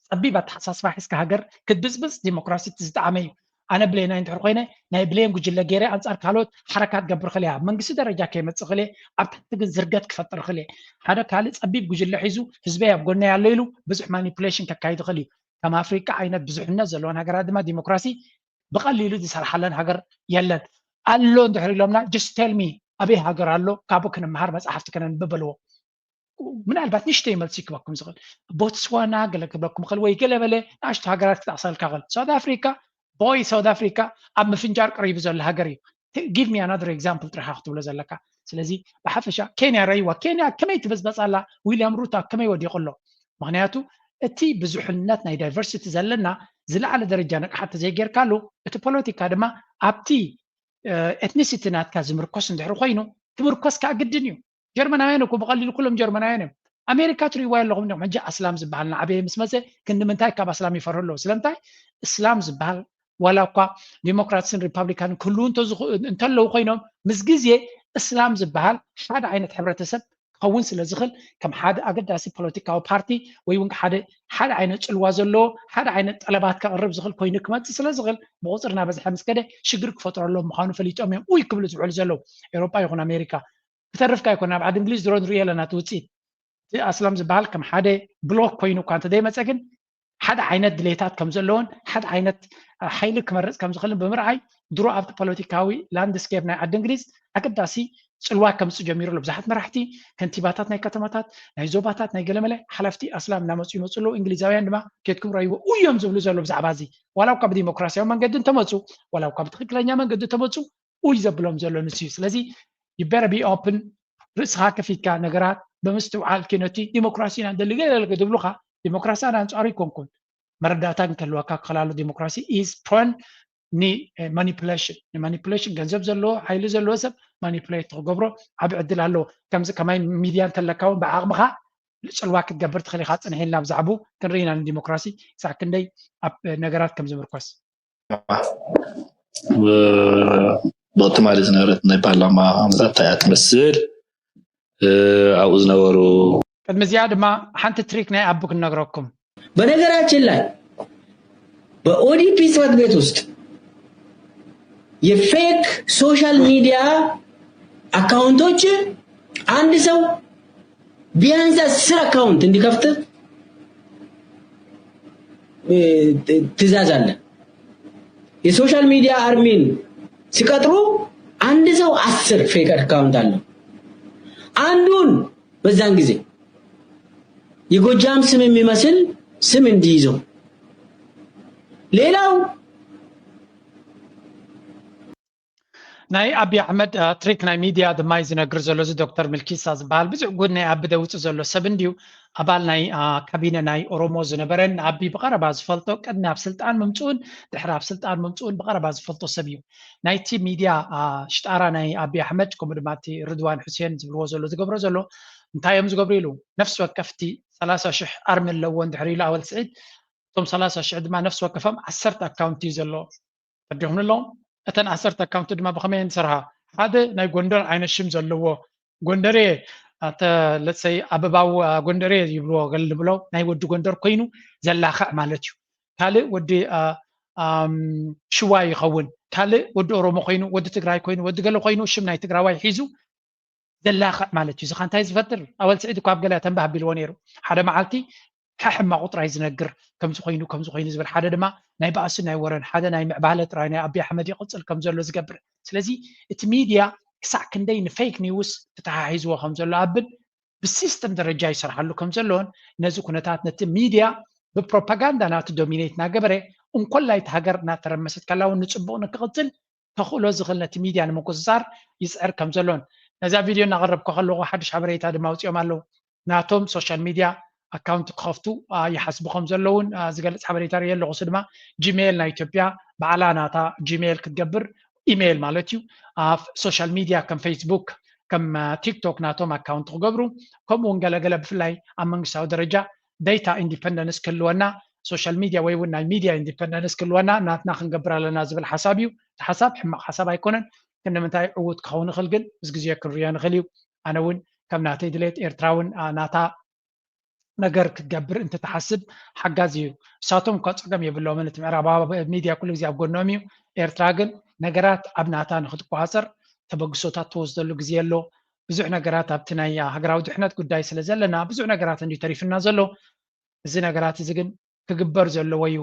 ፀቢብ ኣተሓሳስባ ሒዝካ ሃገር ክትብፅብፅ ዲሞክራሲ እቲ ዝጠዓመ እዩ። ኣነ ብሌናይ እንድሕር ኮይነ ናይ ብሌን ጉጅለ ገይረ ኣንፃር ካልኦት ሓረካት ገብር ክልየ ኣብ መንግስቲ ደረጃ ከይመፅእ ክልየ ኣብ ታሕቲ ግን ዝርገት ክፈጥር ክልየ ሓደ ካልእ ፀቢብ ጉጅለ ሒዙ ህዝበይ ኣብ ጎነይ ኣሎ ኢሉ ብዙሕ ማኒፕሌሽን ከካይድ ይኽእል እዩ። ከም ኣፍሪቃ ዓይነት ብዙሕነት ዘለወን ሃገራት ድማ ዲሞክራሲ ብቐሊሉ ዝሰርሓለን ሃገር የለን። ኣሎ እንድሕር ኢሎምና just tell me ኣበይ ሃገር ኣሎ ካብኡ ክንምሃር መፅሓፍቲ ከነንብብ በልዎ። ምናልባት ንሽተይ መልሲ ክበኩም ዝኽእል ቦትስዋና ገለ ክብለኩም ይኽእል ወይ ገለ በለ ንኣሽቱ ሃገራት ክጠቕሰልካ ኽእል ሳውት ኣፍሪካ ቦይ ሳውት ኣፍሪካ ኣብ ምፍንጃር ቀሪቡ ዘሎ ሃገር እዩ። Give me another example ጥሪኻ ክትብሎ ዘለካ። ስለዚ ብሓፈሻ ኬንያ ረይዋ ኬንያ ከመይ ትበዝበፃላ ዊልያም ሩታ ከመይ ወዲቑ ኣሎ? ምክንያቱ እቲ ብዙሕነት ናይ ዳይቨርሲቲ ዘለና ዝለዓለ ደረጃ ንቕሓት ተዘይጌርካሉ እቲ ፖለቲካ ድማ ኣብቲ ኤትኒሲቲ ናትካ ዝምርኮስ እንድሕር ኮይኑ ክምርኮስ ከዓ ግድን እዩ። ጀርመናውያን እኮ ብቐሊሉ ኩሎም ጀርመናውያን እዮም። ኣሜሪካ ትሪእዋ ኣለኹም ዲኹም ሕጂ ኣስላም ዝበሃል ንዓበየ ምስ መፀ ክንዲ ምንታይ ካብ ኣስላም ይፈርሁ ኣለዉ ስለምንታይ? እስላም ዝበሃል ዋላ እኳ ዲሞክራትስን ሪፓብሊካንን ክህልዉ እንተለዉ ኮይኖም ምስ ግዜ እስላም ዝበሃል ሓደ ዓይነት ሕብረተሰብ ክኸውን ስለ ዝኽእል ከም ሓደ ኣገዳሲ ፖለቲካዊ ፓርቲ ወይ እውን ሓደ ሓደ ዓይነት ፅልዋ ዘለዎ ሓደ ዓይነት ጠለባት ከቕርብ ዝኽእል ኮይኑ ክመፅእ ስለ ዝኽእል ብቁፅሪ እናበዝሐ ምስ ከደ ሽግር ክፈጥረሎም ምዃኑ ፈሊጦም እዮም ኡይ ክብሉ ዝውዕሉ ዘለዉ። ኤውሮጳ ይኹን ኣሜሪካ ክተርፍካ ይኮን ኣብ ዓዲ እንግሊዝ ድሮ ንሪኦ ኣለና እቲ ውፅኢት እቲ ኣስላም ዝበሃል ከም ሓደ ብሎክ ኮይኑ እኳ እንተደይመፀ ግን ሓደ ዓይነት ድሌታት ከም ዘለዎን ሓደ ዓይነት ሓይሊ ክመርፅ ከም ዝኽእልን ብምርኣይ ድሮ ኣብቲ ፖለቲካዊ ላንድስኬፕ ናይ ዓዲ እንግሊዝ ኣገዳሲ ፅልዋ ከምፅእ ጀሚሩ ኣሎ። ብዙሓት መራሕቲ ከንቲባታት ናይ ከተማታት ናይ ዞባታት ናይ ገለመለ ሓላፍቲ ኣስላም እናመፁ ይመፁ ኣለዉ። እንግሊዛውያን ድማ ኬድኩም ረይዎ እዮም ዝብሉ ዘሎ ብዛዕባ እዚ ዋላ እኳ ብዲሞክራሲያዊ መንገዲ እንተመፁ ዋላ እኳ ብትክክለኛ መንገዲ እንተመፁ ኡይ ዘብሎም ዘሎ ንሱ እዩ። ስለዚ you better be open ርእስኻ ከፊትካ ነገራት ብምስትውዓል ኪነቲ ዲሞክራሲ ኢና ንደሊ ገለ ገለ ዝብሉኻ ዲሞክራሲ ኣነ ኣንፃሩ ይኮንኩን መረዳእታ ግን ከልወካ ክኽላሉ ዲሞክራሲ is prone ን manipulation ን manipulation ገንዘብ ዘለዎ ሓይሊ ዘለዎ ሰብ ማኒፕሌት ክገብሮ ዓብ ዕድል ኣለዎ። ከምዚ ከማይ ሚድያ እንተለካ እውን ብዓቕምኻ ፅልዋ ክትገብር ትኽእል ኢኻ። ፅንሕ ኢልና ብዛዕቡ ክንርኢ ኢና ንዲሞክራሲ ክሳዕ ክንደይ ኣብ ነገራት ከም ዝምርኮስ። ብትማሊ ዝነበረት ናይ ፓርላማ ኣመፃፅኣ እያ ትመስል ኣብኡ ዝነበሩ ቅድሚ እዚኣ ድማ ሓንቲ ትሪክ ናይ ኣቡ ክንነግረኩም በነገራችን ላይ በኦዲፒ ጽህፈት ቤት ውስጥ የፌክ ሶሻል ሚዲያ አካውንቶች አንድ ሰው ቢያንስ አስር አካውንት እንዲከፍት ትእዛዝ አለ። የሶሻል ሚዲያ አድሚን ሲቀጥሩ አንድ ሰው አስር ፌክ አካውንት አለው። አንዱን በዛን ጊዜ የጎጃም ስም የሚመስል ስም እንዲይዘው ሌላው ናይ ኣቢ ኣሕመድ ትሪክ ናይ ሚድያ ድማ እዩ ዝነግር ዘሎ እዚ ዶክተር ምልኪሳ ዝበሃል ብዙሕ ጉድ ናይ ኣቢ ደውፅእ ዘሎ ሰብ እንድዩ። ኣባል ናይ ካቢነ ናይ ኦሮሞ ዝነበረን ንኣቢ ብቐረባ ዝፈልጦ ቅድሚ ኣብ ስልጣን ምምፅኡን ድሕሪ ኣብ ስልጣን ምምፅኡን ብቐረባ ዝፈልጦ ሰብ እዩ። ናይቲ ሚድያ ሽጣራ ናይ ኣቢ ኣሕመድ ከምኡ ድማ እቲ ርድዋን ሑሴን ዝብልዎ ዘሎ ዝገብሮ ዘሎ እንታይ እዮም ዝገብሩ ኢሉ ነፍሲ ወከፍቲ ሰላሳ ሽሕ ኣርሚ ኣለዎ እንድሕር ኢሉ ኣወል ስዒድ እቶም ሰላሳ ሽሕ ድማ ነፍሲ ወከፎም ዓሰርተ ኣካውንቲ እዩ ዘለዎ። ተዲኹም ኣለዎም እተን ዓሰርተ ኣካውንቲ ድማ ብኸመይ ዝሰርሃ ሓደ ናይ ጎንደር ዓይነት ሽም ዘለዎ ጎንደሬ ኣተ ለሰይ ኣበባው ጎንደሬ ይብልዎ ገል ብለው ናይ ወዲ ጎንደር ኮይኑ ዘላኽዕ ማለት እዩ። ካልእ ወዲ ሽዋ ይኸውን ካልእ ወዲ ኦሮሞ ኮይኑ ወዲ ትግራይ ኮይኑ ወዲ ገለ ኮይኑ ሽም ናይ ትግራዋይ ሒዙ ዘላኽዕ ማለት እዩ። ዝኻ እንታይ ዝፈጥር ኣወል ስዒድ እኳ ኣብ ገለ ተንባህ ኣቢልዎ ነይሩ ሓደ መዓልቲ ሕማቑ ጥራይ ዝነግር ከምዚ ኮይኑ ከምዚ ኮይኑ ዝብል ሓደ ድማ ናይ ባእሲ ናይ ወረን ሓደ ናይ ምዕባለ ጥራይ ናይ ኣቢ ኣሕመድ ይቕፅል ከም ዘሎ ዝገብር። ስለዚ እቲ ሚድያ ክሳዕ ክንደይ ንፌክ ኒውስ ተተሓሒዝዎ ከም ዘሎ ኣብን ብሲስተም ደረጃ ይሰርሓሉ ከም ዘለዎን ነዚ ኩነታት ነቲ ሚድያ ብፕሮፓጋንዳ ናቱ ዶሚኔት እናገበረ እንኮላይ እቲ ሃገር እናተረመሰት ከላ እውን ንፅቡቕ ንክቕፅል ተኽእሎ ዝኽእል ነቲ ሚድያ ንምቁፅፃር ይፅዕር ከም ዘሎን ነዛ ቪድዮ እናቐረብኩ ከለኹ ሓድሽ ሓበሬታ ድማ ኣውፂኦም ኣለዉ። ናቶም ሶሻል ሚድያ ኣካውንት ክኸፍቱ ይሓስቡ ከም ዘለውን ዝገልፅ ሓበሬታ ርኢ ኣለኹ። እሱ ድማ ጂሜል ናይ ኢትዮጵያ ባዕላ ናታ ጂሜል ክትገብር ኢሜይል ማለት እዩ ኣብ ሶሻል ሚድያ ከም ፌስቡክ ከም ቲክቶክ ናቶም ኣካውንት ክገብሩ ከምኡ እውን ገለገለ ብፍላይ ኣብ መንግስታዊ ደረጃ ዴታ ኢንዲፐንደንስ ክህልወና ሶሻል ሚድያ ወይ እውን ናይ ሚድያ ኢንዲፐንደንስ ክህልወና ናትና ክንገብር ኣለና ዝብል ሓሳብ እዩ። እቲ ሓሳብ ሕማቕ ሓሳብ ኣይኮነን። ክንዲ ምንታይ ዕዉት ክኸውን ይኽእል ግን ምስ ግዜ ክንሪኦ ንኽእል እዩ። ኣነ እውን ከም ናተይ ድሌት ኤርትራ እውን ናታ ነገር ክትገብር እንትትሓስብ ሓጋዚ እዩ። እሳቶም እኳ ፀገም የብሎምን፣ እቲ ምዕራባዊ ሚድያ ኩሉ ግዜ ኣብ ጎኖም እዩ። ኤርትራ ግን ነገራት ኣብ ናታ ንክትቆፃፀር ተበግሶታት ትወስደሉ ግዜ ኣሎ። ብዙሕ ነገራት ኣብቲ ናይ ሃገራዊ ድሕነት ጉዳይ ስለ ዘለና ብዙሕ ነገራት እንድዩ ተሪፍና ዘሎ። እዚ ነገራት እዚ ግን ክግበር ዘለዎ እዩ።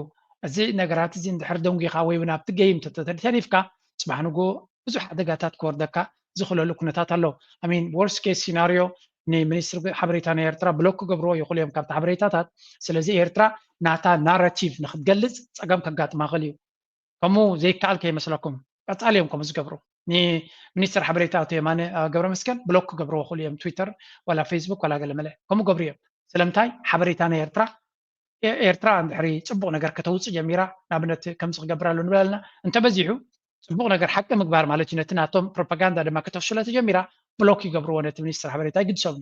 እዚ ነገራት እዚ እንድሕር ደንጒኻ ወይ እውን ኣብቲ ገይም ተተሪፍካ ፅባሕ ንግሆ ብዙሕ ሓደጋታት ክወርደካ ዝኽእለሉ ኩነታት ኣሎ። I mean worst case scenario ንሚኒስትሪ ሓበሬታ ናይ ኤርትራ ብሎክ ክገብርዎ ይኽእሉ እዮም ካብቲ ሓበሬታታት። ስለዚ ኤርትራ ናታ ናራቲቭ ንክትገልፅ ፀገም ከጋጥማ ይኽእል እዩ። ከምኡ ዘይከኣል ከይመስለኩም ቀፃሊ እዮም ከምኡ ዝገብሩ። ንሚኒስትር ሓበሬታ ኣቶ የማነ ገብረመስቀል ብሎክ ክገብርዎ ይኽእሉ እዮም ትዊተር ዋላ ፌስቡክ ዋላ ገለመለ ከምኡ ገብሩ እዮም። ስለምንታይ ሓበሬታ ናይ ኤርትራ ኤርትራ እንድሕሪ ፅቡቕ ነገር ከተውፅእ ጀሚራ ንኣብነት ከምዚ ክገብር ኣሎ ንብል ኣለና እንተበዚሑ ፅቡቕ ነገር ሓቂ ምግባር ማለት እዩ። ነቲ ናቶም ፕሮፓጋንዳ ድማ ከተፍሽሎ ተጀሚራ ብሎክ ይገብርዎ ነቲ ሚኒስትር ሓበሬታ ይግድሶም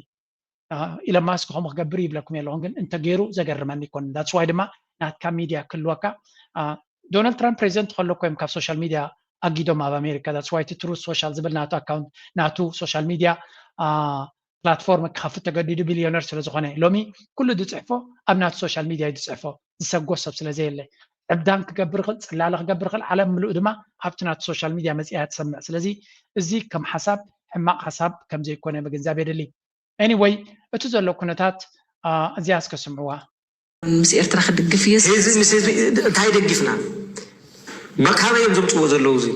ኢለን ማስክ ከምኡ ክገብር ይብለኩም የለኹም ግን እንተገይሩ ዘገርመኒ ይኮን that's why ድማ ናትካ ሚድያ ክህልወካ። ዶናልድ ትራምፕ ፕሬዚደንት ከሎ እኮ እዮም ካብ ሶሻል ሚድያ ኣጊዶም ኣብ ኣሜሪካ that's why እቲ ትሩዝ ሶሻል ዝብል ናቱ ኣካውንት ናቱ ሶሻል ሚድያ ፕላትፎርም ክኸፍት ተገዲዱ ቢልዮነር ስለ ዝኾነ ሎሚ ኩሉ ዝፅሕፎ ኣብ ናቱ ሶሻል ሚድያ እዩ ዝፅሕፎ ዝሰጎ ሰብ ስለ ዘየለ ዕብዳን ክገብር ይኽእል ፅላለ ክገብር ይኽእል ዓለም ምሉእ ድማ ኣብቲ ናቱ ሶሻል ሚድያ መፅያ ትሰምዕ ስለዚ እዚ ከም ሓሳብ ሕማቕ ሓሳብ ከም ዘይኮነ ምግንዛብ የድሊ anyway እቲ ዘሎ ኩነታት እዚኣ እስከ ስምዕዋ ምስ ኤርትራ ክድግፍ እየ እዚ ምስ ህዝቢ እንታይ ደግፍና ካበይ እዮም ዘምፅዎ ዘለዉ እዚ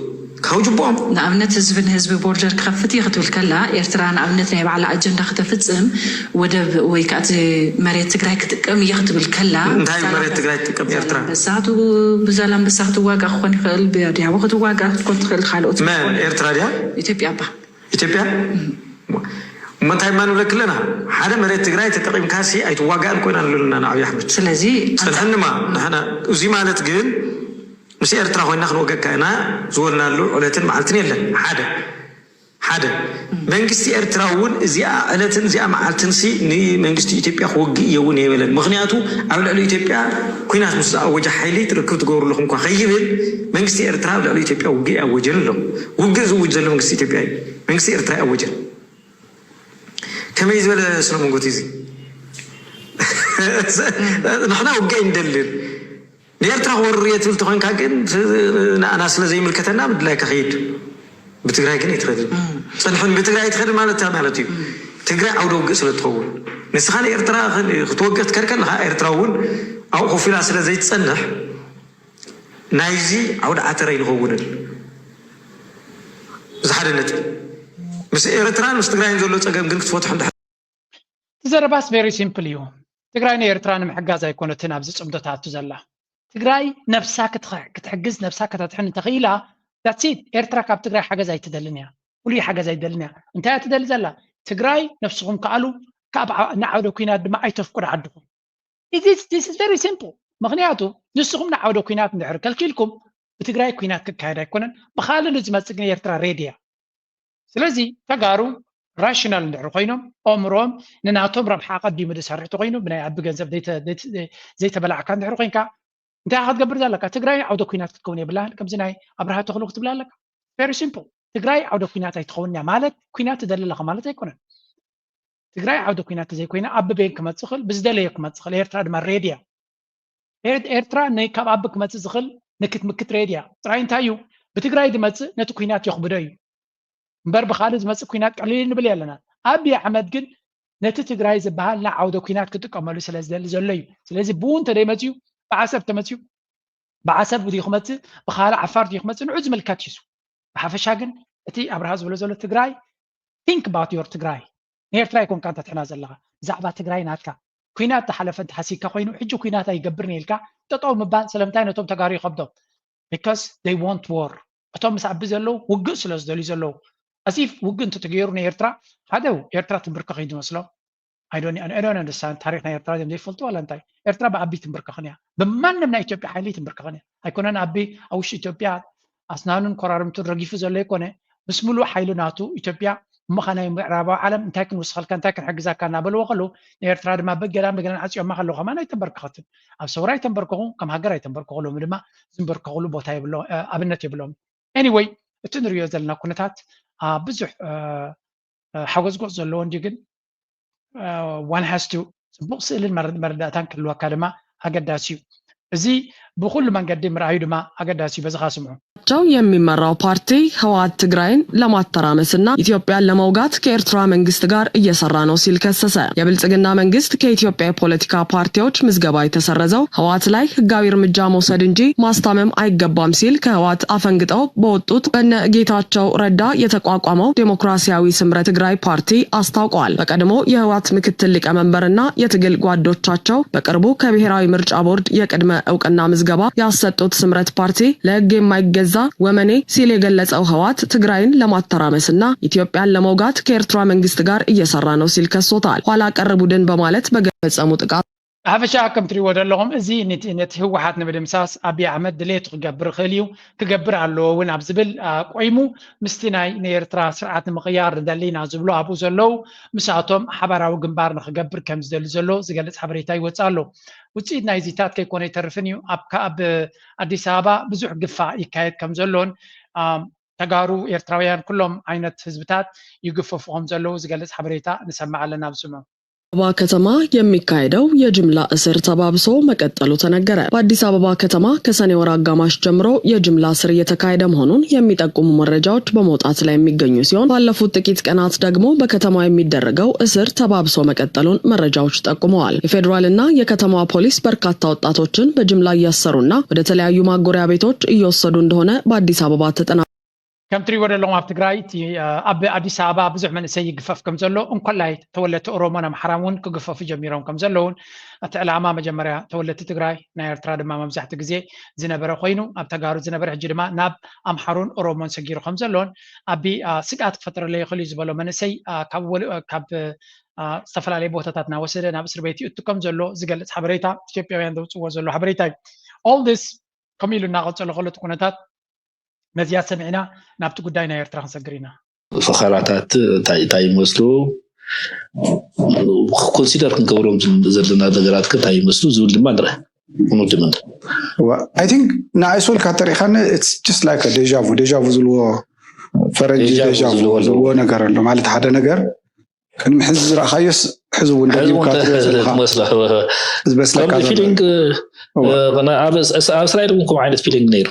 ካብ ጅቦኦም ንኣብነት ህዝቢ ንህዝቢ ቦርደር ክኸፍት እየ ክትብል ከላ ኤርትራ ንኣብነት ናይ ባዕላ ኣጀንዳ ክተፍፅም ወደብ ወይ ከዓ እቲ መሬት ትግራይ ክጥቀም እየ ክትብል ከላ እንታይ መሬት ትግራይ ትጥቀም ኤርትራ ብዛላንበሳ ክትዋጋ ክኾን ይኽእል ብዲያቦ ክትዋጋ ክትኮን ትኽእል ካልኦት መን ኤርትራ ድያ ኢትዮጵያ ባ ኢትዮጵያ እሞ እንታይ ማ ንብለክ ኣለና ሓደ መሬት ትግራይ ተጠቂምካሲ ኣይትዋጋእን ኮይና ንብለና ንኣብይ ኣሕመድ ስለዚ ፅንሕንማ ንሕና እዚ ማለት ግን ምስ ኤርትራ ኮይና ክንወገካ ኢና ዝበልናሉ ዕለትን መዓልትን የለን ሓደ ሓደ መንግስቲ ኤርትራ እውን እዚኣ ዕለትን እዚኣ መዓልትን ሲ ንመንግስቲ ኢትዮጵያ ክወግእ እየ እውን የበለን ምክንያቱ ኣብ ልዕሊ ኢትዮጵያ ኩናት ምስ ዝኣወጀ ሓይሊ ርክብ ትገብሩ ኣለኹም እኳ ከይብል መንግስቲ ኤርትራ ኣብ ልዕሊ ኢትዮጵያ ውግእ ኣወጀን ኣሎ ውግእ ዝውጅ ዘሎ መንግስቲ ኢትዮጵያ እዩ መንግስቲ ኤርትራ ኣወጀን ከመይ ዝበለ ስነ መንጎት እዚ ንሕና ውግእ ኣይንደልን ንኤርትራ ክወርር እየ ትብል ተኮንካ ግን ንኣና ስለ ዘይምልከተና ምድላይካ ከይድ ብትግራይ ግን ኣይትኸድን ፅንሕን ብትግራይ ኣይትኸድን ማለት እንታይ ማለት እዩ ትግራይ ዓውደ ውግእ ስለ ትኸውን ንስኻ ንኤርትራ ክትወግእ ክትከድ ከለካ ኤርትራ እውን ኣብኡ ኮፍ ኢላ ስለ ዘይትፀንሕ ናይዚ ዓውደ ዓተር ኣይንኸውንን እዚ ሓደ ነጥቢ ምስ ኤርትራን ምስ ትግራይን ዘሎ ፀገም ግን ክትፈትሑ እንድሕር እቲ ዘረባስ very simple እዩ ትግራይ ንኤርትራ ንምሕጋዝ ኣይኮነትን ኣብዚ ፅምዶ ትኣቱ ዘላ ትግራይ ነብሳ ክትሕግዝ ነብሳ ከተድሕን እንተኽኢላ that's it ኤርትራ ካብ ትግራይ ሓገዝ ኣይትደልን እያ ፍሉይ ሓገዝ ኣይትደልን እያ እንታይ እያ ትደሊ ዘላ ትግራይ ነብስኹም ከኣሉ ካብ ንዓውደ ኩናት ድማ ኣይተፍቅዱ ዓድኹም this is very simple ምኽንያቱ ንስኹም ንዓውደ ኩናት እንድሕር ከልኪልኩም ብትግራይ ኩናት ክካየድ ኣይኮነን ብካልእ ዝመፅእ ግን ኤርትራ ሬድያ ስለዚ ተጋሩ ራሽናል እንድሕር ኮይኖም ኣእምሮም ንናቶም ረብሓ ኣቐዲሙ ዝሰርሕ ተኮይኑ ብናይ ኣቢ ገንዘብ ዘይተበላዕካ እንድሕር ኮይንካ እንታይ ክትገብር ዘለካ ትግራይ ዓውደ ኩናት ክትከውን የብላን ከምዚ ናይ ኣብርሃ ተኽሉ ክትብል ኣለካ very simple ትግራይ ዓውደ ኩናት ኣይትኸውን እያ ማለት ኩናት ትደሊ ኣለካ ማለት ኣይኮነን ትግራይ ዓውደ ኩናት ተዘይኮይና ኣቢ በይን ክመፅእ ክእል ብዝደለዮ ክመፅእ ክእል ኤርትራ ድማ ሬድያ ኤርትራ ካብ ኣቢ ክመፅእ ዝኽእል ንክትምክት ሬድያ ጥራይ እንታይ እዩ ብትግራይ ዝመፅእ ነቲ ኩናት የኽብዶ እዩ እምበር ብካልእ ዝመፅእ ኩናት ቀሊል ንብል ኣለና ኣቢ ኣሕመድ ግን ነቲ ትግራይ ዝበሃል ንዓውደ ኩናት ክጥቀመሉ ስለ ዝደሊ ዘሎ እዩ ስለዚ ብኡ እንተደይመፅኡ ብዓሰብ ተመፅኡ ብዓሰብ ድዩ ክመፅእ ብካልእ ዓፋር ድዩ ክመፅእ ንዑ ዝምልከት እዩ ብሓፈሻ ግን እቲ ኣብርሃ ዝብሎ ዘሎ ትግራይ think about your ትግራይ ንኤርትራ ይኮንካ እንተትሕና ዘለካ ብዛዕባ ትግራይ ናትካ ኩናት ዝሓለፈ እንተሓሲብካ ኮይኑ ሕጂ ኩናት ኣይገብርን ኢልካ ጠጠው ምባል ስለምንታይ ነቶም ተጋሩ ይኸብዶም because they want war እቶም ምስ ኣቢ ዘለዉ ውግእ ስለ ዝደልዩ ዘለዉ as if ውግእ እንተተገይሩ ንኤርትራ ሓደ ኤርትራ ትንብርከኽ እዩ ዝመስሎም I don't understand ታሪክ ናይ ኤርትራ እዮም ዘይፈልጡ ዋላ እንታይ ኤርትራ ብኣቢ ትንብርከኽን እያ ብማንም ናይ ኢትዮጵያ ሓይሊ ትንብርከኽን እያ ኣይኮነን ኣቢ ኣብ ውሽጢ ኢትዮጵያ ኣስናኑን ኮራርምቱን ረጊፉ ዘሎ ይኮነ ምስ ምሉእ ሓይሊ ናቱ ኢትዮጵያ እሞ ኸ ናይ ምዕራባዊ ዓለም እንታይ ክንውስኸልካ እንታይ ክንሕግዛካ እናበልዎ ከለዉ ንኤርትራ ድማ በገላን በገላን ዓፅዮማ ከለዉ ከማን ኣይተንበርከኸትን ኣብ ሰውራ ኣይተንበርከኹ ከም ሃገር ኣይተንበርከኹ ሎሚ ድማ ዝንበርከኹሉ ቦታ የብሎ ኣብነት የብሎም anyway እቲ ንሪኦ ዘለና ኩነታት ብዙሕ ሓጎዝጎዝ ዘለዎ እንዲ ግን one has to ፅቡቕ ስእልን መረዳእታን ክህልወካ ድማ ኣገዳሲ እዩ። እዚ ብኩሉ መንገዲ ምርኣዩ ድማ ኣገዳሲ እዩ። በዚ ካስምዑ ቸው የሚመራው ፓርቲ ህወሓት ትግራይን ለማተራመስና ኢትዮጵያን ለመውጋት ከኤርትራ መንግስት ጋር እየሰራ ነው ሲል ከሰሰ። የብልጽግና መንግስት ከኢትዮጵያ የፖለቲካ ፓርቲዎች ምዝገባ የተሰረዘው ህወሓት ላይ ህጋዊ እርምጃ መውሰድ እንጂ ማስታመም አይገባም ሲል ከህወሓት አፈንግጠው በወጡት በነ ጌታቸው ረዳ የተቋቋመው ዴሞክራሲያዊ ስምረት ትግራይ ፓርቲ አስታውቀዋል። በቀድሞ የህወሓት ምክትል ሊቀመንበርና የትግል ጓዶቻቸው በቅርቡ ከብሔራዊ ምርጫ ቦርድ የቅድመ እውቅና ምዝገባ ያሰጡት ስምረት ፓርቲ ለህግ የማይገዛ ወመኔ ሲል የገለጸው ህወሓት ትግራይን ለማተራመስና ኢትዮጵያን ለመውጋት ከኤርትራ መንግስት ጋር እየሰራ ነው ሲል ከሶታል። ኋላ ቀር ቡድን በማለት በገፈጸሙ ጥቃት ሓፈሻ ከም ትሪእዎ ዘለኹም እዚ ነቲ ህወሓት ንምድምሳስ ኣብይ ኣሕመድ ድሌቱ ክገብር ይኽእል እዩ፣ ክገብር ኣለዎ እውን ኣብ ዝብል ቆይሙ ምስቲ ናይ ንኤርትራ ስርዓት ንምቕያር ንደሊ ኢና ዝብሉ ኣብኡ ዘለዉ ምስኣቶም ሓባራዊ ግንባር ንክገብር ከም ዝደሊ ዘሎ ዝገልፅ ሓበሬታ ይወፅእ ኣሎ። ውፅኢት ናይዚታት ከይኮነ ይተርፍን እዩ። ኣብ ኣዲስ ኣበባ ብዙሕ ግፋ ይካየድ ከም ዘሎን ተጋሩ ኤርትራውያን ኩሎም ዓይነት ህዝብታት ይግፈፉ ከም ዘለዉ ዝገልፅ ሓበሬታ ንሰምዕ ኣለና። ኣብ ስሙ አበባ ከተማ የሚካሄደው የጅምላ እስር ተባብሶ መቀጠሉ ተነገረ። በአዲስ አበባ ከተማ ከሰኔ ወር አጋማሽ ጀምሮ የጅምላ እስር እየተካሄደ መሆኑን የሚጠቁሙ መረጃዎች በመውጣት ላይ የሚገኙ ሲሆን ባለፉት ጥቂት ቀናት ደግሞ በከተማ የሚደረገው እስር ተባብሶ መቀጠሉን መረጃዎች ጠቁመዋል። የፌዴራልና የከተማዋ ፖሊስ በርካታ ወጣቶችን በጅምላ እያሰሩና ወደ ተለያዩ ማጎሪያ ቤቶች እየወሰዱ እንደሆነ በአዲስ አበባ ተጠና ከም ትሪእዎ ዘለኹም ኣብ ትግራይ እቲ ኣብ ኣዲስ ኣበባ ብዙሕ መንእሰይ ይግፈፍ ከም ዘሎ እንኮላይ ተወለድቲ ኦሮሞን ኣምሓራን እውን ክግፈፉ ጀሚሮም ከም ዘለውን እቲ ዕላማ መጀመርያ ተወለድቲ ትግራይ ናይ ኤርትራ ድማ መብዛሕትኡ ግዜ ዝነበረ ኮይኑ ኣብ ተጋሩ ዝነበረ ሕጂ ድማ ናብ ኣምሓሩን ኦሮሞን ሰጊሩ ከም ዘሎን ኣቢ ስግኣት ክፈጥረለይ ይኽእል እዩ ዝበሎ መንእሰይ ካብ ዝተፈላለዩ ቦታታት እናወሰደ ናብ እስር ቤት ይእቱ ከም ዘሎ ዝገልፅ ሓበሬታ ኢትዮጵያውያን ዘውፅዎ ዘሎ ሓበሬታ እዩ። All this ከምኡ ኢሉ እናቐፀሎ ከሎ እቲ ኩነታት ነዚኣ ሰሚዕና ናብቲ ጉዳይ ናይ ኤርትራ ክንሰግር ኢና። ፈኸራታት እንታይ ይመስሉ ኮንሲደር ክንገብሮም ዘለና ነገራት እንታይ ይመስሉ ዝብል ድማ ንርአ። ክንውድም እንዳ I think ንኣይ ሶልካ ተሪእኻኒ it's just like deja vu deja vu ዝልዎ ፈረንጂ deja vu ዝልዎ ነገር ኣሎ ማለት ሓደ ነገር ቅድሚ ሕዚ ዝረእኻዮስ ሕዚ እውን ደጊምካ ትመስሎ ዝበስለካ ፊሊንግ ኣብ እስራኤል እውን ከምኡ ዓይነት ፊሊንግ ነይሩ።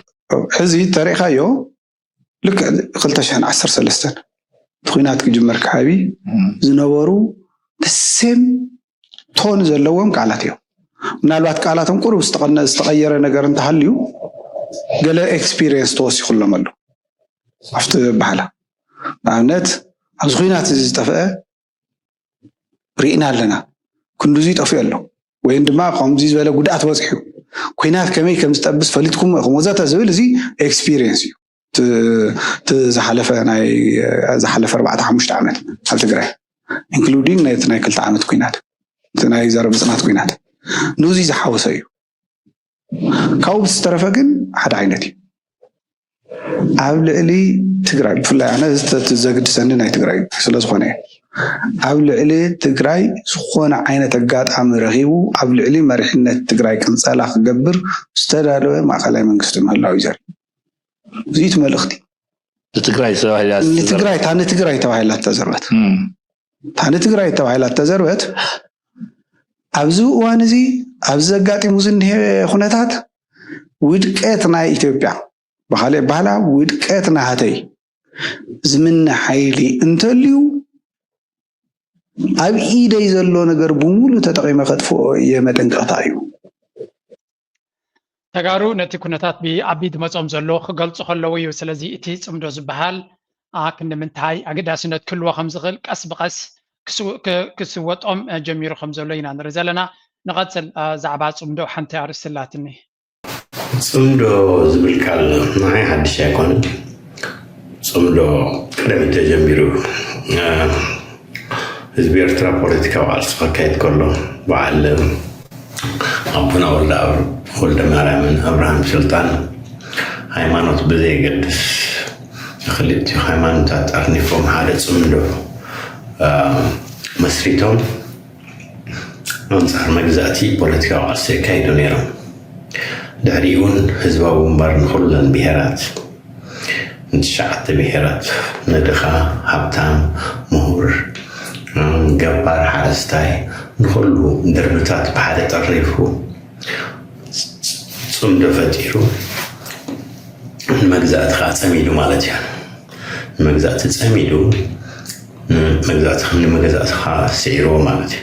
ሕዚ ተሪእኻዮ ልክዕ ክልተ ሽሕን ዓሰርተ ሰለስተን እቲ ኩናት ክጅመር ክዓቢ ዝነበሩ ሴም ቶን ዘለዎም ቃላት እዮም። ምናልባት ቃላቶም ቁሩብ ዝተቐየረ ነገር እንተሃልዩ ገለ ኤክስፒሪየንስ ተወሲኹሎም ኣሎ ኣብቲ በሃላ ንኣብነት ኣብዚ ኩናት እዚ ዝጠፍአ ርኢና ኣለና ክንዱዚ ጠፍኡ ኣሎ ወይም ድማ ከምዚ ዝበለ ጉድኣት በፂሑ ኩናት ከመይ ከም ዝጠብስ ፈሊጥኩም ኢኹም ወዘተ ዝብል እዚ ኤክስፒሪየንስ እዩ። ዝሓለፈ ናይ ዝሓለፈ ኣርባዕተ ሓሙሽተ ዓመት ኣብ ትግራይ ኢንክሉዲንግ ነቲ ናይ ክልተ ዓመት ኩናት እቲ ናይ ዘረብፅናት ኩናት ንዚ ዝሓወሰ እዩ። ካብኡ ብዝተረፈ ግን ሓደ ዓይነት እዩ። ኣብ ልዕሊ ትግራይ ብፍላይ ኣነ ዘግድሰኒ ናይ ትግራይ ስለዝኾነ ኣብ ልዕሊ ትግራይ ዝኾነ ዓይነት ኣጋጣሚ ረኺቡ ኣብ ልዕሊ መሪሕነት ትግራይ ቅንፀላ ክገብር ዝተዳለወ ማእኸላይ መንግስቲ ምህላው እዩ ዘርኢ። እዚት መልእኽቲ ንትግራይ ንትግራይ እታ ንትግራይ ተባሂላ እተዘርበት እታ ንትግራይ ተባሂላ እተዘርበት ኣብዚ እዋን እዚ ኣብዚ ዘጋጢሙ ዝኒሀ ኩነታት ውድቀት ናይ ኢትዮጵያ ብካሊእ ባህላ ውድቀት ናሃተይ ዝምነ ሓይሊ እንተልዩ ኣብ ኢደይ ዘሎ ነገር ብሙሉ ተጠቂመ ከጥፍኦ እየ መጠንቀቕታ እዩ። ተጋሩ ነቲ ኩነታት ብኣቢ ዝመፆም ዘሎ ክገልፁ ከለዉ እዩ። ስለዚ እቲ ፅምዶ ዝበሃል ክንዲ ምንታይ ኣገዳስነት ክህልዎ ከም ዝኽእል ቀስ ብቐስ ክስወጦም ጀሚሩ ከም ዘሎ ኢና ንርኢ ዘለና። ንቐፅል ዛዕባ ፅምዶ ሓንቲ ኣርእስቲ ኣላትኒ። ፅምዶ ዝብል ቃል ንዓይ ሓድሽ ኣይኮነን። ፅምዶ ቅደም ተጀሚሩ ህዝቢ ኤርትራ ፖለቲካዊ ቃልሲ ከካየድ ከሎ በዓል ኣቦና ወልደ ማርያምን ኣብርሃም ስልጣን ሃይማኖት ብዘየገድስ ንክልቲኡ ሃይማኖታት ኣርኒፎም ሓደ ፅምዶ መስሪቶም ኣንፃር መግዛእቲ ፖለቲካዊ ቃልሲ የካይዱ ነይሮም። ድሕሪኡ እውን ህዝባዊ ግንባር ንኩለን ብሄራት ንትሽዓተ ብሄራት፣ ንድኻ፣ ሃብታም፣ ምሁር፣ ገባር፣ ሓረስታይ፣ ንኹሉ ድርብታት ብሓደ ጠሪፉ ጽምዶ ፈጢሩ ንመግዛእቲ ከዓ ጸሚዱ ማለት እዩ። ንመግዛእቲ ጸሚዱ ንመግዛእቲ ንመግዛእቲ ከዓ ስዒርዎ ማለት እዩ።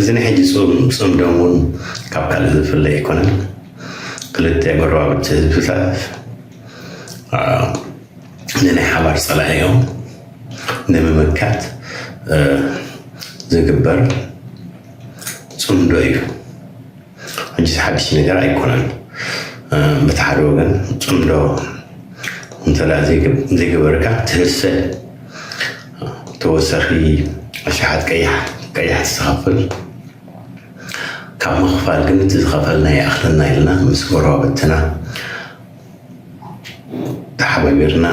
እዚ ናይ ሕጂ ጽም- ጽምዶ እውን ካብ ካልእ ዝፍለ ኣይኮነን። ክልተ ጎረባብቲ ህዝብታት ንናይ ሓባር ጸላኢኦም ንምምካት ዝግበር ጽምዶ እዩ። ሕጂ ሓድሽ ነገር ኣይኮነን። በቲ ሓደ ወገን ጽምዶ እንተ ዘይገበርካ ትህሰ፣ ተወሳኺ ኣሽሓት ቀያሕቲ ትኸፍል። ካብ ምኽፋል ግን እቲ ዝኸፈልና ይኣኽለና ኢልና ምስ ጎረባብትና ተሓባቢርና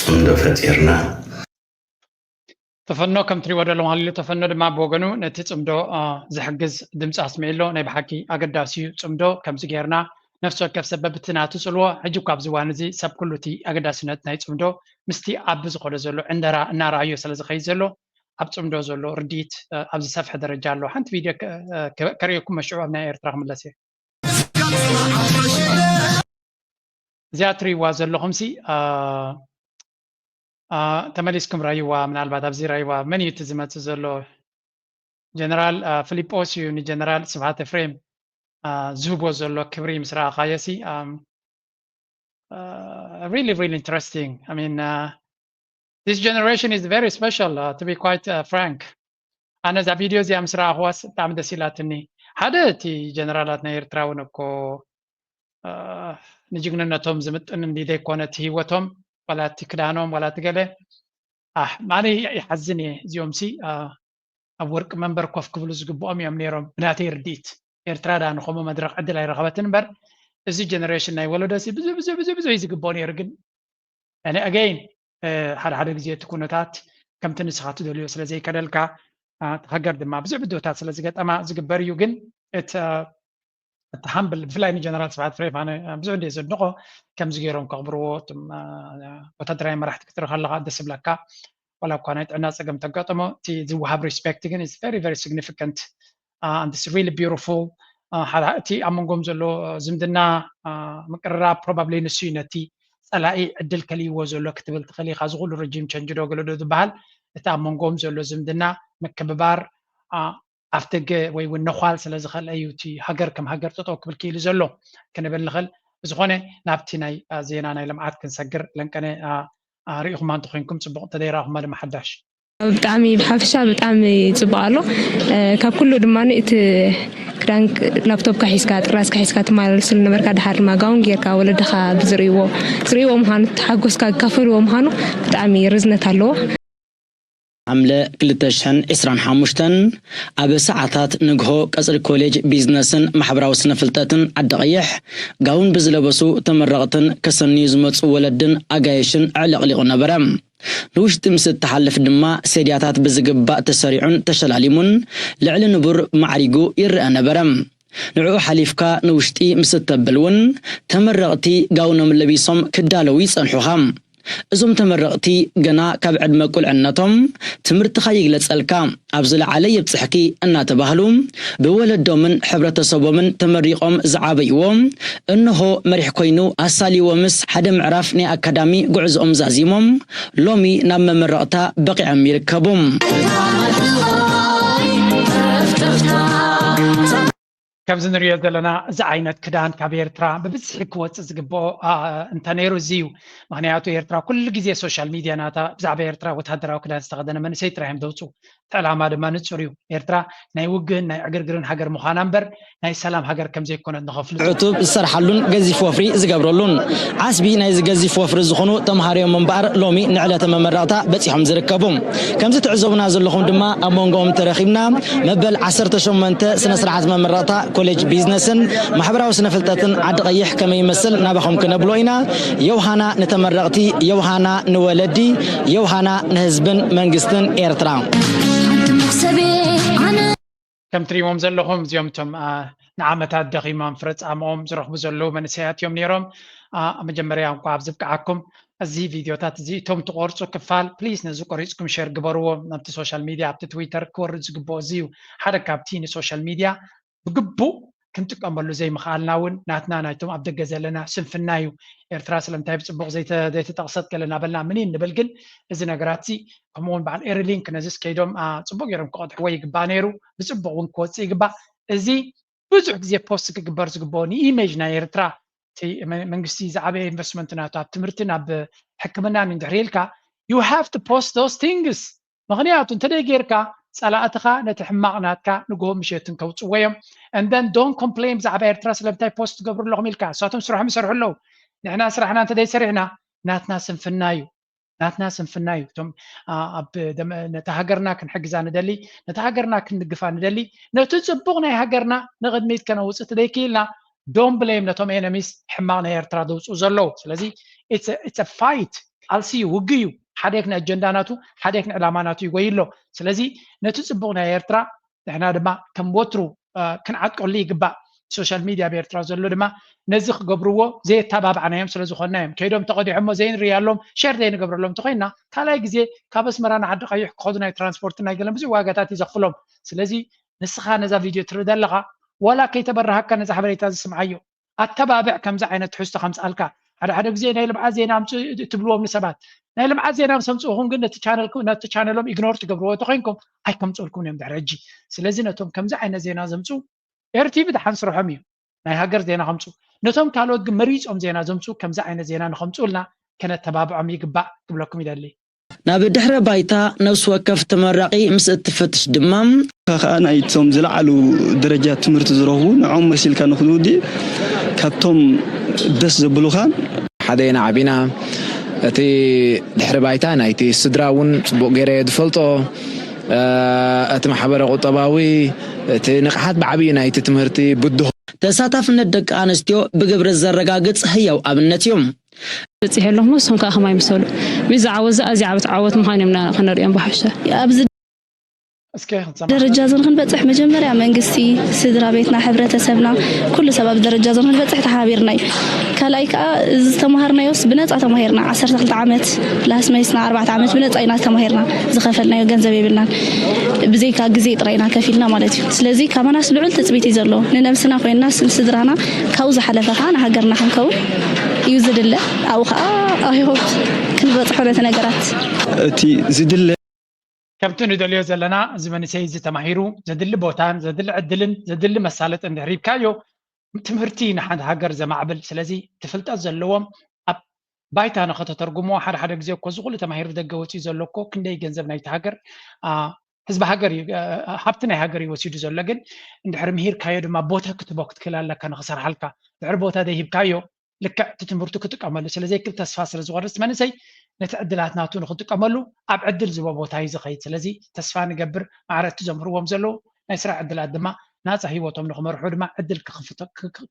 ጽምዶ ፈጢርና። ተፈኖ ከም ትሪእዎ ዘለኹም ሃሊሉ፣ ተፈኖ ድማ ብወገኑ ነቲ ጽምዶ ዝሕግዝ ድምፂ ኣስሚዑ ኣሎ። ናይ ብሓቂ ኣገዳሲ እዩ ጽምዶ። ከምዚ ጌርና ነፍሲ ወከፍ ሰብ በብቲ ናቱ ጽልዎ፣ ሕጂ እኳ ኣብዚ እዋን እዚ ሰብ ኩሉ እቲ ኣገዳስነት ናይ ጽምዶ ምስቲ ኣብ ዝኸዶ ዘሎ ዕንደራ እናረኣዮ ስለ ዝኸይድ ዘሎ፣ ኣብ ጽምዶ ዘሎ ርድኢት ኣብዚ ሰፍሐ ደረጃ ኣሎ። ሓንቲ ቪድዮ ከርእየኩም፣ መሽዑ ኣብ ናይ ኤርትራ ክምለስ እየ። እዚኣ ትሪእዋ ዘለኹም ሲ ተመሊስኩም ረይዋ፣ ምናልባት ኣብዚ ረይዋ መን እዩ እቲ ዝመፅእ ዘሎ? ጀነራል ፊሊጶስ እዩ ንጀነራል ስብሓት ኤፍሬም ዝህቦ ዘሎ ክብሪ ምስ ረኣኻዮ ሲ really really interesting. I mean, this generation is very special, to be quite frank. ኣነ እዛ ቪድዮ እዚኣ ምስ ረኣኽዋስ ብጣዕሚ ደስ ኢላትኒ። ሓደ እቲ ጀነራላት ናይ ኤርትራ እውን እኮ ንጅግንነቶም ዝምጥን እንዲ ዘይኮነ እቲ ህይወቶም ዋላ እቲ ክዳኖም ዋላ እቲ ገለ ኣሕ ማለ ይሓዝን እየ። እዚኦም ሲ ኣብ ወርቂ መንበር ኮፍ ክብሉ ዝግብኦም እዮም ነይሮም ብናተይ ርድኢት። ኤርትራ ዳ ንኸምኡ መድረኽ ዕድል ኣይረኸበትን እምበር እዚ ጀነሬሽን ናይ ወለዶ ሲ ብዙ ብዙ ብዙ ብዙ እዩ ዝግብኦ ነይሩ። ግን ኣነ ኣገይን ሓደ ሓደ ግዜ እቲ ኩነታት ከምቲ ንስኻ ትደልዮ ስለ ዘይከደልካ እቲ ሃገር ድማ ብዙሕ ብድሆታት ስለ ዝገጠማ ዝግበር እዩ። ግን እቲ እቲ ሃምብል ብፍላይ ንጀነራል ስብሓት ፍሬፍ ኣነ ብዙሕ እንደ ዘድንቆ ከምዚ ገይሮም ከኽብርዎ እቶም ወታደራዊ መራሕቲ ክትርኢ ከለካ ደስ ይብለካ። ዋላ እኳ ናይ ጥዕና ፀገም ተጋጠሞ እቲ ዝወሃብ ሪስፔክት ግን is very very significant and it's really beautiful። እቲ ኣብ መንጎም ዘሎ ዝምድና ምቅርራብ probably ንሱ እዩ ነቲ ፀላኢ ዕድል ከልይዎ ዘሎ ክትብል ትኽእል ኢኻ። እዚ ኩሉ ረጂም ቸንጅ ዶ ገለ ዶ ዝበሃል እቲ ኣብ መንጎም ዘሎ ዝምድና ምክብባር ኣብቲ ገ ወይ እውን ነዃል ስለ ዝኸልአ እዩ እቲ ሃገር ከም ሃገር ጠጠው ክብል ክኢሉ ዘሎ ክንብል ንኽእል። ብዝኾነ ናብቲ ናይ ዜና ናይ ልምዓት ክንሰግር ለንቀነ ርኢኹማ እንተኮይንኩም ፅቡቕ እንተደይረኣኹማ ድማ ሓዳሽ። ብጣዕሚ ብሓፈሻ ብጣዕሚ ፅቡቕ ኣሎ። ካብ ኩሉ ድማ እቲ ክዳን ላፕቶፕካ ሒዝካ ጥራዝካ ሒዝካ ትመላለስ ዝነበርካ ድሓር ድማ ጋውን ጌርካ ወለድኻ ብዝርእይዎ ዝርእይዎ ምዃኑ ተሓጎስካ ዝካፈልዎ ምዃኑ ብጣዕሚ ርዝነት ኣለዎ። ሓምለ ክልተ ሽሕን ዕስራን ሓሙሽተን ኣብ ሰዓታት ንግሆ ቀፅሪ ኮሌጅ ቢዝነስን ማሕበራዊ ስነ ፍልጠትን ዓዲ ቀይሕ ጋውን ብዝለበሱ ተመረቕትን ከሰንዩ ዝመፁ ወለድን ኣጋይሽን ኣዕለቕሊቑ ነበረ። ንውሽጢ ምስ እትሓልፍ ድማ ሴድያታት ብዝግባእ ተሰሪዑን ተሸላሊሙን ልዕሊ ንቡር ማዕሪጉ ይረአ ነበረ። ንዕኡ ሓሊፍካ ንውሽጢ ምስ እተብል እውን ተመረቕቲ ጋውኖም ለቢሶም ክዳለዉ ይጸንሑኻ። እዞም ተመረቕቲ ገና ካብ ዕድመ ቁልዕነቶም ትምህርትኻ ይግለጸልካ፣ ኣብ ዝለዓለ የብጽሕኪ እናተባህሉ ብወለዶምን ሕብረተሰቦምን ተመሪቖም ዝዓበይዎ እንሆ መሪሕ ኮይኑ ኣሳልይዎምስ ሓደ ምዕራፍ ናይ ኣካዳሚ ጉዕዝኦም ዛዚሞም ሎሚ ናብ መመረቕታ በቒዖም ይርከቡ። ከምዚ ንሪኦ ዘለና እዚ ዓይነት ክዳን ካብ ኤርትራ ብብዝሒ ክወፅእ ዝግብኦ እንተነይሩ እዚ እዩ። ምክንያቱ ኤርትራ ኩሉ ግዜ ሶሻል ሚድያ ናታ ብዛዕባ ኤርትራ ወታደራዊ ክዳን ዝተኸደነ መንእሰይ ጥራይ እዮም ዘውፅኡ። እቲ ዕላማ ድማ ንፁር እዩ። ኤርትራ ናይ ውግእን ናይ ዕግርግርን ሃገር ምዃና እምበር ናይ ሰላም ሃገር ከም ዘይኮነት ንኸፍልጡ። ዕቱብ ዝሰርሓሉን ገዚፍ ወፍሪ ዝገብረሉን ዓስቢ ናይዚ ገዚፍ ወፍሪ ዝኾኑ ተምሃሮ እዮም እምበኣር ሎሚ ንዕለተ መመረቕታ በፂሖም ዝርከቡ። ከምዚ ትዕዘቡና ዘለኹም ድማ ኣብ መንጎኦም ተረኺብና መበል ዓሰርተ ሸሞንተ ስነ ስርዓት መመረቕታ ኮሌጅ ቢዝነስን ማሕበራዊ ስነ ፍልጠትን ዓዲ ቀይሕ ከመይ ይመስል ናባኹም ክነብሎ ኢና። የውሃና ንተመረቕቲ፣ የውሃና ንወለዲ፣ የውሃና ንህዝብን መንግስትን ኤርትራ። ከም ትሪእዎም ዘለኹም እዚኦም እቶም ንዓመታት ደኺሞም ፍረ ጻምኦም ዝረኽቡ ዘለዉ መንእሰያት እዮም ነይሮም። ኣብ መጀመርያ እንኳ ኣብ ዝብቅዓኩም እዚ ቪድዮታት እዚ እቶም ትቆርፁ ክፋል ፕሊስ ነዚ ቆሪፅኩም ሸር ግበርዎ ናብቲ ሶሻል ሚድያ ኣብቲ ትዊተር ክወርድ ዝግብኦ እዚ እዩ ሓደ ካብቲ ንሶሻል ሚድያ ብግቡእ ክንጥቀመሉ ዘይምኽኣልና እውን ናትና ናይቶም ኣብ ደገ ዘለና ስንፍና እዩ። ኤርትራ ስለምንታይ ብፅቡቕ ዘይተጠቕሰት ገለ እናበልና ምን ንብል ግን እዚ ነገራት እዚ ከምኡውን በዓል ኤሪሊንክ ነዚስ ከይዶም ፅቡቅ ገይሮም ክቐድሕዎ ይግባእ ነይሩ። ብፅቡቅ እውን ክወፅእ ይግባእ። እዚ ብዙሕ ግዜ ፖስት ክግበር ዝግብኦ ንኢሜጅ ናይ ኤርትራ መንግስቲ ዝዓበየ ኢንቨስትመንት ናቱ ኣብ ትምህርቲ ናብ ሕክምና እንድሕር ኢልካ you have to post those things። ምክንያቱ እንተደይ ጌርካ ፀላእትኻ ነቲ ሕማቕ ናትካ ንግሆ ምሸትን ከውፅዎ እዮም። And then don't complain ብዛዕባ ኤርትራ ስለምንታይ ፖስት ትገብሩ ኣለኹም ኢልካ። እሳቶም ስራሖም ይሰርሑ ኣለዉ። ንሕና ስራሕና እንተደይ ሰሪሕና ናትና ስንፍና እዩ። ናትና ስንፍና እዩ። እቶም ኣብ ነታ ሃገርና ክንሕግዛ ንደሊ፣ ነታ ሃገርና ክንድግፋ ንደሊ፣ ነቲ ፅቡቕ ናይ ሃገርና ንቕድሚት ከነውፅእ ትደይክኢልና don't blame ነቶም ኤነሚስ ሕማቕ ናይ ኤርትራ ዘውፅኡ ዘለዉ። ስለዚ it's a fight፣ ቃልሲ እዩ፣ ውግ እዩ። ሓደክ ንኣጀንዳ ናቱ ሓደክ ንዕላማ ናቱ ይጎይ ኣሎ። ስለዚ ነቲ ፅቡቕ ናይ ኤርትራ ንሕና ድማ ከም ወትሩ ክንዓጥቀሉ ይግባእ። ሶሻል ሚድያ ኣብ ኤርትራ ዘሎ ድማ ነዚ ክገብርዎ ዘየተባብዕናዮም ስለ ዝኾንና እዮም። ከይዶም ተቐዲሖሞ ዘይንርእየሎም ሸር ዘይንገብረሎም እንተኾይንና ካልኣይ ግዜ ካብ ኣስመራ ንዓዲ ቀይሕ ክኸዱ ናይ ትራንስፖርትን ናይ ገለን ብዙሕ ዋጋታት እዩ ዘኽፍሎም። ስለዚ ንስኻ ነዛ ቪድዮ ትርኢ ዘለኻ ዋላ ከይተበረሃካ ነዛ ሓበሬታ ዝስምዓዮ ኣተባብዕ ከምዚ ዓይነት ትሕዝቶ ከምፅኣልካ ሓደ ሓደ ግዜ ናይ ልምዓት ዜና ኣምፅኡ ትብልዎም ንሰባት ናይ ልምዓት ዜና ምስ ኣምፅኡኹም ግን ነቲ ቻነሎም ኢግኖር ትገብርዎ እንተኮይንኩም ኣይከምፅኡልኩም እዮም ድሕሪ ሕጂ። ስለዚ ነቶም ከምዚ ዓይነት ዜና ዘምፅኡ ኤርቲቪ ደሓን ስርሖም እዩ ናይ ሃገር ዜና ከምፁ ነቶም ካልኦት ግን መሪፆም ዜና ዘምፁ ከምዚ ዓይነት ዜና ንከምፅኡልና ከነተባብዖም ይግባእ ክብለኩም ይደሊ። ናብ ድሕረ ባይታ ነፍሲ ወከፍ ተመራቒ ምስ እትፈትሽ ድማ፣ ከኣ ናይቶም ዝለዓሉ ደረጃ ትምህርቲ ዝረኽቡ ንዖም መሲልካ ንክትውድእ ካብቶም ደስ ዘብሉኻን ሓደ ኢና ዓቢና። እቲ ድሕሪ ባይታ ናይቲ ስድራ እውን ጽቡቕ ገይረ እየ ዝፈልጦ። እቲ ማሕበረ ቁጠባዊ እቲ ንቕሓት ብዓብዩ ናይቲ ትምህርቲ ብድሆ። ተሳታፍነት ደቂ ኣንስትዮ ብግብሪ ዘረጋግጽ ህያው ኣብነት እዩ። በፂሐ ኣለኹ እሞ ንሶም ከዓ ከማይ ምሰሉ። ምስ ዝዓወት እዚ ኣዝያ ዓወት ዓወት ምዃኑ እዮም ና- ከነርእዮም ብሓፈሻ። ኣብዚ እስከ ክንሰማ ደረጃ እዚ ንክንበፅሕ መጀመርያ መንግስቲ፣ ስድራ ቤትና፣ ሕብረተሰብና፣ ኩሉ ሰብ ኣብዚ ደረጃ እዚ ንክንበፅሕ ተሓባቢርና እዩ። ካልኣይ ከዓ እዚ ዝተምሃርናዮስ ብነፃ ተማሂርና ዓሰርተ ክልተ ዓመት ላስ መይስና ኣርባዕተ ዓመት ብነፃ ኢና ተማሂርና። ዝኸፈልናዮ ገንዘብ የብልናን። ብዘይካ ግዜ ጥራይ ኢና ከፊልና ማለት እዩ። ስለዚ ካባናስ ልዑል ትፅቢት እዩ ዘሎ። ንነብስና ኮይንናስ ንስድራና ካብኡ ዝሓለፈ ከዓ ንሃገርና ክንከውን እዩ ዝድለ። ኣብኡ ከዓ ኣይሆፕ ክንበፅሖ ነቲ ነገራት። እቲ ዝድለ ከምቲ ንደልዮ ዘለና እዚ መንእሰይ እዚ ተማሂሩ ዘድሊ ቦታን ዘድሊ ዕድልን ዘድሊ መሳለጥን እንድሕር ሂብካዮ ትምህርቲ ንሓንቲ ሃገር ዘማዕብል። ስለዚ እቲ ፍልጠት ዘለዎም ኣብ ባይታ ንኸተተርጉሞ ሓደ ሓደ ግዜ እኮ እዚ ኩሉ ተማሂሩ ደገ ወፂኡ ዘሎ እኮ ክንደይ ገንዘብ ናይቲ ሃገር አ፣ ህዝቢ ሃገር እዩ አ፣ ሃብቲ ናይ ሃገር እዩ ወሲዱ ዘሎ። ግን እንድሕር ምሂርካዮ ድማ ቦታ ክትቦ ክትክእል ኣለካ ንኽሰርሓልካ። ድሕሪ ቦታ ዘይሂብካዮ ልክዕ እቲ ትምህርቱ ክጥቀመሉ ስለዘይክእል ተስፋ ስለ ዝቆርፅ መንእሰይ ነቲ ዕድላት ናቱ ንክጥቀመሉ ኣብ ዕድል ዝቦ ቦታ እዩ ዝኸይድ። ስለዚ ተስፋ ንገብር ማዕረ እቲ ዘምህርዎም ዘለዉ ናይ ስራሕ ዕድላት ድማ ናፃ ህይወቶም ንክመርሑ ድማ ዕድል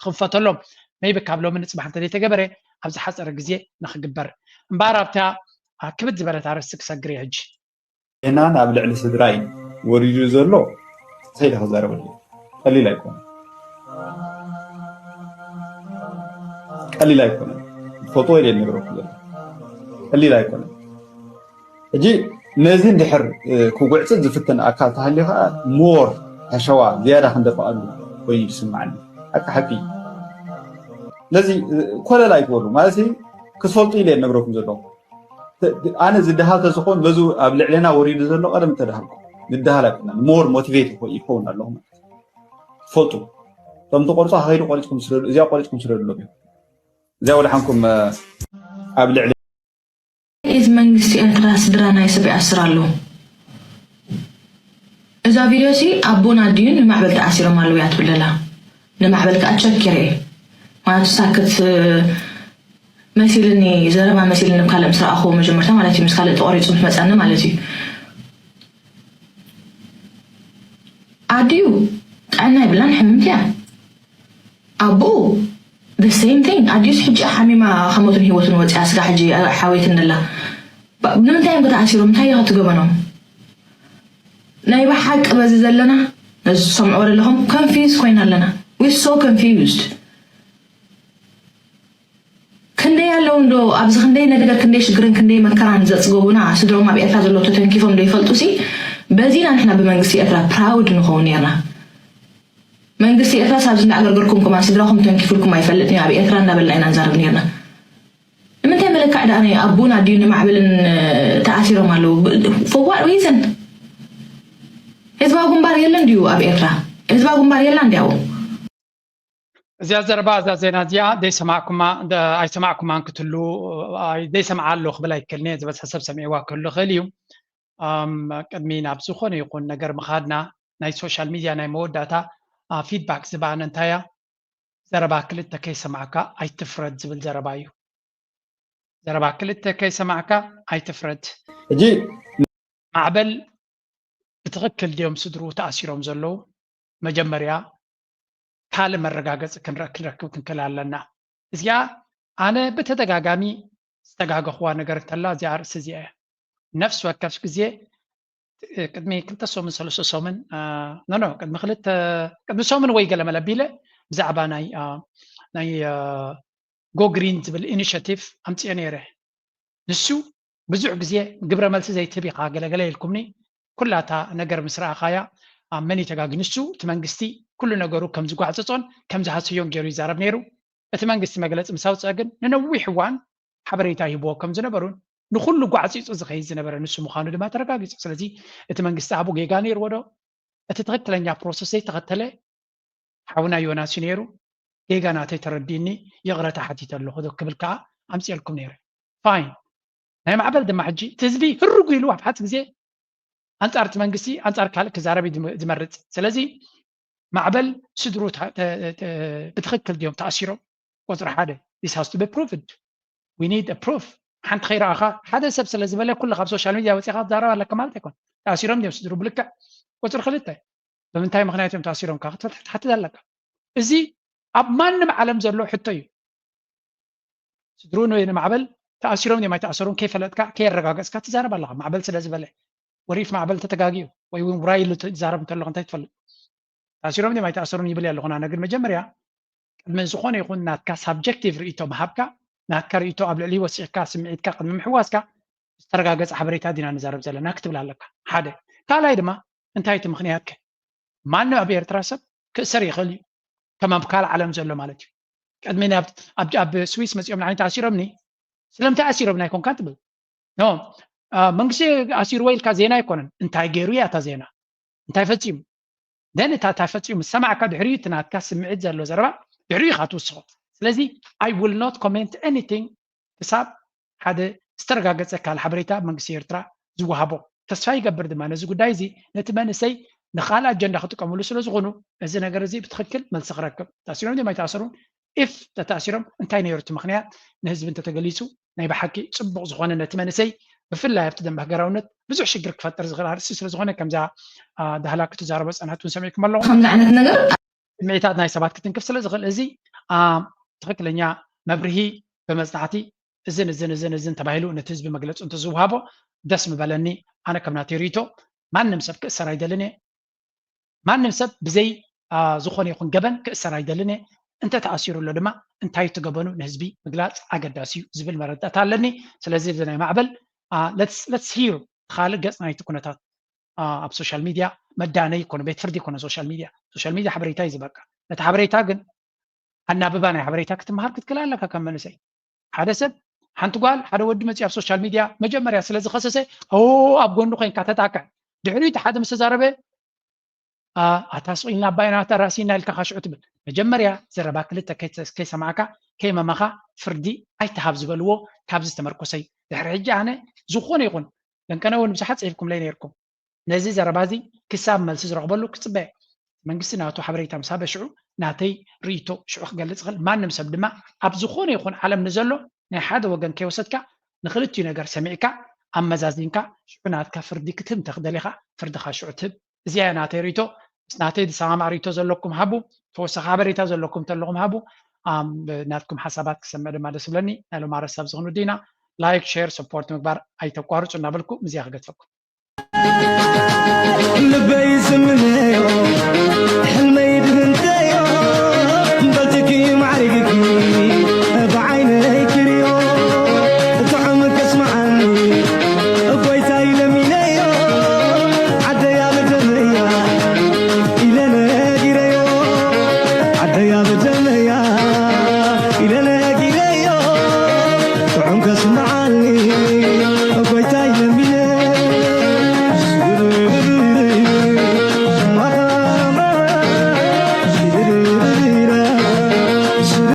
ክኽፍተሎም maybe ካብ ሎሚ ንፅባሕ እንተዘይተገበረ ኣብ ዝሓፀረ ግዜ ንክግበር እምበኣር ኣብታ ክብድ ዝበለት ኣርእስቲ ክሰግር እየ ሕጂ። ዜናን ኣብ ልዕሊ ስድራይን ወሪዱ ዘሎ ከይደ ክዛረበሉ ቀሊል ኣይኮነን። ቀሊል ኣይኮነን። ትፈልጥዎ ኢለ ነግረኩም ዘሎ ቀሊል ኣይኮነን። ሕጂ ነዚ እንድሕር ክጉዕፅፅ ዝፍትን ኣካል ተሃልዩ ከዓ ሞር ሓሸዋ ዝያዳ ክንደፍኣሉ ኮይኑ ዝስማዓኒ ሓቂ ሓቂ። ስለዚ ኮለል ኣይትበሉ ማለት ክትፈልጡ ኢለ ነግረኩም ዘለኹ። ኣነ ዝደሃል ተዝኾን በዚ ኣብ ልዕሌና ወሪዱ ዘሎ ቀደም ተደሃልኩ ዝደሃል ኣይኮነን። ሞር ሞቲቬት ይኸውን ኣለኹ ማለት ትፈልጡ። እቶም ትቆርፁ ከይዱ ቆሪፅኩም ስደዱ፣ እዚኣ ቆሪፅኩም ስደዱ ኣለኩም። እዚኣ ወደ ሓንኩም ኣብ ልዕሊ ኢዝ መንግስቲ ኤርትራ ስድራ ናይ ሰብ ይኣስር ኣሎ። እዛ ቪድዮ ሲ ኣቦና ድዩ ንማዕበል ተኣሲሮም ኣለዉ እያ ትብል ዘላ። ንማዕበል ከዓ ቸክ ይርኤ ማለት ሳክት መሲልኒ ዘረባ መሲልኒ ካልእ ምስ ረኣኹ መጀመርታ ማለት እዩ ምስ ካልእ ተቆሪፁ ምስ መፀኒ ማለት እዩ። ኣዲኡ ጥዕና የብላን ሕምምቲ እያ። ኣቦኡ the same thing ኣዲኡስ ሕጂ ሓሚማ ከሞትን ህይወትን ወፂኣ ስጋ ሕጂ ሓወይትን ደላ ንምንታይ እዮም ከተኣሲሮም እንታይ እየ ከትገበኖም ናይ ብሓቂ በዚ ዘለና ነዚ ትሰምዕዎ ዘለኹም confused ኮይና ኣለና we so confused ክንደይ ያለው እንዶ ኣብዚ ክንደይ ነገር ክንደይ ሽግርን ክንደይ መከራን ዘጽገቡና ስድሮም ኣብ ኤርትራ ዘሎ ተተንኪፎም ዶ ይፈልጡ ሲ በዚና ንሕና ብመንግስቲ ኤርትራ ፕራውድ ንኸውን ነርና። መንግስቲ ኤርትራ ሳብዚ እንዳኣገርገርኩም ከማን ስድራኹም ተንኪፉልኩም ኣይፈልጥን እዩ ኣብ ኤርትራ እንዳበልና ኢና ንዛረብ ነርና። ንምንታይ መለካዕ ደኣ ናይ ኣቦን ኣዲኡ ንማዕበልን ተኣሲሮም ኣለዉ? For what reason? ህዝባዊ ግንባር የለን ድዩ ኣብ ኤርትራ? ህዝባዊ ግንባር የላ እንዲያው እዚኣ ዘረባ እዛ ዜና እዚኣ ዘይሰማዕኩማ ኣይሰማዕኩማን ክትህሉ ዘይሰምዓ ኣሎ ክብል ኣይክእልን እየ። ዝበዝሐ ሰብ ሰሚዕዋ ክህሉ ይኽእል እዩ። ቅድሚ ናብ ዝኾነ ይኹን ነገር ምኻድና ናይ ሶሻል ሚድያ ናይ መወዳእታ ፊድባክ ዝበኣነ እንታይ እያ? ዘረባ ክልተ ከይሰማዕካ ኣይትፍረድ ዝብል ዘረባ እዩ። ዘረባ ክልተ ከይሰማዕካ ኣይትፍረድ። ሕጂ ማዕበል ብትኽክል ድዮም ስድርኡ ተኣሲሮም ዘለዉ? መጀመርያ ካልእ መረጋገፂ ክንረክብ ክንክእል ኣለና። እዚኣ ኣነ ብተደጋጋሚ ዝተጋገኽዋ ነገር እንተላ እዚኣ ርእሲ እዚኣ እያ። ነፍሲ ወከፍ ግዜ ቅድሚ ክልተ ሰሙን ሰለስተ ሰሙን ኖ ቅድሚ ክልተ ቅድሚ ሰሙን ወይ ገለ መለ ኣቢለ ብዛዕባ ናይ ናይ ጎግሪን ዝብል ኢኒሽቲቭ ኣምፅኦ ነይረ። ንሱ ብዙሕ ግዜ ግብረ መልሲ ዘይትህብ ኢኻ ገለገለ ኢልኩምኒ። ኩላታ ነገር ምስ ረኣኻያ ኣብ መን እዩ ተጋጊ? ንሱ እቲ መንግስቲ ኩሉ ነገሩ ከም ዝጓዕፀፆን ከም ዝሃሰዮን ገይሩ ይዛረብ ነይሩ። እቲ መንግስቲ መግለፂ ምስ ኣውፅአ ግን ንነዊሕ እዋን ሓበሬታ ይህብዎ ከም ዝነበሩን ንኩሉ ጓዕፂፁ ዝኸይድ ዝነበረ ንሱ ምዃኑ ድማ ተረጋጊፁ። ስለዚ እቲ መንግስቲ ኣብኡ ጌጋ ነይርዎ ዶ? እቲ ትኽክለኛ ፕሮሰስ ዘይተኸተለ ሓውና ዮናስ እዩ ነይሩ። ጌጋ ናተይ ተረዲእኒ ይቕረታ ሓቲተ ኣለኹ ዶ ክብል ከዓ ኣምፅኤልኩም ነይረ። ፋይን። ናይ ማዕበል ድማ ሕጂ እቲ ህዝቢ ህርጉ ኢሉ ኣብ ሓፂ ግዜ ኣንፃር እቲ መንግስቲ ኣንፃር ካልእ ክዛረብ እዩ ዝመርፅ። ስለዚ ማዕበል ስድሩ ብትኽክል ድዮም ተኣሲሮም? ቁፅሪ ሓደ this has to be proved. We need a proof. ሓንቲ ከይረኣኻ ሓደ ሰብ ስለ ዝበለ ኩሉ ካብ ሶሻል ሚድያ ወፂኻ ትዛረብ ኣለካ ማለት ኣይኮን። ተኣሲሮም ድዮም ስድሩ ብልክዕ? ቁፅሪ ክልተ ብምንታይ ምክንያት እዮም ተኣሲሮም ካብ ክትፈልጥ ክትሓትት ኣለካ። እዚ ኣብ ማንም ዓለም ዘሎ ሕቶ እዩ። ስድሩ ንማዕበል ተኣሲሮም ድዮም ኣይተኣሰሩን ከይፈለጥካ ከየረጋገፅካ ትዛረብ ኣለኻ። ማዕበል ስለ ዝበለ ወሪፍ ማዕበል ተተጋጊዩ ወይ እውን ውራይ ኢሉ ትዛረብ እንተለኹ እንታይ ትፈልጥ? ተኣሲሮም ድዮም ኣይተኣሰሩን ይብል ኣለኹ። ኣነ ግን መጀመርያ ቅድሚ ዝኾነ ይኹን ናትካ ሳብጀክቲቭ ርእይቶ ምሃብካ ናትካ ርእይቶ ኣብ ልዕሊ ወሲኽካ ስምዒትካ ቅድሚ ምሕዋስካ ዝተረጋገፀ ሓበሬታ ዲና ንዛረብ ዘለና ክትብል ኣለካ። ሓደ ካልኣይ ድማ እንታይ እቲ ምክንያትከ? ማንም ኣብ ኤርትራ ሰብ ክእሰር ይኽእል እዩ ከም ኣብ ካልእ ዓለም ዘሎ ማለት እዩ። ቅድሚ ኣብ ስዊስ መፂኦም ንዓይ ተኣሲሮምኒ ስለምንታይ ኣሲሮም ናይ ኮንካ ትብል ኖ መንግስቲ ኣሲርዎ ኢልካ ዜና ኣይኮነን። እንታይ ገይሩ እያ እታ ዜና እንታይ ፈፂሙ ደን እታ እንታይ ፈፂሙ ሰማዕካ ድሕሪኡ እቲ ናትካ ስምዒት ዘሎ ዘረባ ድሕሪኡ ኢኻ ትውስኾ። ስለዚ I will not comment anything ክሳብ ሓደ ዝተረጋገፀ ካል ሓበሬታ መንግስቲ ኤርትራ ዝወሃቦ። ተስፋ ይገብር ድማ ነዚ ጉዳይ እዚ ነቲ መንእሰይ ንካልእ ኣጀንዳ ክጥቀምሉ ስለ ዝኾኑ እዚ ነገር እዚ ብትኽክል መልሲ ክረክብ። ተኣሲሮም ድዮም ኣይተኣሰሩን? ኢፍ ተተኣሲሮም እንታይ ነይሩ እቲ ምኽንያት ንህዝቢ እንተተገሊፁ ናይ ብሓቂ ፅቡቕ ዝኾነ ነቲ መንእሰይ ብፍላይ ኣብቲ ደንበ ሃገራውነት ብዙሕ ሽግር ክፈጥር ዝኽእል ኣርእስቲ ስለ ዝኾነ ከምዛ ዳህላ ክትዛረቦ ዝፀንሐት እውን ሰሚዕኩም ኣለኹም። ከምዚ ዓይነት ነገር ስምዒታት ናይ ሰባት ክትንክፍ ስለ ዝኽእል እዚ ትኽክለኛ መብርሂ ብመፅናዕቲ እዝን እዝን እዝን እዝን ተባሂሉ ነቲ ህዝቢ መግለፂ እንተዝወሃቦ ደስ ምበለኒ። ኣነ ከም ናተይ ርእይቶ ማንም ሰብ ክእሰር ኣይደልን እየ። ማንም ሰብ ብዘይ ዝኾነ ይኹን ገበን ክእሰር ኣይደልን እየ። እንተተኣሲሩ ኣሎ ድማ እንታይ እቲ ገበኑ ንህዝቢ ምግላፅ ኣገዳሲ እዩ ዝብል መረዳእታ ኣለኒ። ስለዚ እዚ ናይ ማዕበል let's hear ካልእ ገፅ ናይቲ ኩነታት ኣብ ሶሻል ሚድያ መዳነይ ይኮነ ቤት ፍርዲ ይኮነ ሶሻል ሚድያ ሶሻል ሚድያ ሓበሬታ እዩ ዝበቃ። ነቲ ሓበሬታ ግን ኣናብባ ናይ ሓበሬታ ክትመሃር ክትክእል ኣለካ ከም መንእሰይ። ሓደ ሰብ ሓንቲ ጓል ሓደ ወዲ መፅኡ ኣብ ሶሻል ሚድያ መጀመርያ ስለ ዝኸሰሰ ኣብ ጎኒ ኮይንካ ተጣቅዕ ድሕሪኡ እቲ ሓደ ምስ ተዛረበ ኣታ ስቕ ኢልና ኣባይና ኣታ ራእሲና ኢልካ ካሽዑ ትብል። መጀመርያ ዘረባ ክልተ ከይሰማዕካ ከይመመኻ ፍርዲ ኣይትሃብ ዝበልዎ ካብዚ ዝተመርኮሰ እዩ። ድሕሪ ሕጂ ኣነ ዝኾነ ይኹን ደንቀነ እውን ብዙሓት ፅሒፍኩምለይ ነይርኩም። ነዚ ዘረባ እዚ ክሳብ መልሲ ዝረኽበሉ ክፅበ እየ። መንግስቲ ናቱ ሓበሬታ ምስ ሃበ ሽዑ ናተይ ርእይቶ ሽዑ ክገልፅ ይኽእል። ማንም ሰብ ድማ ኣብ ዝኾነ ይኹን ዓለም ንዘሎ ናይ ሓደ ወገን ከይወሰድካ ንክልቲኡ ነገር ሰሚዕካ ኣመዛዚንካ ሽዑ ናትካ ፍርዲ ክትህብ እንተክደሊኻ ፍርድኻ ሽዑ ትህብ። እዚኣ እያ ናተይ ርእይቶ። ምስ ናተይ ዝሰማማዕ ርእይቶ ዘለኩም ሃቡ። ተወሳኺ ሓበሬታ ዘለኩም እንተለኹም ሃቡ። ናትኩም ሓሳባት ክሰምዕ ድማ ደስ ይብለኒ። ናይ ሎማረ ሳብ ዝኾኑ ዲና ላይክ ሼር ሰፖርት ምግባር ኣይተቋርፁ እናበልኩ ምዚያ ክገድፈኩም። ልበይ ዝምነዮ